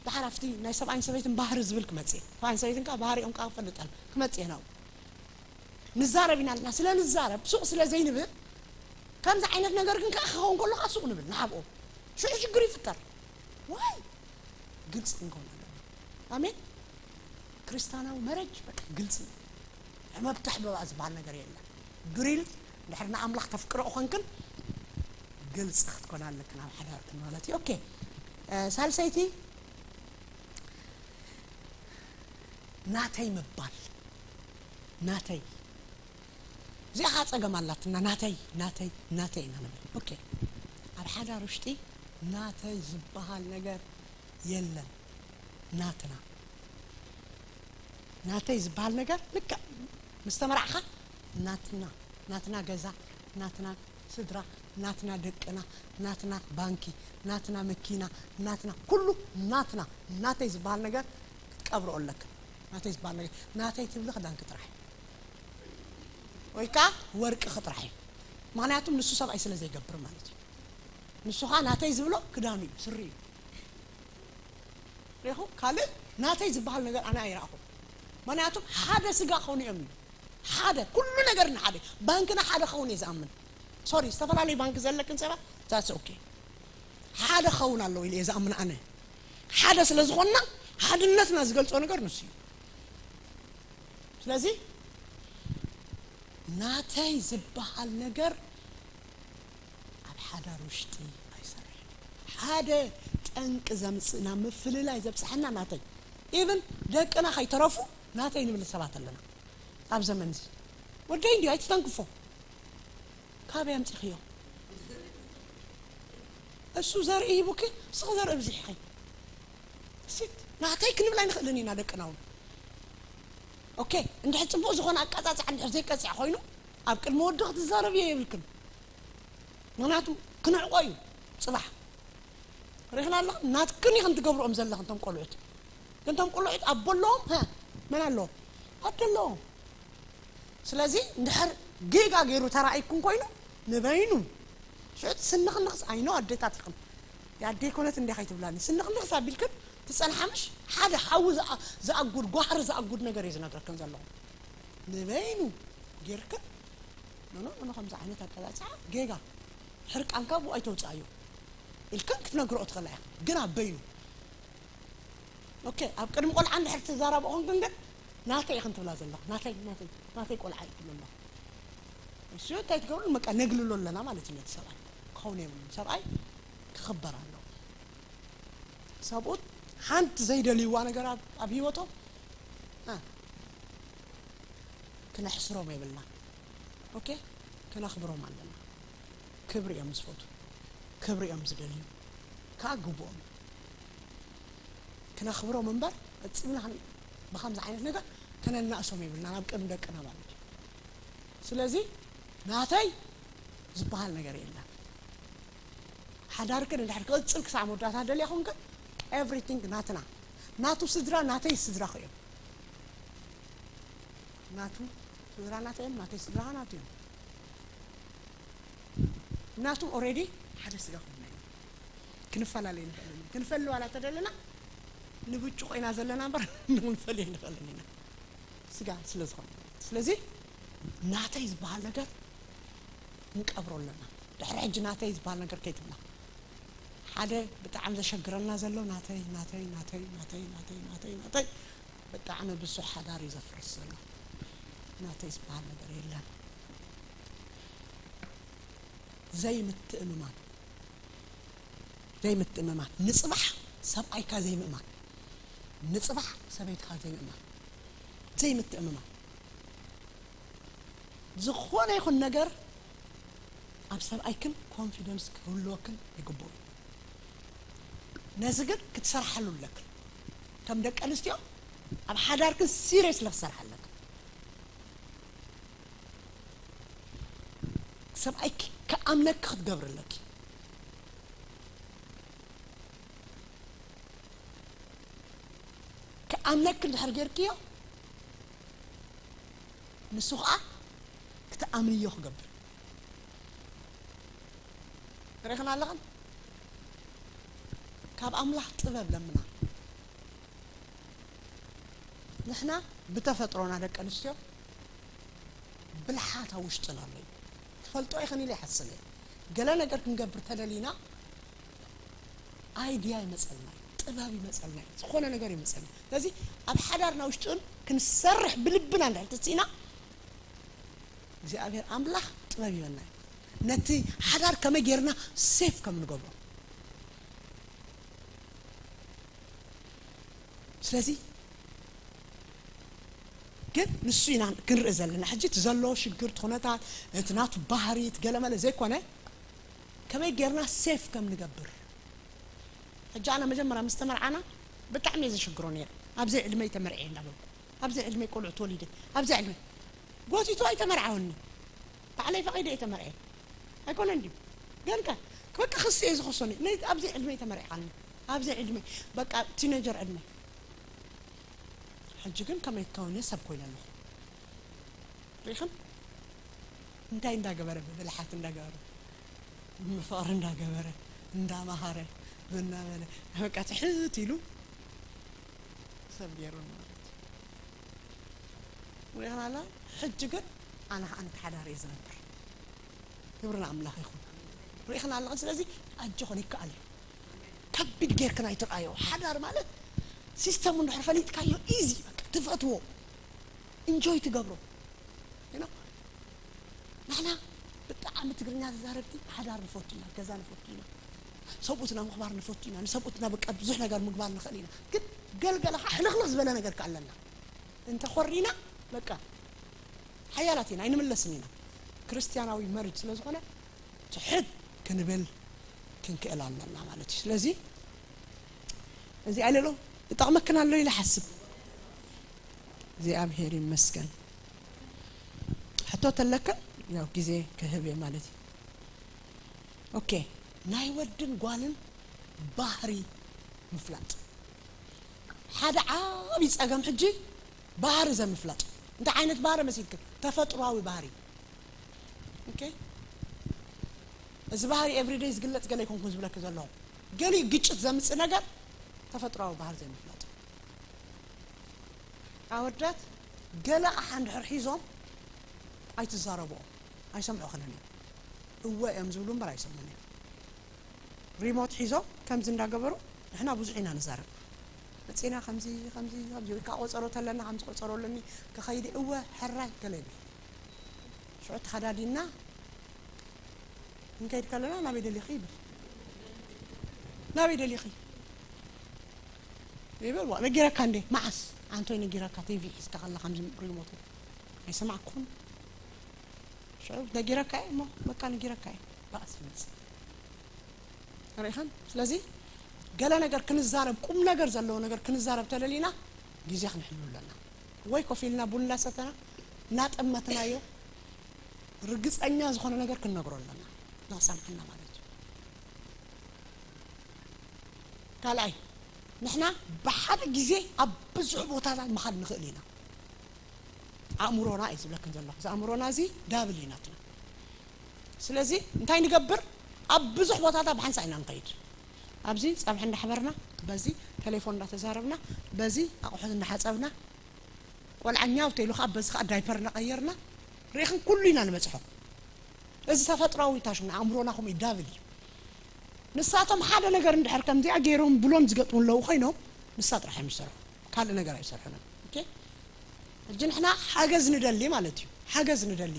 ደሓር ኣብቲ ናይ ሰብኣይን ሰበይትን ባህሪ ዝብል ክመጽእ እየ። ሰብኣይን ሰበይትን ከዓ ባህሪኦም ከዓ ክፈልጥ ኣሎ። ክመጽእ እየ ናብኡ። ንዛረብ ኢና ልና ስለ ንዛረብ ሱቕ ስለ ዘይንብል ከምዚ ዓይነት ነገር ግን ከዓ ክኸውን ከሎ ከዓ ሱቕ ንብል ንሓብኦም ሽዑ ሽግር ይፍጠር ዋይ ግልፂ ክንከውን ኣለና ኣሜን ክርስቲያናዊ መረጅ በቃ ግልፂ መብትሕ በባ ዝበሃል ነገር የለን ብሪል ድሕር ንኣምላኽ ተፍቅሮ ኾንክን ግልፂ ክትኮን ኣለክን ኣብ ሓዳርክን ማለት እዩ ኦኬ ሳልሰይቲ ናተይ ምባል ናተይ እዚኣ ከዓ ፀገም ኣላትና ናተይ ናተይ ናተይ ኢና ንብል ኦኬ ኣብ ሓዳር ውሽጢ ናተይ ዝበሃል ነገር የለን ናትና ናተይ ዝበሃል ነገር ልክዕ ምስ ተመራዕኻ ናትና ናትና ገዛ ናትና ስድራ ናትና ደቅና ናትና ባንኪ ናትና መኪና ናትና ኩሉ ናትና ናተይ ዝበሃል ነገር ክትቀብርኦ ኣለክን ናተይ ዝበሃል ነገር ናተይ ትብሊ ክዳንኪ ጥራሕ ወይ ከዓ ወርቅኺ ጥራሕ እዩ ምክንያቱም ንሱ ሰብኣይ ስለ ዘይገብር ማለት እዩ ንሱ ከዓ ናተይ ዝብሎ ክዳኑ እዩ ስሪ እዩ ሪኹም ካልእ ናተይ ዝበሃል ነገር ኣነ ኣይረኣኹም ምክንያቱም ሓደ ስጋ ክኾኑ እዮም እዩ ሓደ ኩሉ ነገር ንሓደ ባንክና ሓደ ክኸውን እየ ዝኣምን ሶሪ ዝተፈላለዩ ባንክ ዘለክን ሰባት that's okay ሓደ ክኸውን ኣለዎ ኢለ እየ ዝኣምን ኣነ ሓደ ስለ ዝኾንና ሓድነትና ዝገልፆ ነገር ንሱ እዩ ስለዚ ናተይ ዝበሃል ነገር ኣብ ሓዳር ውሽጢ ኣይሰርሕን ሓደ ጠንቂ ዘምፅእ ናብ ምፍልላይ ዘብፅሐና ናተይ even ደቅና ከይተረፉ ናተይ ንብል ሰባት ኣለና ኣብ ዘመን እዚ ወደይ እንዲዩ ኣይትተንክፎ ካበይ ኣምፂኽዮ እሱ ዘርኢ ሂቡኪ ንስኺ ዘርኢ ብዚሕኺ እሲት ናተይ ክንብል ኣይንኽእልን ኢና ደቅና እውን ኦኬ እንድሕር ፅቡቅ ዝኾነ ኣቀፃፅዓ እንድሕር ዘይቀፅዕ ኮይኑ ኣብ ቅድሚ ወዲ ክትዛረብዮ የብልክን ምክንያቱ ክነዕቆ እዩ ፅባሕ ሪኽና ኣለኹም ናትክን ኢኽን ትገብርኦም ዘለኽን ቶም ቆልዑት ግን ቶም ቆልዑት ኣቦ ኣለዎም መን ኣለዎም ኣዶ ኣለዎም ስለዚ እንድሕር ጌጋ ገይሩ ተራእይኩም ኮይኑ ንበይኑ ሽዑ ስንኽንኽስ ኣይኖ ኣዴታት ኢኽን የኣደይ ኮነት እንዲያ ከይትብላኒ ስንኽንኽስ ኣቢልክን ትፀንሓ ምሽ ሓደ ሓዊ ዝኣጉድ ጓህሪ ዝኣጉድ ነገር እዩ ዝነግረክን ዘለኹ ንበይኑ ጌርክን ኖኖ ኖኖ ከምዚ ዓይነት ኣቀፃፅዓ ጌጋ ሕርቃንካ ብኡ ኣይተውፅኣዮ ኢልክን ክትነግርኦ ትኽእላ ኢኽን ግን ኣበይኑ ኦኬ ኣብ ቅድሚ ቆልዓ እንድሕር ትዛረቡ ኮንክን ግን ናተይ ኢኽን ትብላ ዘለኹ ናተይ ናተይ ናተይ ቆልዓ እዩ ትብሉ ኣለኹ እሱ እንታይ ትገብሩ በቃ ነግልሎ ኣለና ማለት እዩ ነቲ ሰብኣይ ክኸውን የብሉን ሰብኣይ ክኽበር ኣለዎ ሰብኡት ሓንቲ ዘይደልይዋ ነገር ኣብ ህይወቶም ክነሕስሮም የብልና ኦኬ ክነኽብሮም ኣለና ክብሪ እዮም ዝፈቱ ክብሪ እዮም ዝደልዩ ከዓ ግቡኦም ክነኽብሮም እምበር ፈፂምና ብከምዚ ዓይነት ነገር ከነናእሶም የብልና ናብ ቅድሚ ደቅና ማለት እዩ ስለዚ ናተይ ዝበሃል ነገር የለን ሓዳርክን እንድሕር ክቕፅል ክሳዕ መወዳእታ ደልያ ኮንክን everything ናትና ናቱ ስድራ ናተይ ስድራ እዮም ናቱ ስድራ ናተይ እዮም ናተይ ስድራ ናቱ እዮም ናቱ already ሓደ ስጋ ኮይና እዮም ክንፈላለይ ንኽእል ኢና ክንፈሊ ዋላ ተደለና ንብጭቆ ኢና ዘለና እምበር ንኽንፈልዮ ንኽእልን ኢና ስጋ ስለ ዝኾነ ስለዚ ናተይ ዝበሃል ነገር ክንቀብሮ ኣለና ድሕሪ ሕጂ ናተይ ዝበሃል ነገር ከይትብላ ሓደ ብጣዕሚ ዘሸግረና ዘሎ ናተይ ናተይ ናተይ ናተይ ናተይ ናተይ ናተይ ብጣዕሚ ብዙሕ ሓዳር እዩ ዘፍርስ ዘሎ ናተይ ዝበሃል ነገር የለን ዘይምትእምማን ዘይምትእምማን ንፅባሕ ሰብኣይካ ዘይምእማን ንፅባሕ ሰበይትካ ዘይምእማን ዘይምትእምማን ዝኾነ ይኹን ነገር ኣብ ሰብኣይክን ኮንፊደንስ ክህልወክን ይግብኡ ነዚ ግን ክትሰርሓሉ ኣለክን ከም ደቂ ኣንስትዮ ኣብ ሓዳርክን ሲሪየስ ለክሰርሓ ኣለክን ሰብኣይኪ ክኣምነኪ ክትገብሪ ኣለኪ ክኣምነኪ እንድሕር ጌርክዮ ንሱ ከዓ ክትኣምንዮ ክገብር ርኢኽን ኣለኽን ካብ ኣምላኽ ጥበብ ለምና ንሕና ብተፈጥሮና ደቂ ኣንስትዮ ብልሓት ኣብ ውሽጥና ኣሎ እዩ። ትፈልጦ ኢኽን ኢለ ይሓስብ እየ። ገለ ነገር ክንገብር ተደሊና፣ ኣይድያ ይመጸልና እዩ፣ ጥበብ ይመጸልና እዩ፣ ዝኾነ ነገር ይመጸልና እዩ። ስለዚ ኣብ ሓዳርና ውሽጥን ክንሰርሕ ብልብና እንድሕር ተስኢና፣ እግዚኣብሔር ኣምላኽ ጥበብ ይበና እዩ። ነቲ ሓዳር ከመይ ጌርና ሴፍ ከም ንገብሮ። ስለዚ ግን ንሱ ኢና ክንርኢ ዘለና። ሕጂ እቲ ዘሎ ሽግር፣ እቲ ኩነታት፣ እቲ ናቱ ባህሪ፣ እቲ ገለመለ ዘይኮነ፣ ከመይ ጌርና ሴፍ ከም ንገብር። ሕጂ ኣነ መጀመርያ ምስ ተመርዓና ብጣዕሚ እየ ዝሽግሮ ነይረ። ኣብ ዘይዕድመይ ተመርዕየ እንዳበልኩ፣ ኣብ ዘይዕድመይ ቆልዑ ተወሊደ፣ ኣብ ዘይዕድመይ ጎቲቱ ኣይተመርዓወኒ። ባዕለይ ፈቒደ እየ ተመርዕየ። ኣይኮነን ድዩ? ገንካ በቃ ክሲ እየ ዝኸሶኒ። ነይ ኣብ ዘይዕድመይ ተመርዕኻኒ። ኣብ ዘይዕድመይ፣ በቃ ቲኔጀር ዕድመ። ሕጂ ግን ከመይ ትከውኒ ሰብ ኮይነ ኣለኹ። ርኢኽን? እንታይ እንዳገበረ፣ ብብልሓት እንዳገበረ፣ ብምፍቕሪ እንዳገበረ፣ እንዳመሃረ፣ ብናበለ፣ በቃ ትሕት ኢሉ ሰብ ገይሩኒ ማለት እዩ። ርኢኽን ኣላ? ሕጂ ግን ኣነ ኸዓ ነቲ ሓዳር እየ ዝነብር። ክብሪ ንኣምላኽ ይኹን። ርኢኽን ኣለኽን? ስለዚ ኣጆኽን፣ ይከኣል እዩ። ከቢድ ጌርክን ኣይትርኣዮ። ሓዳር ማለት ሲስተሙ እንድሕር ፈሊጥካዮ፣ ኢዚ፣ በቃ ትፈትዎ፣ ኢንጆይ ትገብሮ። You know? ንሕና ብጣዕሚ ትግርኛ ተዛረብቲ ሓዳር ንፈቱ ኢና፣ ገዛ ንፈቱ ኢና፣ ሰብኡትና ምኽባር ንፈቱ ኢና፣ ንሰብኡትና በቃ ብዙሕ ነገር ምግባር ንኽእል ኢና። ግን ገልገለ ኸዓ ሕልኽልኽ ዝበለ ነገር ከ ኣለና። እንተ ኾሪና በቃ ሓያላት ኢና፣ ኣይንምለስን ኢና። ክርስትያናዊ መሪጅ ስለ ዝኾነ ትሕት ክንብል ክንክእል ኣለና ማለት እዩ። ስለዚ እዚ ኣለሎ ይጠቕመክን ኣሎ ኢለ ሓስብ። እግዚኣብሔር ይመስገን። ሕቶ ተለክን ያው ግዜ ክህብ እየ ማለት እዩ። ኦኬ፣ ናይ ወድን ጓልን ባህሪ ምፍላጥ። ሓደ ዓብዪ ጸገም ሕጂ ባህሪ ዘምፍላጥ። እንታይ ዓይነት ባህሪ መሲልክን? ተፈጥሯዊ ባህሪ። ኦኬ፣ እዚ ባህሪ ኤቭሪደይ ዝግለጽ ገለ ይኮንኩን ዝብለኪ ዘለኹ። ገሊኡ ግጭት ዘምጽእ ነገር ተፈጥሯዊ ባህሪ ዘይምፍላጥ። ኣወዳት ገለ ኣቕሓ እንድሕር ሒዞም ኣይትዛረብኦም፣ ኣይሰምዑኽንን እዮም። እወ እዮም ዝብሉ እምበር ኣይሰምዑን እዮም። ሪሞት ሒዞም ከምዚ እንዳገበሩ ንሕና ብዙሕ ኢና ንዛረብ። መጺና ከምዚ፣ ከምዚ፣ ከምዚ፣ ወይ ከዓ ቆጸሮ ተለና ከምዚ ቆጸሮ ኣለኒ፣ ክኸይድ እየ፣ እወ፣ ሕራይ፣ ገለ ይብል። ሽዑ ተኸዳዲና ክንከይድ ከለና ናበይ ደሊኺ ይብል። ናበይ ደሊኺ ይብል። ዋ፣ ነጊረካ እንዴ? መዓስ? ኣንቶይ ነጊረካ፣ ቲቪ ሒዝካ ከላ ከምዚ ሪሞት። ኣይሰማዕኩን። ሽዑ ነጊረካ እየ እሞ፣ በቃ ነጊረካ እየ። ባእሲ ይመጽእ። ርኢኸን? ስለዚ ገለ ነገር ክንዛረብ፣ ቁም ነገር ዘለዎ ነገር ክንዛረብ ተደሊና ግዜ ክንሕሉ ኣለና። ወይ ኮፍ ኢልና ቡን እናሰተና እናጠመትናዮ ርግጸኛ ዝኾነ ነገር ክንነግሮ ኣለና። ንኽሰምዓና ማለት እዩ። ካልኣይ፣ ንሕና ብሓደ ግዜ ኣብ ብዙሕ ቦታታት ምኻድ ንኽእል ኢና። ኣእምሮና እዩ ዝብለክን ዘለኹ። እዚ ኣእምሮና እዚ ዳብል እዩ ናትና። ስለዚ እንታይ ንገብር? ኣብ ብዙሕ ቦታታት ብሓንሳእ ኢና ንኸይድ። ኣብዚ ጸብሒ እንዳሕበርና፣ በዚ ቴሌፎን እንዳተዛረብና፣ በዚ ኣቑሑት እንዳሓጸብና፣ ቆልዓ ኛው ተይሉ ከኣ በዚ ከኣ ዳይፐር እናቐየርና፣ ርኢኽን ኩሉ ኢና ንበጽሖ። እዚ ተፈጥሯዊ ታሽና ኣእምሮና ከምኡ እዩ፣ ዳብል እዩ። ንሳቶም ሓደ ነገር እንድሕር ከምዚኣ ገይሮም ብሎም ዝገጥሙ ኣለዉ ኮይኖም፣ ንሳ ጥራሕ እዮም ዝሰርሑ፣ ካልእ ነገር ኣይሰርሑን እዮም። ኦኬ? ሕጂ ንሕና ሓገዝ ንደሊ ማለት እዩ። ሓገዝ ንደሊ።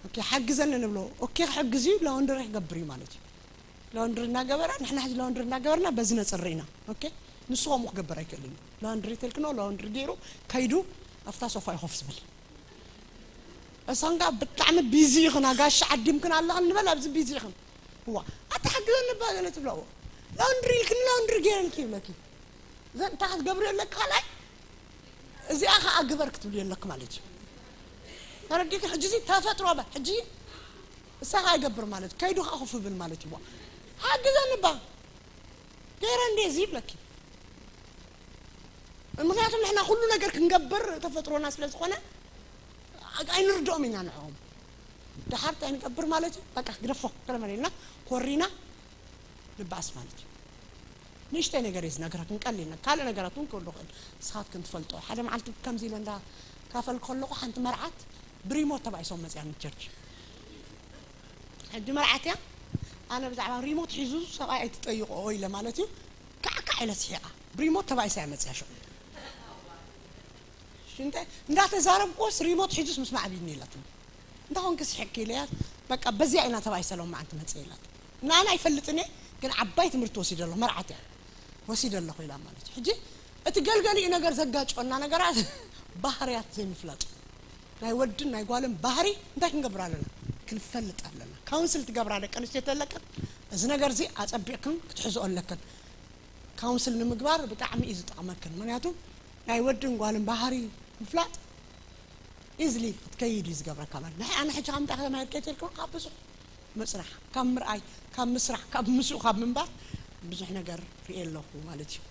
ኦኬ፣ ሓግዘኒ ንብሎ። ኦኬ፣ ክሕግዝ እዩ፣ ላውንደሪ ክገብር እዩ ማለት እዩ። ላውንድሪ እናገበረ፣ ንሕና ሕጂ ላውንድሪ እናገበርና በዚ ነጽሪ ኢና። ኦኬ? ንሱ ከምኡ ክገብር ኣይክእልን እዩ። ላውንድሪ ተልክኖ፣ ላውንድሪ ገይሩ ከይዱ ኣብታ ሶፋ እዩ ኮፍ ዝብል። እሳን ከኣ ብጣዕሚ ቢዚ ኢኽን፣ ኣጋሻ ዓዲምክን ኣለኽን ንበል፣ ኣብዚ ቢዚ ኢኽን። እዋ፣ ኣታ ሓግዘኒ እባ ገለ ትብላ፣ እዋ። ላውንድሪ ኢልክኒ፣ ላውንድሪ ገይረልኪ ይብለኪ። እዘን እንታይ ክትገብሪ ኣለኪ ካልኣይ? እዚኣ ኸኣ ግበር ክትብሊ ኣለኪ ማለት እዩ። ተረዲእኪ? ሕጂ እዚ ተፈጥሮ በ-፣ ሕጂ እሳ ኸኣ ይገብር ማለት እዩ። ከይዱ ኸኣ ኮፍ ይብል ማለት እዩ። እዋ፣ ሓግዘኒ እባ። ገይረ እንዴ እዚ ይብለኪ። ምኽንያቱ ንሕና ኩሉ ነገር ክንገብር ተፈጥሮና ስለ ዝኾነ፣ ኣይንርድኦም ኢና ንዕኦም። ደሓር እንታይ ንገብር ማለት እዩ? በቃ ግደፎ፣ ገለመለ ኢልና ኮሪና ንባኣስ ማለት እዩ። ንእሽተይ ነገር እየ ዝነግረክን፣ ቀሊል ነገር። ካልእ ነገራት እውን ክህሉ ይኽእል። ንስኻትክን ትፈልጦ። ሓደ መዓልቲ ከምዚ ኢለ እንዳ ካፈል ከለኹ ሓንቲ መርዓት ብሪሞት ተባኢሶም መፅያ ንቸርች። ሕጂ መርዓት እያ። ኣነ ብዛዕባ ሪሞት ሒዙ ሰብኣይ ኣይትጠይቆ ኢለ ማለት እዩ። ካዕካዕ ኢለ ስሒቓ። ብሪሞት ተባኢሳ እያ መፅያ ሽዑ። ሽንተ እንዳተዛረብኩስ ሪሞት ሒዙስ ምስማዕ ቢኒ ኢላትኒ። እንታኾንኪ ስሒቕኪ ኢለያ። በቃ በዚያ ኢና ተባኢሰ ሎማዓንቲ መፅእ ኢላት። ንኣና ኣይፈልጥን እየ፣ ግን ዓባይ ትምህርቲ ወሲደ ኣለኹ። መርዓት እያ ወሲደ ኣለኹ ኢላ ማለት እዩ። ሕጂ እቲ ገልገሊኡ ነገር ዘጋጭወና ነገራት ባህርያት ዘይምፍላጥ፣ ናይ ወድን ናይ ጓልን ባህሪ እንታይ ክንገብር ኣለና? ክንፈልጥ ኣለና። ካውንስል ትገብራ ደቂ ኣንስትዮ ተለቅን እዚ ነገር እዚ ኣጸቢቕክን ክትሕዝኦ ኣለክን። ካውንስል ንምግባር ብጣዕሚ እዩ ዝጠቕመክን። ምክንያቱ ናይ ወድን ጓልን ባህሪ ምፍላጥ ኢዝሊ ክትከይድ እዩ ዝገብረካ ማለት። ንሕ ኣነ ሕጂ ካብ ምንታይ ከተማሂር ከይተልኩም ካብ ብዙሕ ምጽናሕ፣ ካብ ምርኣይ፣ ካብ ምስራሕ፣ ካብ ምስኡ ካብ ምንባር ብዙሕ ነገር ርእየ ኣለኹ ማለት እዩ።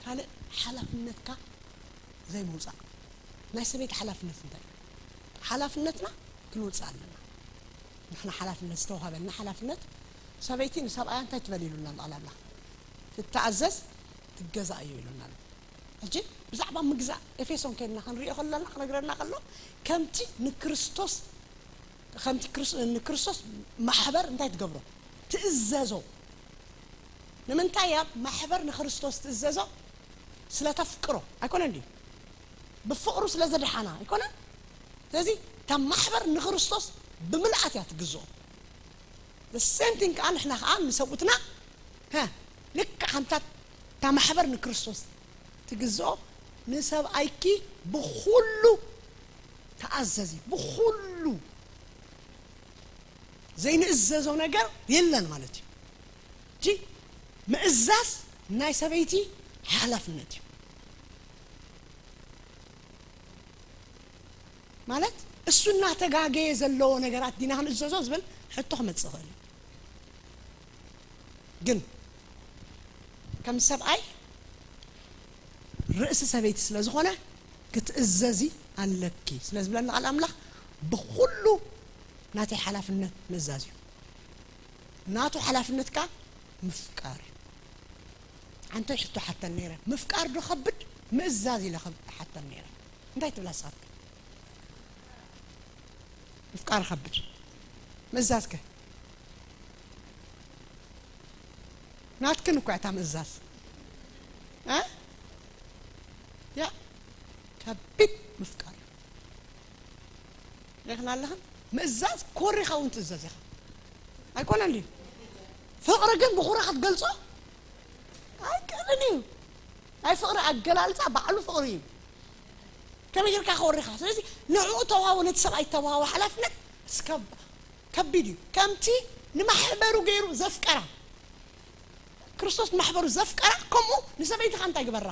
ካልእ ሓላፍነትካ ዘይምውፃእ። ናይ ሰበይቲ ሓላፍነት እንታይ እዩ? ሓላፍነትና ክንውፅእ ኣለና። ንሕና ሓላፍነት ዝተዋሃበና ሓላፍነት፣ ሰበይቲ ንሰብኣያ እንታይ ትበል ኢሉና ኣሎ ቃል ኣምላኽ? ትተኣዘዝ ትገዛእ እዩ ኢሉና ኣሎ። ሕጂ ብዛዕባ ምግዛእ ኤፌሶን ከይድና ክንሪኦ ከለና ክነግረና ከሎ ከምቲ ንክርስቶስ ከምቲ ክርስ- ንክርስቶስ ማሕበር እንታይ ትገብሮ? ትእዘዞ። ንምንታይ እያ ማሕበር ንክርስቶስ ትእዘዞ? ስለ ተፍቅሮ ኣይኮነን ድዩ? ብፍቕሩ ስለ ዘድሓና ኣይኮነን? ስለዚ እታ ማሕበር ንክርስቶስ ብምልኣት እያ ትግዝኦ። The same thing ከዓ ንሕና ከዓ ንሰብኡትና ሀ ልክዕ ከምታ እታ ማሕበር ንክርስቶስ ትግዝኦ ንሰብኣይኪ ብኩሉ ተኣዘዚ። ብኩሉ ዘይንእዘዞ ነገር የለን ማለት እዩ። እጂ ምእዛዝ ናይ ሰበይቲ ሓላፍነት እዩ። ማለት እሱ እናተጋገየ ዘለዎ ነገራት ዲና ክንእዘዞ ዝብል ሕቶ ክመጽእ ይኽእል እዩ። ግን ከም ሰብኣይ ርእሲ ሰበይቲ ስለ ዝኾነ ክትእዘዚ ኣለኪ ስለ ዝብለና ቃል ኣምላኽ ብኹሉ ናተይ ሓላፍነት ምእዛዝ እዩ። ናቱ ሓላፍነት ከኣ ምፍቃር እዩ። ኣንተ ሕቶ ሓተን ነይረ፣ ምፍቃር ዶ ከብድ ምእዛዝ ኢለ ከብ- ሓተን ነይረ። እንታይ ትብላ ንስኻትኪ? ምፍቃር ከብድ ምእዛዝ ከ? ናትክን እኳ እታ ምእዛዝ እ ያ ከቢድ ምፍቃር እዩ። ርኢኽና ኣለኽን ምእዛዝ ኮሪኻ እውን ትእዘዝ ኢኻ ኣይኮነን ድዩ? ፍቕሪ ግን ብኹራ ክትገልጾ ኣይክእልን እዩ። ናይ ፍቕሪ ኣገላልጻ ባዕሉ ፍቕሪ እዩ። ከመይ ጌርካ ከወሪኻ? ስለዚ ንዕኡ ተዋህቦ፣ ነቲ ሰብኣይ ተዋህቦ ሓላፍነት እስከ ከቢድ እዩ። ከምቲ ንማሕበሩ ገይሩ ዘፍቀራ ክርስቶስ ንማሕበሩ ዘፍቀራ ከምኡ ንሰበይትኻ እንታይ ግበራ?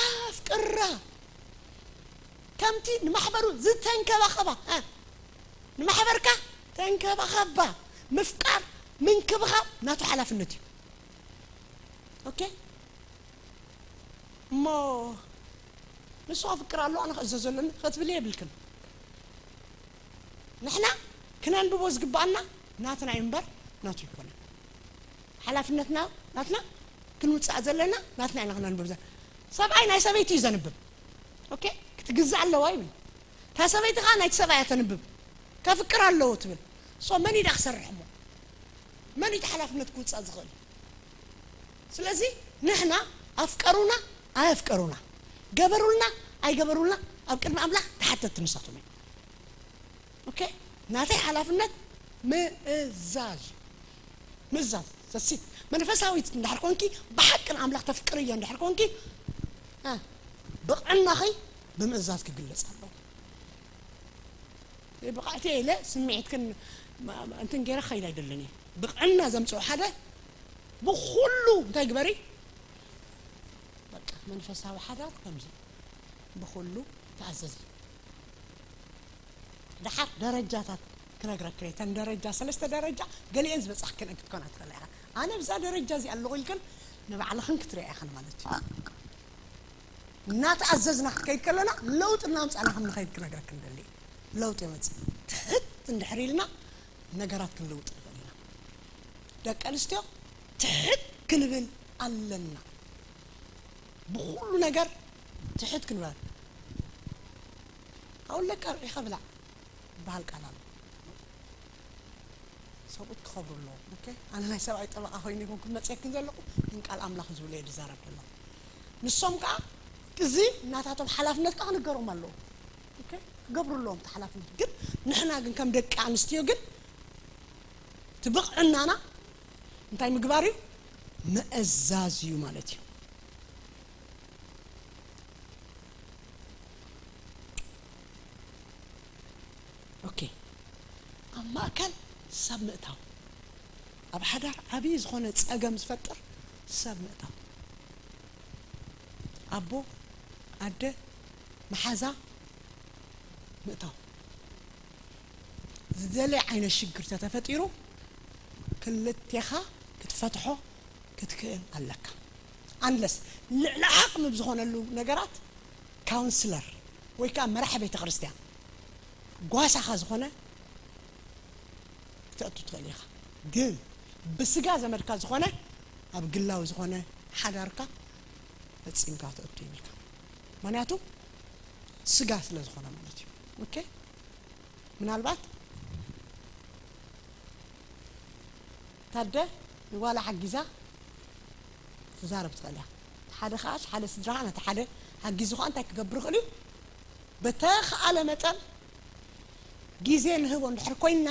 ኣፍቅራ። ከምቲ ንማሕበሩ ዝተንከባኸባ እ፣ ንማሕበርካ ተንከባኸባ። ምፍቃር ምንክብኻብ ናቱ ሓላፍነት እዩ። ኦኬ እሞ ንሱ ኣፍቅር ኣሎ ኣነ ክእዘዘ ኣለኒ ክትብሊ የብልክን። ንሕና ክነንብቦ ዝግባኣና ናትና እዩ እምበር ናቱ ይኮነ። ሓላፍነትና ናትና ክንውፃእ ዘለና ናትና ኢና ክነንብብ ዘ ሰብኣይ ናይ ሰበይቲ እዩ ዘንብብ። ኦኬ ክትግዛእ ኣለዋ ይብል። እታ ሰበይቲ ከዓ ናይቲ ሰብኣይ እያ ተንብብ። ከፍቅር ኣለዎ ትብል። ሶ መን ኢዳ ክሰርሕ እሞ መን እቲ ሓላፍነት ክውፃእ ዝኽእል? ስለዚ ንሕና ኣፍቀሩና ኣየፍቀሩና ገበሩልና ኣይገበሩልና ኣብ ቅድሚ ኣምላኽ ተሓተትቲ ንሳቶም እዮም። ኦኬ ናተይ ሓላፍነት ምእዛዝ ምእዛዝ ሰሲት መንፈሳዊት እንድሕር ኮንኪ ብሓቂ ንኣምላኽ ተፍቅርዮ እንድሕር ኮንኪ እ፣ ብቕዕናኺ ብምእዛዝ ክግለጽ ኣለዎ። ብቕዕቲ ኢለ ስምዒትክን ማ- ማ- እንትን ገይረ ክኸይድ ኣይደልን እየ። ብቕዕና ዘምፅኦ ሓደ ብኩሉ እንታይ ግበሪ በቃ መንፈሳዊ ሓዳር ከምዚ ብኩሉ ተኣዘዚ። ደሓር ደረጃታት ክነግረክን እየ። እተን ደረጃ ሰለስተ ደረጃ ገሊአን ዝበፃሕክን ክትኮና ትኽእላ ኢኻ። ኣነ ብዛ ደረጃ እዚ ኣለኹ ኢልክን ንባዕልኽን ክትሪኣ ኢኽን ማለት እዩ። እናተኣዘዝና ክትከይድ ከለና ለውጢ እናምፃእና ከም ንኸይድ ክነግረክን ደሊ ለውጢ የመፅእ። ትሕት እንድሕር ኢልና ነገራት ክንልውጥ ንኽእል ኢና። ደቂ ኣንስትዮ ትሕት ክንብል ኣለና። ብኹሉ ነገር ትሕት ክንበል። ኣውለካ ርኢኻ ብላዕ ዝበሃል ቃል ኣሎ። ሰብኡት ክኸብሩ ኣለዎም። ኦኬ፣ ኣነ ናይ ሰብኣይ ጠበቓ ኮይነ ይኮንኩ መፅየክን ዘለኹ፣ ግን ቃል ኣምላኽ ዝብሎ እየ ዝዛረብ ዘለኹ። ንሶም ከዓ እዚ እናታቶም ሓላፍነት ከዓ ክንገሮም ኣለዎ። ኦኬ፣ ክገብሩ ኣለዎም እቲ ሓላፍነት። ግን ንሕና ግን ከም ደቂ ኣንስትዮ ግን እቲ ብቕዕናና እንታይ ምግባር እዩ? ምእዛዝ እዩ ማለት እዩ። ኦኬ፣ ኣብ ማእከል ሰብ ምእታው፣ ኣብ ሓዳር ዓብዪ ዝኾነ ጸገም ዝፈጥር ሰብ ምእታው፣ ኣቦ፣ ኣደ፣ መሓዛ ምእታው። ዝደለ ዓይነት ሽግር ተተፈጢሩ ክልቴኻ ክትፈትሖ ክትክእል ኣለካ። ኣንለስ ልዕሊ ዓቕሚ ብዝኾነሉ ነገራት ካውንስለር ወይ ከዓ መራሒ ቤተ ክርስቲያን ጓሳኻ ዝኾነ ክተእቱ ትኽእል ኢኻ። ግን ብስጋ ዘመድካ ዝኾነ ኣብ ግላዊ ዝኾነ ሓዳርካ ፈጺምካ ክተእቱ ይብልካ። ምክንያቱ ስጋ ስለ ዝኾነ ማለት እዩ። ኦኬ፣ ምናልባት ታደ ንጓላ ሓጊዛ ትዛረብ ትኽእል እያ። እቲ ሓደ ከዓ፣ እቲ ሓደ ስድራ፣ ነቲ ሓደ ሓጊዙ ከዓ እንታይ ክገብር ይኽእል እዩ? በተኸኣለ መጠን ግዜ ንህቦ እንድሕር ኮይንና፣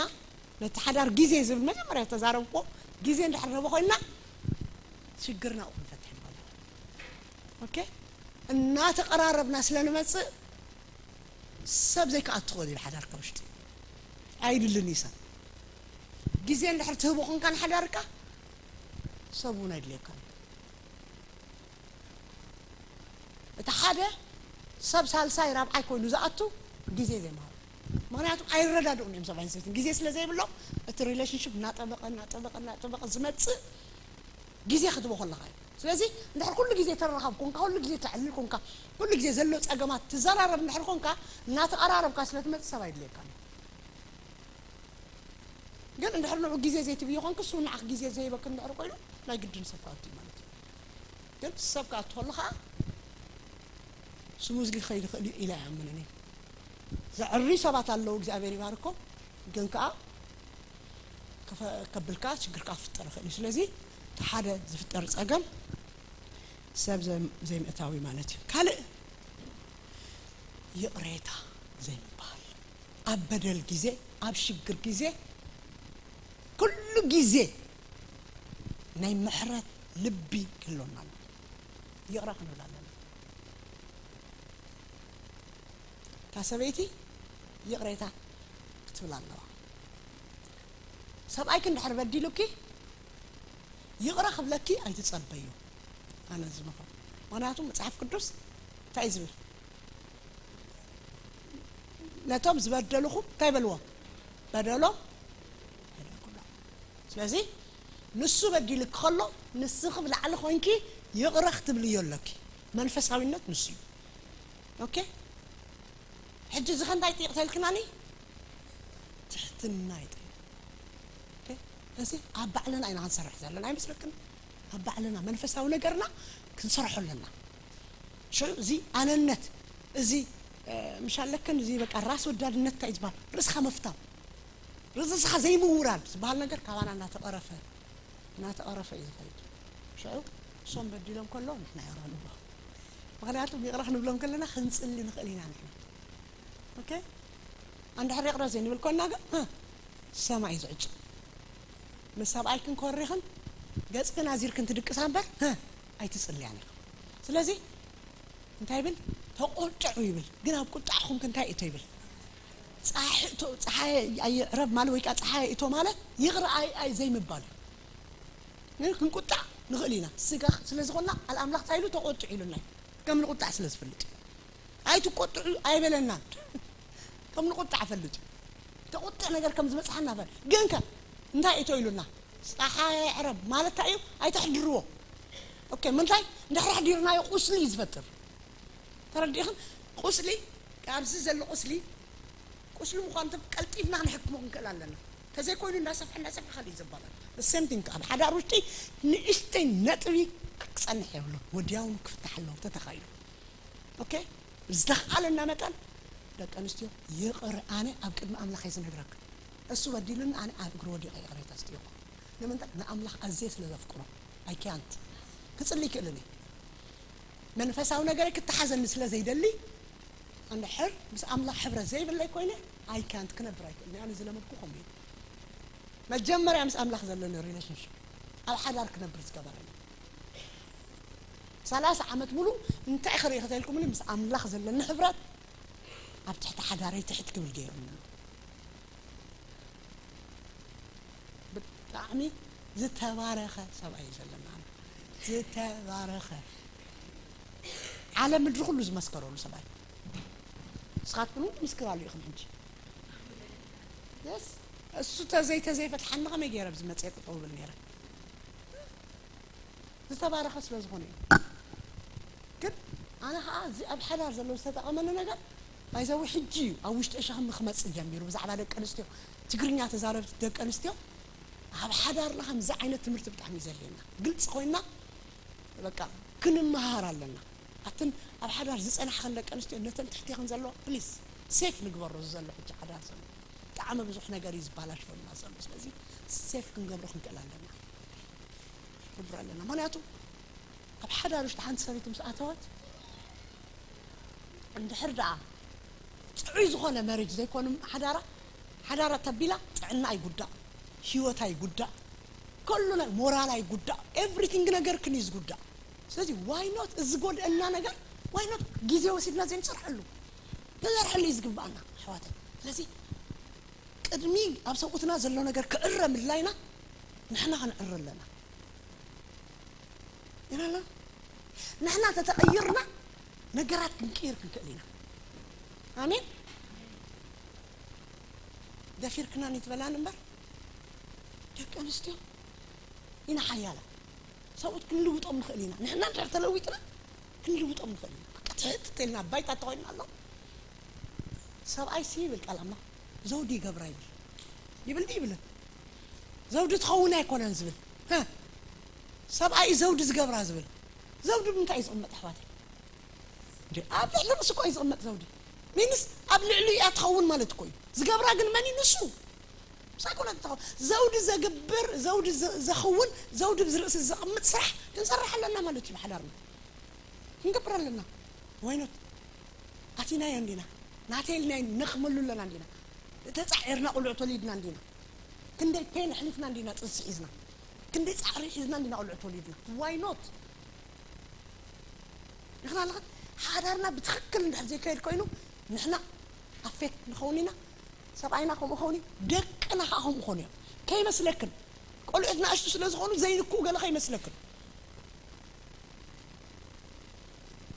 ነቲ ሓዳር ግዜ ዝብል መጀመርያ ዝተዛረብኩዎ ግዜ እንድሕር ንህቦ ኮይንና፣ ሽግርና ኣብኡ ክንፈትሕ ንኽእል ኢና። ኦኬ? እናተቐራረብና ስለ ንመጽእ፣ ሰብ ዘይከኣቱ ክእል እዩ ሓዳርካ ውሽጢ። ኣይድልን እዩ ሰብ። ግዜ እንድሕር ትህቦ ኮንካ ንሓዳርካ፣ ሰብ እውን ኣይድልየካን እዩ። እቲ ሓደ ሰብ ሳልሳይ ራብዓይ ኮይኑ ዝኣቱ ግዜ ዘይምሃብ። ምክንያቱ ኣይረዳድኡን እዮም ሰብኣይን ሰበይትን። ግዜ ስለ ዘይብሎም እቲ ሪሌሽንሽፕ እናጠበቐ፣ እናጠበቐ፣ እናጠበቐ ዝመጽእ ግዜ ክትቦ ከለኻ እዩ። ስለዚ እንድሕር ኩሉ ግዜ ተራኻብ ኮንካ፣ ኩሉ ግዜ ተዕልል ኮንካ፣ ኩሉ ግዜ ዘሎ ጸገማት ትዘራረብ እንድሕር ኮንካ፣ እናተቐራረብካ ስለ ትመጽእ ሰብ ኣይድልየካን እዩ። ግን እንድሕር ንዑ ግዜ ዘይትብዮ ኮንክ፣ እሱ ንዓኽ ግዜ ዘይህበክ እንድሕር ኮይኑ፣ ናይ ግድን ሰብ ክኣቱ እዩ ማለት እዩ። ግን ሰብ ክኣቱ ከሎ ኸኣ ስሙዝሊ ክኸይድ ይኽእል እዩ ኢለ ኣይኣምንን እየ። ዘዕርዩ ሰባት ኣለዉ፣ እግዚኣብሔር ይባርኮም። ግን ከኣ ከፈ-፣ ከብልካ ችግር ከኣ ክፍጠር ይኽእል እዩ። ስለዚ እቲ ሓደ ዝፍጠር ጸገም ሰብ ዘም-፣ ዘይምእታዊ ማለት እዩ። ካልእ ይቕሬታ ዘይምባል። ኣብ በደል ግዜ፣ ኣብ ሽግር ግዜ፣ ኩሉ ግዜ ናይ ምሕረት ልቢ ክህልወና ኣለዎ። ይቕረ ክንብል ኣለና። እታ ሰበይቲ ይቕሬታ ክትብል ኣለዋ። ሰብኣይኪ እንድሕር በዲሉኪ፣ ይቕረ ክብለኪ ኣይትጸበዩ። ኣነ ዝመኽሮ። ምኽንያቱ መጽሓፍ ቅዱስ እንታይ እዩ ዝብል? ነቶም ዝበደሉኹም እንታይ በልዎም? በደሎም ይሕደጉሎም። ስለዚ ንሱ በዲሉኪ ከሎ፣ ንስኺ ብላዕሊ ኮይንኪ ይቕረ ክትብልዮ ኣለኪ። መንፈሳዊነት ንሱ እዩ። ኦኬ? ሕጂ እዚ ከ እንታይ ይጥይቕ ተልክናኒ? ትሕትና ይጥይቕ። ኦኬ? እዚ ኣብ ባዕልና ኢና ክንሰርሕ ዘለና ኣይመስለክን? ኣብ ባዕልና መንፈሳዊ ነገርና ክንሰርሖ ኣለና። ሽዑ እዚ ኣነነት፣ እዚ፣ እ፣ ምሽ ኣለክን፣ እዚ በቃ ራስ ወዳድነት እንታይ እዩ ዝበሃል? ርእስኻ ምፍታው። ርእስኻ ዘይምውራድ ዝበሃል ነገር ካባና እናተቐረፈ፣ እናተቐረፈ እዩ ዝኸይድ። ሽዑ እሶም በዲሎም ከለዉ ንሕና ይቕረ ንብሎ። ምኽንያቱ ይቕረ ክንብሎም ከለና ክንጽሊ ንኽእል ኢና ንሕና። ኦኬ? እንድሕር ይቕረ ዘይንብል ኮንና ግን፣ እ፣ ሰማይ እዩ ዝዕጭ። ምስ ሰብኣይክን ኮሪኽን ገጽክን ኣዚርክን ትድቅሳ እምበር፣ እ፣ ኣይትጽልያን ኢኹም። ስለዚ እንታይ ይብል? ተቆጥዑ ይብል። ግን ኣብ ቁጣዕኹም ከ እንታይ እቶ ይብል? ጸሓይ እቶ፣ ጸሓይ ኣይዕረብ ማለት ወይ ከኣ ጸሓይ እቶ ማለት ይቕረ ኣይ፣ ኣይ ዘይምባል እዩ። ግን ክንቁጣዕ ንኽእል ኢና። ስጋ ስለ ዝኾንና ቃል ኣምላኽ እንታይ ኢሉ? ተቆጥዑ ኢሉና እዩ። ከም ንቁጣዕ ስለ ዝፈልጥ እዩ። ኣይትቆጥዑ ኣይበለናን። ከም ንቁጣዕ ፈልጥ እዩ። ተቁጥዕ ነገር ከም ዝበጽሓና ፈል-፣ ግን ከ እንታይ እቶ ኢሉና? ጸሓይ ኣይዕረብ ማለት እንታይ እዩ? ኣይተሕድርዎ። ኦኬ፣ ምንታይ? እንድሕር ኣሕዲርናዮ ቁስሊ እዩ ዝፈጥር። ተረዲእኽን? ቁስሊ፣ ኣብዚ ዘሎ ቁስሊ፣ ቁስሊ ምዃኑ እንተ ቀልጢፍና ክንሕክሞ ክንክእል ኣለና። እንተዘይኮይኑ እንዳሰፍሐ እንዳሰፍሐ ካልእ እዩ ዘባላል። The same thing ኣብ ሓዳር ውሽጢ ንእሽተይ ነጥቢ ክጸንሕ የብሉ፣ ወዲያውኑ ክፍታሕ ኣለዎ ተተኻኢሉ። ኦኬ፣ ዝተኻለና መጠን ደቂ ኣንስትዮ ይቕር፣ ኣነ ኣብ ቅድሚ ኣምላኽ እየ ዝነግረካ። እሱ በዲሉኒ፣ ኣነ ኣብ እግሪ ወዲቐ ይቕሬታ ዝጥየቆ። ንምንታይ? ንኣምላኽ ኣዝየ ስለ ዘፍቅሮ። I can't ክጽሊ ይክእልን እየ። መንፈሳዊ ነገረይ ክተሓዘኒ ስለ ዘይደሊ፣ እንድሕር ምስ ኣምላኽ ሕብረት ዘይብለይ ኮይነ፣ I can't ክነብር ኣይክእልን እየ። ኣነ ዝለመድኩ ከምኡ እዩ። መጀመርያ ምስ ኣምላኽ ዘለኒ ሪሌሽንሽፕ ኣብ ሓዳር ክነብር ዝገበረኒ። ሰላሳ ዓመት ሙሉ እንታይ ክርኢ ከተልኩምኒ፣ ምስ ኣምላኽ ዘለኒ ሕብረት ኣብ ትሕቲ ሓዳረይ ትሕት ክብል ገይሩኒ። ብጣዕሚ ዝተባረኸ ሰብኣይ እዩ ዘለና። ዝተባረኸ፣ ዓለም ምድሪ ኩሉ ዝመስከረሉ ሰብኣይ። ንስኻትኩም እውን ትምስክራሉ ኢኹም ሕጂ። የስ፣ እሱ ተዘይ ተዘይፈትሓኒ ከመይ ገይረ ኣብዚ መፅየ ጠጠው ብል ነይረ? ዝተባረኸ ስለ ዝኾነ እዩ። ግን ኣነ ኸዓ እዚ ኣብ ሓዳር ዘሎ ዝተጠቐመኒ ነገር ባይዘዊ ሕጂ እዩ ኣብ ውሽጢ ሸኽሚ ክመፅእ ጀሚሩ። ብዛዕባ ደቂ ኣንስትዮ፣ ትግርኛ ተዛረብቲ ደቂ ኣንስትዮ ኣብ ሓዳርና ከምዚ ዓይነት ትምህርቲ ብጣዕሚ እዩ ዘድልየና። ግልፂ ኮይና በቃ ክንመሃር ኣለና። ኣትን ኣብ ሓዳር ዝፀናሕኸን ደቂ ኣንስትዮ ነተን ትሕቴኽን ዘለዋ ፕሊስ ሴፍ ንግበሮ። እዚ ዘሎ ሕጂ ሓዳር ዘሎ ብጣዕሚ ብዙሕ ነገር እዩ ዝባላሸወና ዘሎ። ስለዚ ሴፍ ክንገብሮ ክንክእል ኣለና። ክብር ኣለና። ምኽንያቱ ኣብ ሓዳር ውሽጢ ሓንቲ ሰበይቲ ምስ ኣተወት፣ እንድሕር ደኣ ጥዑይ ዝኾነ መሬጅ ዘይኮኑ ሓዳራ፣ ሓዳራ ተቢላ ጥዕና ይጉዳእ፣ ህይወታ ይጉዳእ፣ ከሉ ናይ ሞራላ ይጉዳእ፣ ኤቭሪቲንግ ነገር ክን እዩ ዝጉዳእ። ስለዚ ዋይ ኖት እዚ ጎድአና ነገር ዋይ ኖት ግዜ ወሲድና ዘይንሰርሐሉ፣ ክንሰርሐሉ እዩ ዝግባኣና ኣሕዋተይ። ስለዚ ቅድሚ ኣብ ሰብኡትና ዘሎ ነገር ክዕረ ምድላይና ንሕና ክንዕረ ኣለና። ኢና ንሕና ተተቐይርና ነገራት ክንቅይር ክንክእል ኢና። ኣሜን። ደፊርክና ንትበላን እምበር ደቂ ኣንስትዮ ኢና ሓያላ። ሰብኡት ክንልውጦም ንኽእል ኢና። ንሕና እንድሕር ተለዊጥና ክንልውጦም ንኽእል ኢና። በቃ ትሕት ተልና ባይታ ተኾይንና ኣሎ። ሰብኣይ ሲ ይብል ቃል ኣምላኽ፣ ዘውዲ ይገብራ ይብል። ይብል ድዩ ይብልን? ዘውዲ ትኸውን ኣይኮነን ዝብል። ሀ? ሰብኣይ ዘውዲ ዝገብራ ዝብል። ዘውዲ ብምንታይ እዩ ዝቕመጥ ኣሕዋተይ? እንዴ፣ ኣብ ልዕሊ ርእሱ እኮ እዩ ዝቕመጥ ዘውዲ። ሚንስ ኣብ ልዕሊ እያ ትኸውን ማለት እኮ እዩ። ዝገብራ ግን መን እዩ? ንሱ። ሳይኮና ትተኸ-፣ ዘውዲ ዘግብር፣ ዘውዲ ዘ-፣ ዘኸውን፣ ዘውዲ ብዝርእሲ ዘቕምጥ ስራሕ ክንሰርሕ ኣለና ማለት እዩ። ብሓዳርና ክንገብር ኣለና። ዋይ ኖት? ኣቲናዮ እንዲና። ናተይ ኢልና ነኽመሉ ኣለና እንዲና። ተጻዒርና ቁልዑ ተወሊድና እንዲና። ክንደይ ፔን ኣሕሊፍና እንዲና ጥንሲ ሒዝና። ክንደይ ጻዕሪ ሒዝና እንዲና ቁልዑ ተወሊድና። ዋይ ኖት? ንሕና ኣለኸ ሓዳርና ብትኽክል እንድሕር ዘይከይድ ኮይኑ ንሕና ኣፌክት ንኸውን ኢና። ሰብኣይና ከምኡ ኸውን እዩ፣ ደቅና ከዓ ከምኡ ኾኑ እዮም። ከይመስለክን፣ ቆልዑት ንኣሽቱ ስለ ዝኾኑ ዘይንክኡ ገለ ከይመስለክን።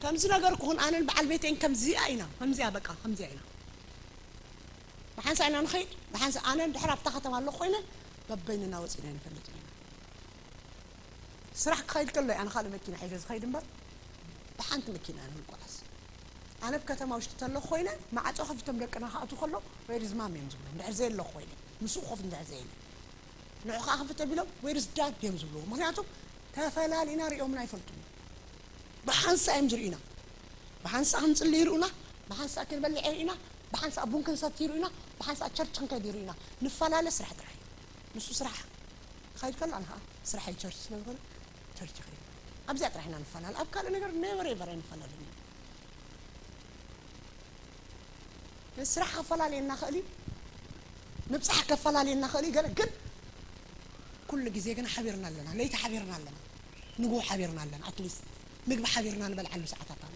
ከምዚ ነገር ክኹን ኣነን በዓል ቤተይን ከምዚኣ ኢና፣ ከምዚኣ በቃ ከምዚኣ ኢና። ብሓንሳ ኢና ንኸይድ፣ ብሓንሳ ኣነ እንድሕር ኣብታ ከተማ ኣለኹ ኮይነ በበይንና ወፂና ይንፈልጥ ኢና። ስራሕ ክኸይድ ከሎ ኣነ ካልእ መኪና ሒዘ ዝኸይድ እምበር ብሓንቲ መኪና እየ ንጓዓዝ። ኣነ ኣብ ከተማ ውሽጢ ተለኹ ኮይነ ማዕፆ ከፊቶም ደቅና ክኣትዉ ከሎ ወይ ርዝማም እዮም ዝብሉ እንድሕር ዘየለኹ ኮይነ ምስኡ ኮፍ እንድሕር ዘየለ ንዑ ከዓ ክፍት ኣቢሎም ወይ ርዝዳድ እዮም ዝብልዎ። ምክንያቱ ተፈላሊና ሪኦምና ኣይፈልጡን። ብሓንሳ እዮም ዝርእዩና። ብሓንሳ ክንፅሊ ይርእዩና፣ ብሓንሳ ክንበልዕ ይርእዩና፣ ብሓንሳ ቡን ክንሰቲ ይርእዩና፣ ብሓንሳ ቸርች ክንከይድ ይርእዩና። ንፈላለ ስራሕ ጥራሕ እዩ። ንሱ ስራሕ ክኸይድ ከሎ ኣነ ከዓ ስራሕ ቸርች ስለ ዝኾነ ቸርች ይኸይድ። ኣብዚኣ ጥራሕ ኢና ንፈላለ። ኣብ ካልእ ነገር ኔቨር ኤቨር ኣይንፈላለን ኢና። ስራሕ ከፈላለየና ኽእል እዩ፣ ምብፃሕ ከፈላለየና ኽእል እዩ። ገለ ግን ኩሉ ግዜ ግን ሓቢርና ኣለና። ለይቲ ሓቢርና ኣለና፣ ንግሆ ሓቢርና ኣለና። ኣትሊስት ምግቢ ሓቢርና ንበልዓሉ ሰዓታት ኣሎ።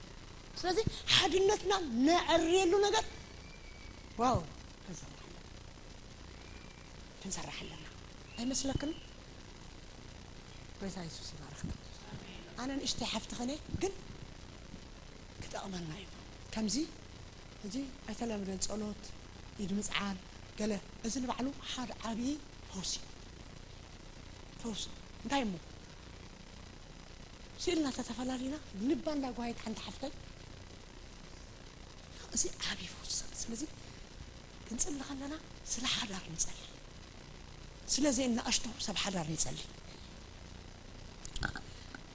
ስለዚ ሓድነትና ነዕርየሉ ነገር ዋው ክንሰርሕ ኣለና፣ ክንሰርሕ ኣለና ኣይመስለክን? ጎይታ የሱስ ይባርኽኩም። ኣነ ንእሽተይ ሓፍቲ ኸነ ግን ክጠቕመና እዩ። ከምዚ እዚ ኣይተለምደን ጸሎት፣ ኢድ ምጽዓን፣ ገለ እዚ ንባዕሉ ሓደ ዓብዪ ፈውሲ እዩ። ፈውሲ እንታይ እሞ ስኢልና ተተፈላሊና ልባ እንዳጓየት ሓንቲ ሓፍተይ እዚ ዓብዪ ፈውሲ። ስለዚ ክንጽሊ ከለና ስለ ሓዳር ንጸሊ። ስለዚ ንኣሽቱ ሰብ ሓዳር ይጸሊ።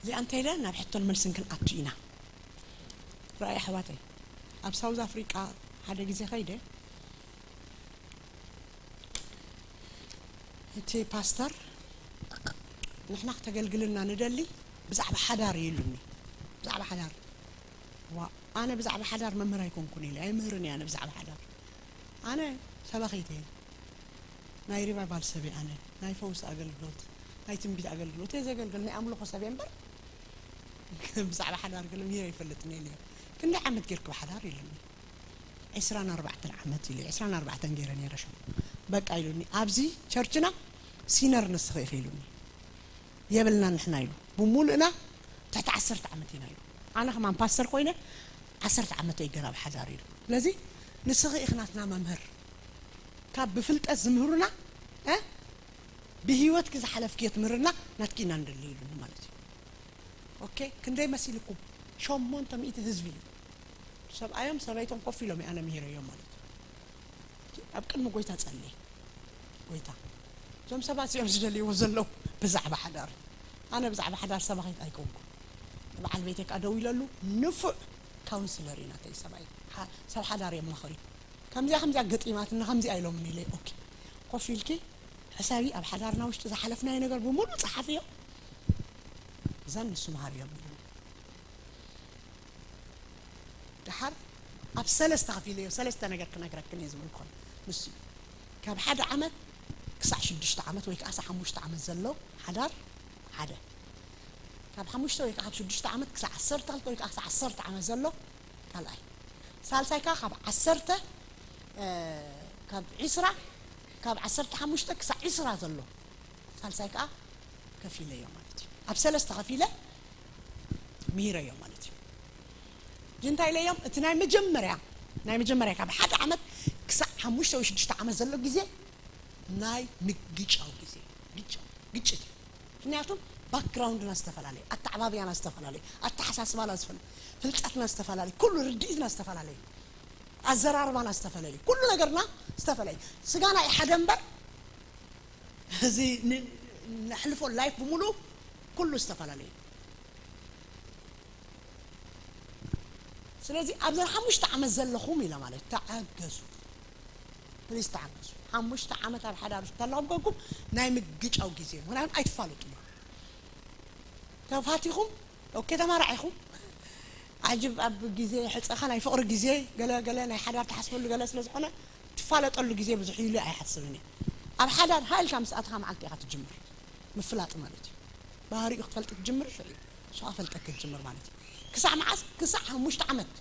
እዚኣ እንተ ኢለ ናብ ሕቶን መልስን ክንኣቱ ኢና። ረኣይ ኣሕዋተይ፣ ኣብ ሳውዝ ኣፍሪቃ ሓደ ግዜ ኸይደ፣ እቲ ፓስተር ንሕና ክተገልግልና ንደሊ ብዛዕባ ሓዳር እዩ ኢሉኒ። ብዛዕባ ሓዳር። ዋ፣ ኣነ ብዛዕባ ሓዳር መምህር ኣይኮንኩን ኢለ ኣይምህርን እየ። ኣነ ብዛዕባ ሓዳር፣ ኣነ ሰባኺት እየ። ናይ ሪቫይቫል ሰብ እየ ኣነ። ናይ ፈውሲ ኣገልግሎት፣ ናይ ትንቢት ኣገልግሎት እየ ዘገልግል። ናይ ኣምልኾ ሰብ እየ እምበር ብዛዕባ ሓዳር ገለ ምሂረ ኣይፈልጥን እየ ኢለ። ክንደይ ዓመት ጌርክ ብሓዳር ኢሉኒ። ዕስራን ኣርባዕተን ዓመት ኢሉ። ዕስራን ኣርባዕተን ገይረ ነይረ ሽዑ። በቃ ኢሉኒ፣ ኣብዚ ቸርችና ሲነር ንስኺ ኢኺ ኢሉኒ። የብልናን ንሕና ኢሉ። ብሙሉእና ትሕቲ ዓሰርተ ዓመት ኢና ኢሉ። ኣነ ከማን ፓስተር ኮይነ ዓሰርተ ዓመት እየ ገና ብሓዳር ኢሉ። ስለዚ ንስኺ ኢኺ ናትና መምህር። ካብ ብፍልጠት ዝምህሩና፣ እ፣ ብህይወትኪ ዝሓለፍክዮ ትምህርና ናትኪ ኢና ንደሊ ኢሉኒ ማለት እዩ። ኦኬ፣ ክንደይ መሲልኩም? ሸሞንተ ሚእቲ ህዝቢ እዩ። ሰብኣዮም ሰበይቶም ኮፍ ኢሎም እዩ ኣነ ምሂረዮም ማለት እዩ። ኣብ ቅድሚ ጎይታ ጸልየ። ጎይታ፣ እዞም ሰባት እዚኦም ዝደልይዎ ዘለዉ ብዛዕባ ሓዳር። ኣነ ብዛዕባ ሓዳር ሰባኺት ኣይኮንኩን። በዓል ቤተይ ከኣ ደው ኢለሉ፣ ንፉዕ ካውንስለር እዩ ናተይ ሰብኣይ። ሓ-፣ ሰብ ሓዳር የማኽር እዩ። ከምዚኣ ከምዚኣ ገጢማትና ከምዚኣ ኢሎምኒ ኢለ፣ ኦኬ፣ ኮፍ ኢልኪ ሕሰቢ፣ ኣብ ሓዳርና ውሽጢ ዝሓለፍናዮ ነገር ብምሉእ ጸሓፍዮ፣ እዘን ንሱ መሃር እዮም ኢሉኒ። ደሓር ኣብ ሰለስተ ከፊለዮ፣ ሰለስተ ነገር ክነግረክን እየ ዝብል ኮን ንሱ እዩ። ካብ ሓደ ዓመት ክሳዕ ሽዱሽተ ዓመት ወይ ከዓ ሓሙሽተ ዓመት ዘሎ ሓዳር ሓደ። ካብ ሓሙሽተ ወይ ከዓ ካብ ሽዱሽተ ዓመት ክሳዕ ዓሰርተ ክልተ ወይ ከዓ ክሳዕ ዓሰርተ ዓመት ዘሎ ካልኣይ። ሳልሳይ ከዓ ካብ ዓሰርተ፣ እ፣ ካብ ዒስራ፣ ካብ ዓሰርተ ሓሙሽተ ክሳዕ ዒስራ ዘሎ ሳልሳይ ከዓ ከፊለዮ ማለት እዩ። ኣብ ሰለስተ ከፊለ ምሂረዮ ማለት እዩ። ሕጂ እንታይ ኢለዮም? እቲ ናይ መጀመርያ፣ ናይ መጀመርያ ካብ ሓደ ዓመት ክሳዕ ሓሙሽተ ወይ ሽዱሽተ ዓመት ዘሎ ግዜ ናይ ምግጫው ግዜ፣ ግጫው፣ ግጭት እዩ። ምክንያቱም ባክግራውንድና ዝተፈላለየ፣ ኣተዓባብያና ዝተፈላለየ፣ ኣተሓሳስባና ዝፈ-፣ ፍልጠትና ዝተፈላለየ፣ ኩሉ ርድኢትና ዝተፈላለየ፣ ኣዘራርባና ዝተፈላለየ፣ ኩሉ ነገርና ዝተፈላለየ። ስጋና እዩ ሓደ እምበር፣ እዚ ን-፣ ነሕልፎ ላይፍ ብምሉእ ኩሉ ዝተፈላለየ። ስለዚ ኣብዘን ሓሙሽተ ዓመት ዘለኹም ኢለ ማለት፣ ተዓገሱ። ፕሊዝ ተዓገሱ። ሓሙሽተ ዓመት ኣብ ሓዳር ውሽጢ እንተለኹም ኮንኩም ናይ ምግጫው ግዜ እዩ። ምክንያቱም ኣይትፋለጡን። ተፋቲኹም፣ ኦኬ፣ ተማራዒኹም። ዓጅብ ኣብ ግዜ ሕጸኻ ናይ ፍቕሪ ግዜ፣ ገለ ገለ ናይ ሓዳር ትሓስበሉ ገለ ስለ ዝኾነ፣ ትፋለጠሉ ግዜ ብዙሕ ኢሉ ኣይሓስብን እየ። ኣብ ሓዳር ሃይልካ ምስ ኣተኻ መዓልቲ ኢኻ ትጅምር። ምፍላጥ ማለት እዩ። ባህሪኡ ክትፈልጥ ትጅምር ሽዑ እዩ። እሱ ኣፈልጠክ ትጅምር ማለት እዩ። ክሳዕ መዓስ? ክሳዕ ሓሙሽተ ዓመት፣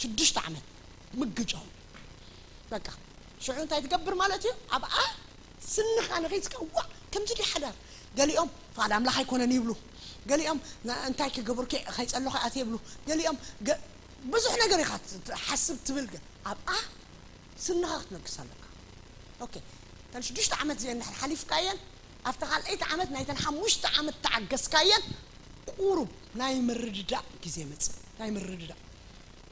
ሽዱሽተ ዓመት ምግጫው። በቃ፣ ሽዑ እንታይ ትገብር ማለት እዩ? ኣብኣ ስንኻ ንኺስካ፣ ዋ፣ ከምዚ ድዩ ሓዳር? ገሊኦም ፍቓድ ኣምላኽ ኣይኮነን ይብሉ። ገሊኦም ና-፣ እንታይ ክገብር ከ-፣ ከይጸለኹ ኣት ይብሉ። ገሊኦም ገ-፣ ብዙሕ ነገር ኢኻ ት-፣ ትሓስብ ትብል፣ ግን ኣብኣ ስንኻ ክትነግስ ኣለካ። ኦኬ፣ እተን ሽዱሽተ ዓመት እዚአን እንድሕር ሓሊፍካየን፣ ኣብታ ካልኣይቲ ዓመት ናይተን ሓሙሽተ ዓመት ተዓገስካየን፣ ቁሩብ ናይ ምርድዳእ ግዜ መጽእ። ናይ ምርድዳእ፣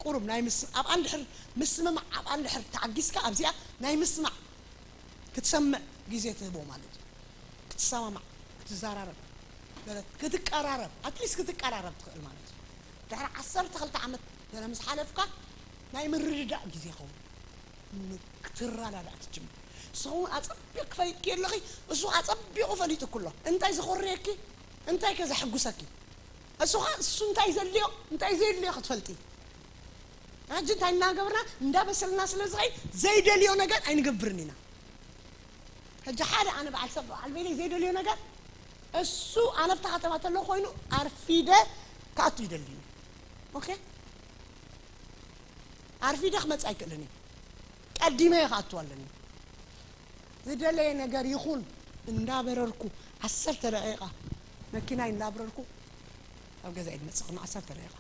ቁሩብ ናይ ምስ-፣ ኣብኣ እንድሕር ምስምማዕ፣ ኣብኣ እንድሕር ተዓጊስካ፣ ኣብዚኣ ናይ ምስማዕ ክትሰምዕ ግዜ ትህቦ ማለት እዩ። ክትሰማማዕ፣ ክትዘራረብ፣ ገለ ክትቀራረብ፣ ኣትሊስት ክትቀራረብ ትኽእል ማለት እዩ። ድሕሪ ዓሰርተ ክልተ ዓመት ገለ ምስ ሓለፍካ ናይ ምርድዳእ ግዜ ይኸውን። ን-፣ ክትረዳዳእ ትጅምር። ንስኻ እውን ኣጸቢቕኪ ፈሊጥኪ ኣለኺ፣ እሱ ኣጸቢቑ ፈሊጡኪ ኣሎ። እንታይ ዘኾርየኪ፣ እንታይ ከ ዘሐጉሰኪ? እሱ ኸ እሱ እንታይ ዘድልዮ፣ እንታይ ዘየድልዮ ክትፈልጢ። ሕጂ እንታይ እናገበርና፣ እንዳበሰልና ስለ ዝኸይድ ዘይደልዮ ነገር ኣይንገብርን ኢና። ሕጂ ሓደ ኣነ በዓል ሰብ፣ በዓል ቤተይ ዘይደልዮ ነገር፣ እሱ ኣነ ኣብታ ከተማ ተሎ ኮይኑ ኣርፊደ ክኣቱ ይደሊ እዩ። ኦኬ? ኣርፊደ ክመጽእ ኣይክእልን እዩ። ቀዲመ እየ ክኣቱ ኣለኒ። ዝደለየ ነገር ይኹን እንዳበረርኩ፣ ዓሰርተ ደቂቓ መኪናይ እንዳብረርኩ ኣብ ገዛይ ዝመጽእ ቅድሚ ዓሰርተ ደቂቓ።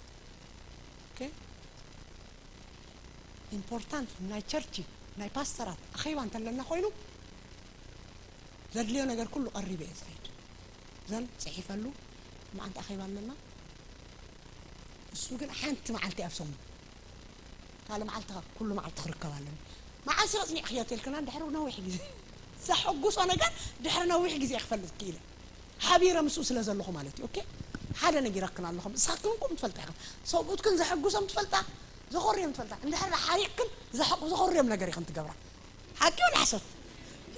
ኦኬ? ኢምፖርታንት ናይ ቸርች፣ ናይ ፓስተራት ኣኼባ እንተለና ኮይኑ፣ ዘድልዮ ነገር ኩሉ ቀሪበ እየ ዝኸይድ። ዘን ጽሒፈሉ፣ መዓልቲ ኣኼባ ኣለና። እሱ ግን ሓንቲ መዓልቲ ኣብ ሰሙን፣ ካልእ መዓልቲ፣ ኩሉ መዓልቲ ክርከብ ኣለኒ። መዓስ ኢኻ ጽኒዕክዮ ተልክና፣ ድሕሪ ነዊሕ ግዜ። ዘሐጉሶ ነገር ድሕሪ ነዊሕ ግዜ ክፈልጥ ክኢለ። ሓቢረ ምስኡ ስለ ዘለኹ ማለት እዩ። ኦኬ? ሓደ ነጊረክን ኣለኹም። ንስኻትኩም ትፈልጣ ኢኹም። ሰብኡትክን ዘሐጉሶም ትፈልጣ፣ ዘኾርዮም ትፈልጣ። እንድሕር ሓሪቕክን ዘሐ-፣ ዘኾርዮም ነገር ኢኽን ትገብራ። ሓቂ ወላ ሓሶት?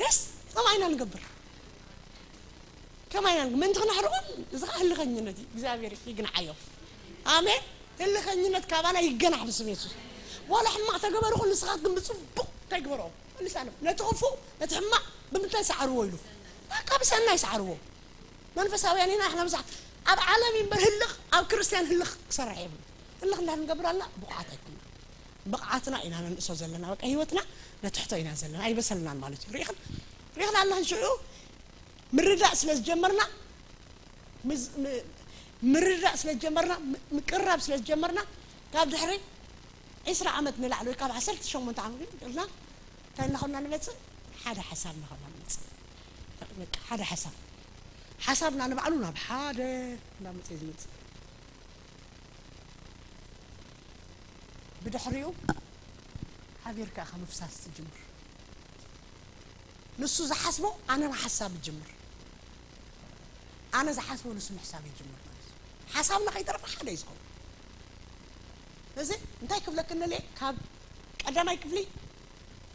የስ፣ ከምኣ ኢና ንገብር። ከምኣ ኢና ንገብር። ምእንቲ ክነሕርቖም፣ እዚ ኸዓ ህልኸኝነት እዩ። እግዚኣብሔር ይግንዓዮ። ኣሜን። ህልኸኝነት ካባና ይገናሕ ብስም የሱስ። ዋላ ሕማቕ ተገበሩ፣ ንስኻትኩም ብጽቡቕ እንታይ ግበርኦ? መልሳሎም። ነቲ ክፉእ፣ ነቲ ሕማቕ ብምንታይ ሰዓርዎ ኢሉ? በቃ ብሰናይ ሰዓርዎ። መንፈሳውያን ኢና፣ ንሕና ብዙሓት ኣብ ዓለም እዩ እምበር ህልኽ፣ ኣብ ክርስትያን ህልኽ ክሰርሕ የብሉ። ህልኽ እንዳ ንገብር ኣለና፣ ብቑዓት ኣይኮንና። ብቕዓትና ኢና ነንእሶ ዘለና፣ በቃ ህይወትና ነትሕቶ ኢና ዘለና፣ ኣይበሰልናን ማለት እዩ። ርኢኽን፣ ርኢኽን ኣለኽን ሽዑ ምርዳእ ስለ ዝጀመርና፣ ምዝ-፣ ም-፣ ምርዳእ ስለ ዝጀመርና፣ ም-፣ ምቅርራብ ስለ ዝጀመርና፣ ካብ ድሕሪ ዕስራ ዓመት ንላዕሊ ወይ ካብ ዓሰርተ ሸሞንተ ዓመት ኢልና እንታይ እናኾንና ንመጽእ? ሓደ ሓሳብ እናኾንና ንመጽእ። በቃ ሓደ ሓሳብ። ሓሳብና ንባዕሉ ናብ ሓደ እናመጽእ እዩ ዝመጽእ። ብድሕሪኡ ሓቢርካ ኢኻ ምፍሳስ ትጅምር። ንሱ ዝሓስቦ ኣነ ብሓሳብ ይጅምር። ኣነ ዝሓስቦ ንሱ ምሕሳብ ይጅምር ማለት እዩ። ሓሳብና ከይተረፈ ሓደ እዩ ዝኸውን። እዚ እንታይ ክብለክን ደልየ፣ ካብ ቀዳማይ ክፍሊ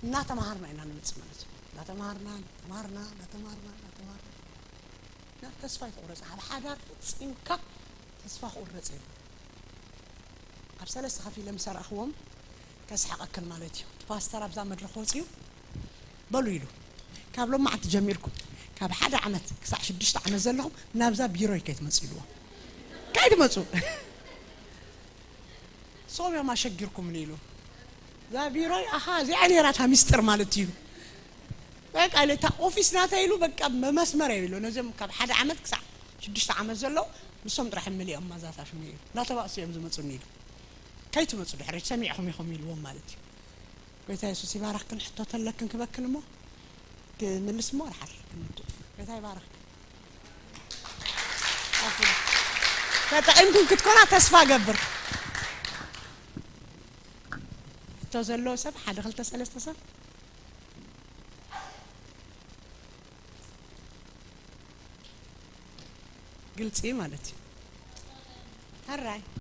እናተምሃርና ኢና ንምጽእ ማለት እዩ። እናተምሃርና፣ እናተምሃርና፣ እናተምሃርና፣ እናተምሃርና። እና ተስፋ ኣይትቑረጽ። ኣብ ሓዳር ፈጺምካ ተስፋ ክቑረጽ የብሉን። ኣብ ሰለስተ ከፊለ ምስ ኣርኣኽዎም ከስሕቐክን ማለት እዩ። እቲ ፓስተር ኣብዛ መድረኽ ወጺኡ በሉ ኢሉ፣ ካብ ሎማዓንቲ ጀሚርኩም ካብ ሓደ ዓመት ክሳዕ ሽዱሽተ ዓመት ዘለኹም ናብዛ ቢሮይ ከይትመጹ ኢልዎም። ከይትመጹ። ሶም እዮም ኣሸጊርኩምኒ ኢሉ። እዛ ቢሮይ፣ ኣሃ፣ እዚኣ ነይራ እታ ሚስጥር ማለት እዩ። በቃ ኢለ እታ ኦፊስ ናተይ ኢሉ በቃ መመስመር የብሎ። ነዚኦም ካብ ሓደ ዓመት ክሳዕ ሽዱሽተ ዓመት ዘለዉ ንሶም ጥራሕ እምልኦም ማዛታሽሙ ኢሉ። እናተባእሱ እዮም ዝመጹኒ ኢሉ። ከይትመጹ ድሕሪ ሰሚዕኹም ኢኹም ኢልዎም ማለት እዩ። ጎይታ የሱስ ይባረኽክን። ሕቶ ተለክን ክበክን እሞ ክምልስ እሞ ድሓር ክንውድእ። ጎይታ ይባረኽክን። ተጠቒምክን ክትኮና ተስፋ እገብር። ሕቶ ዘለዎ ሰብ ሓደ ክልተ ሰለስተ ሰብ ግልጺ ማለት እዩ። ሕራይ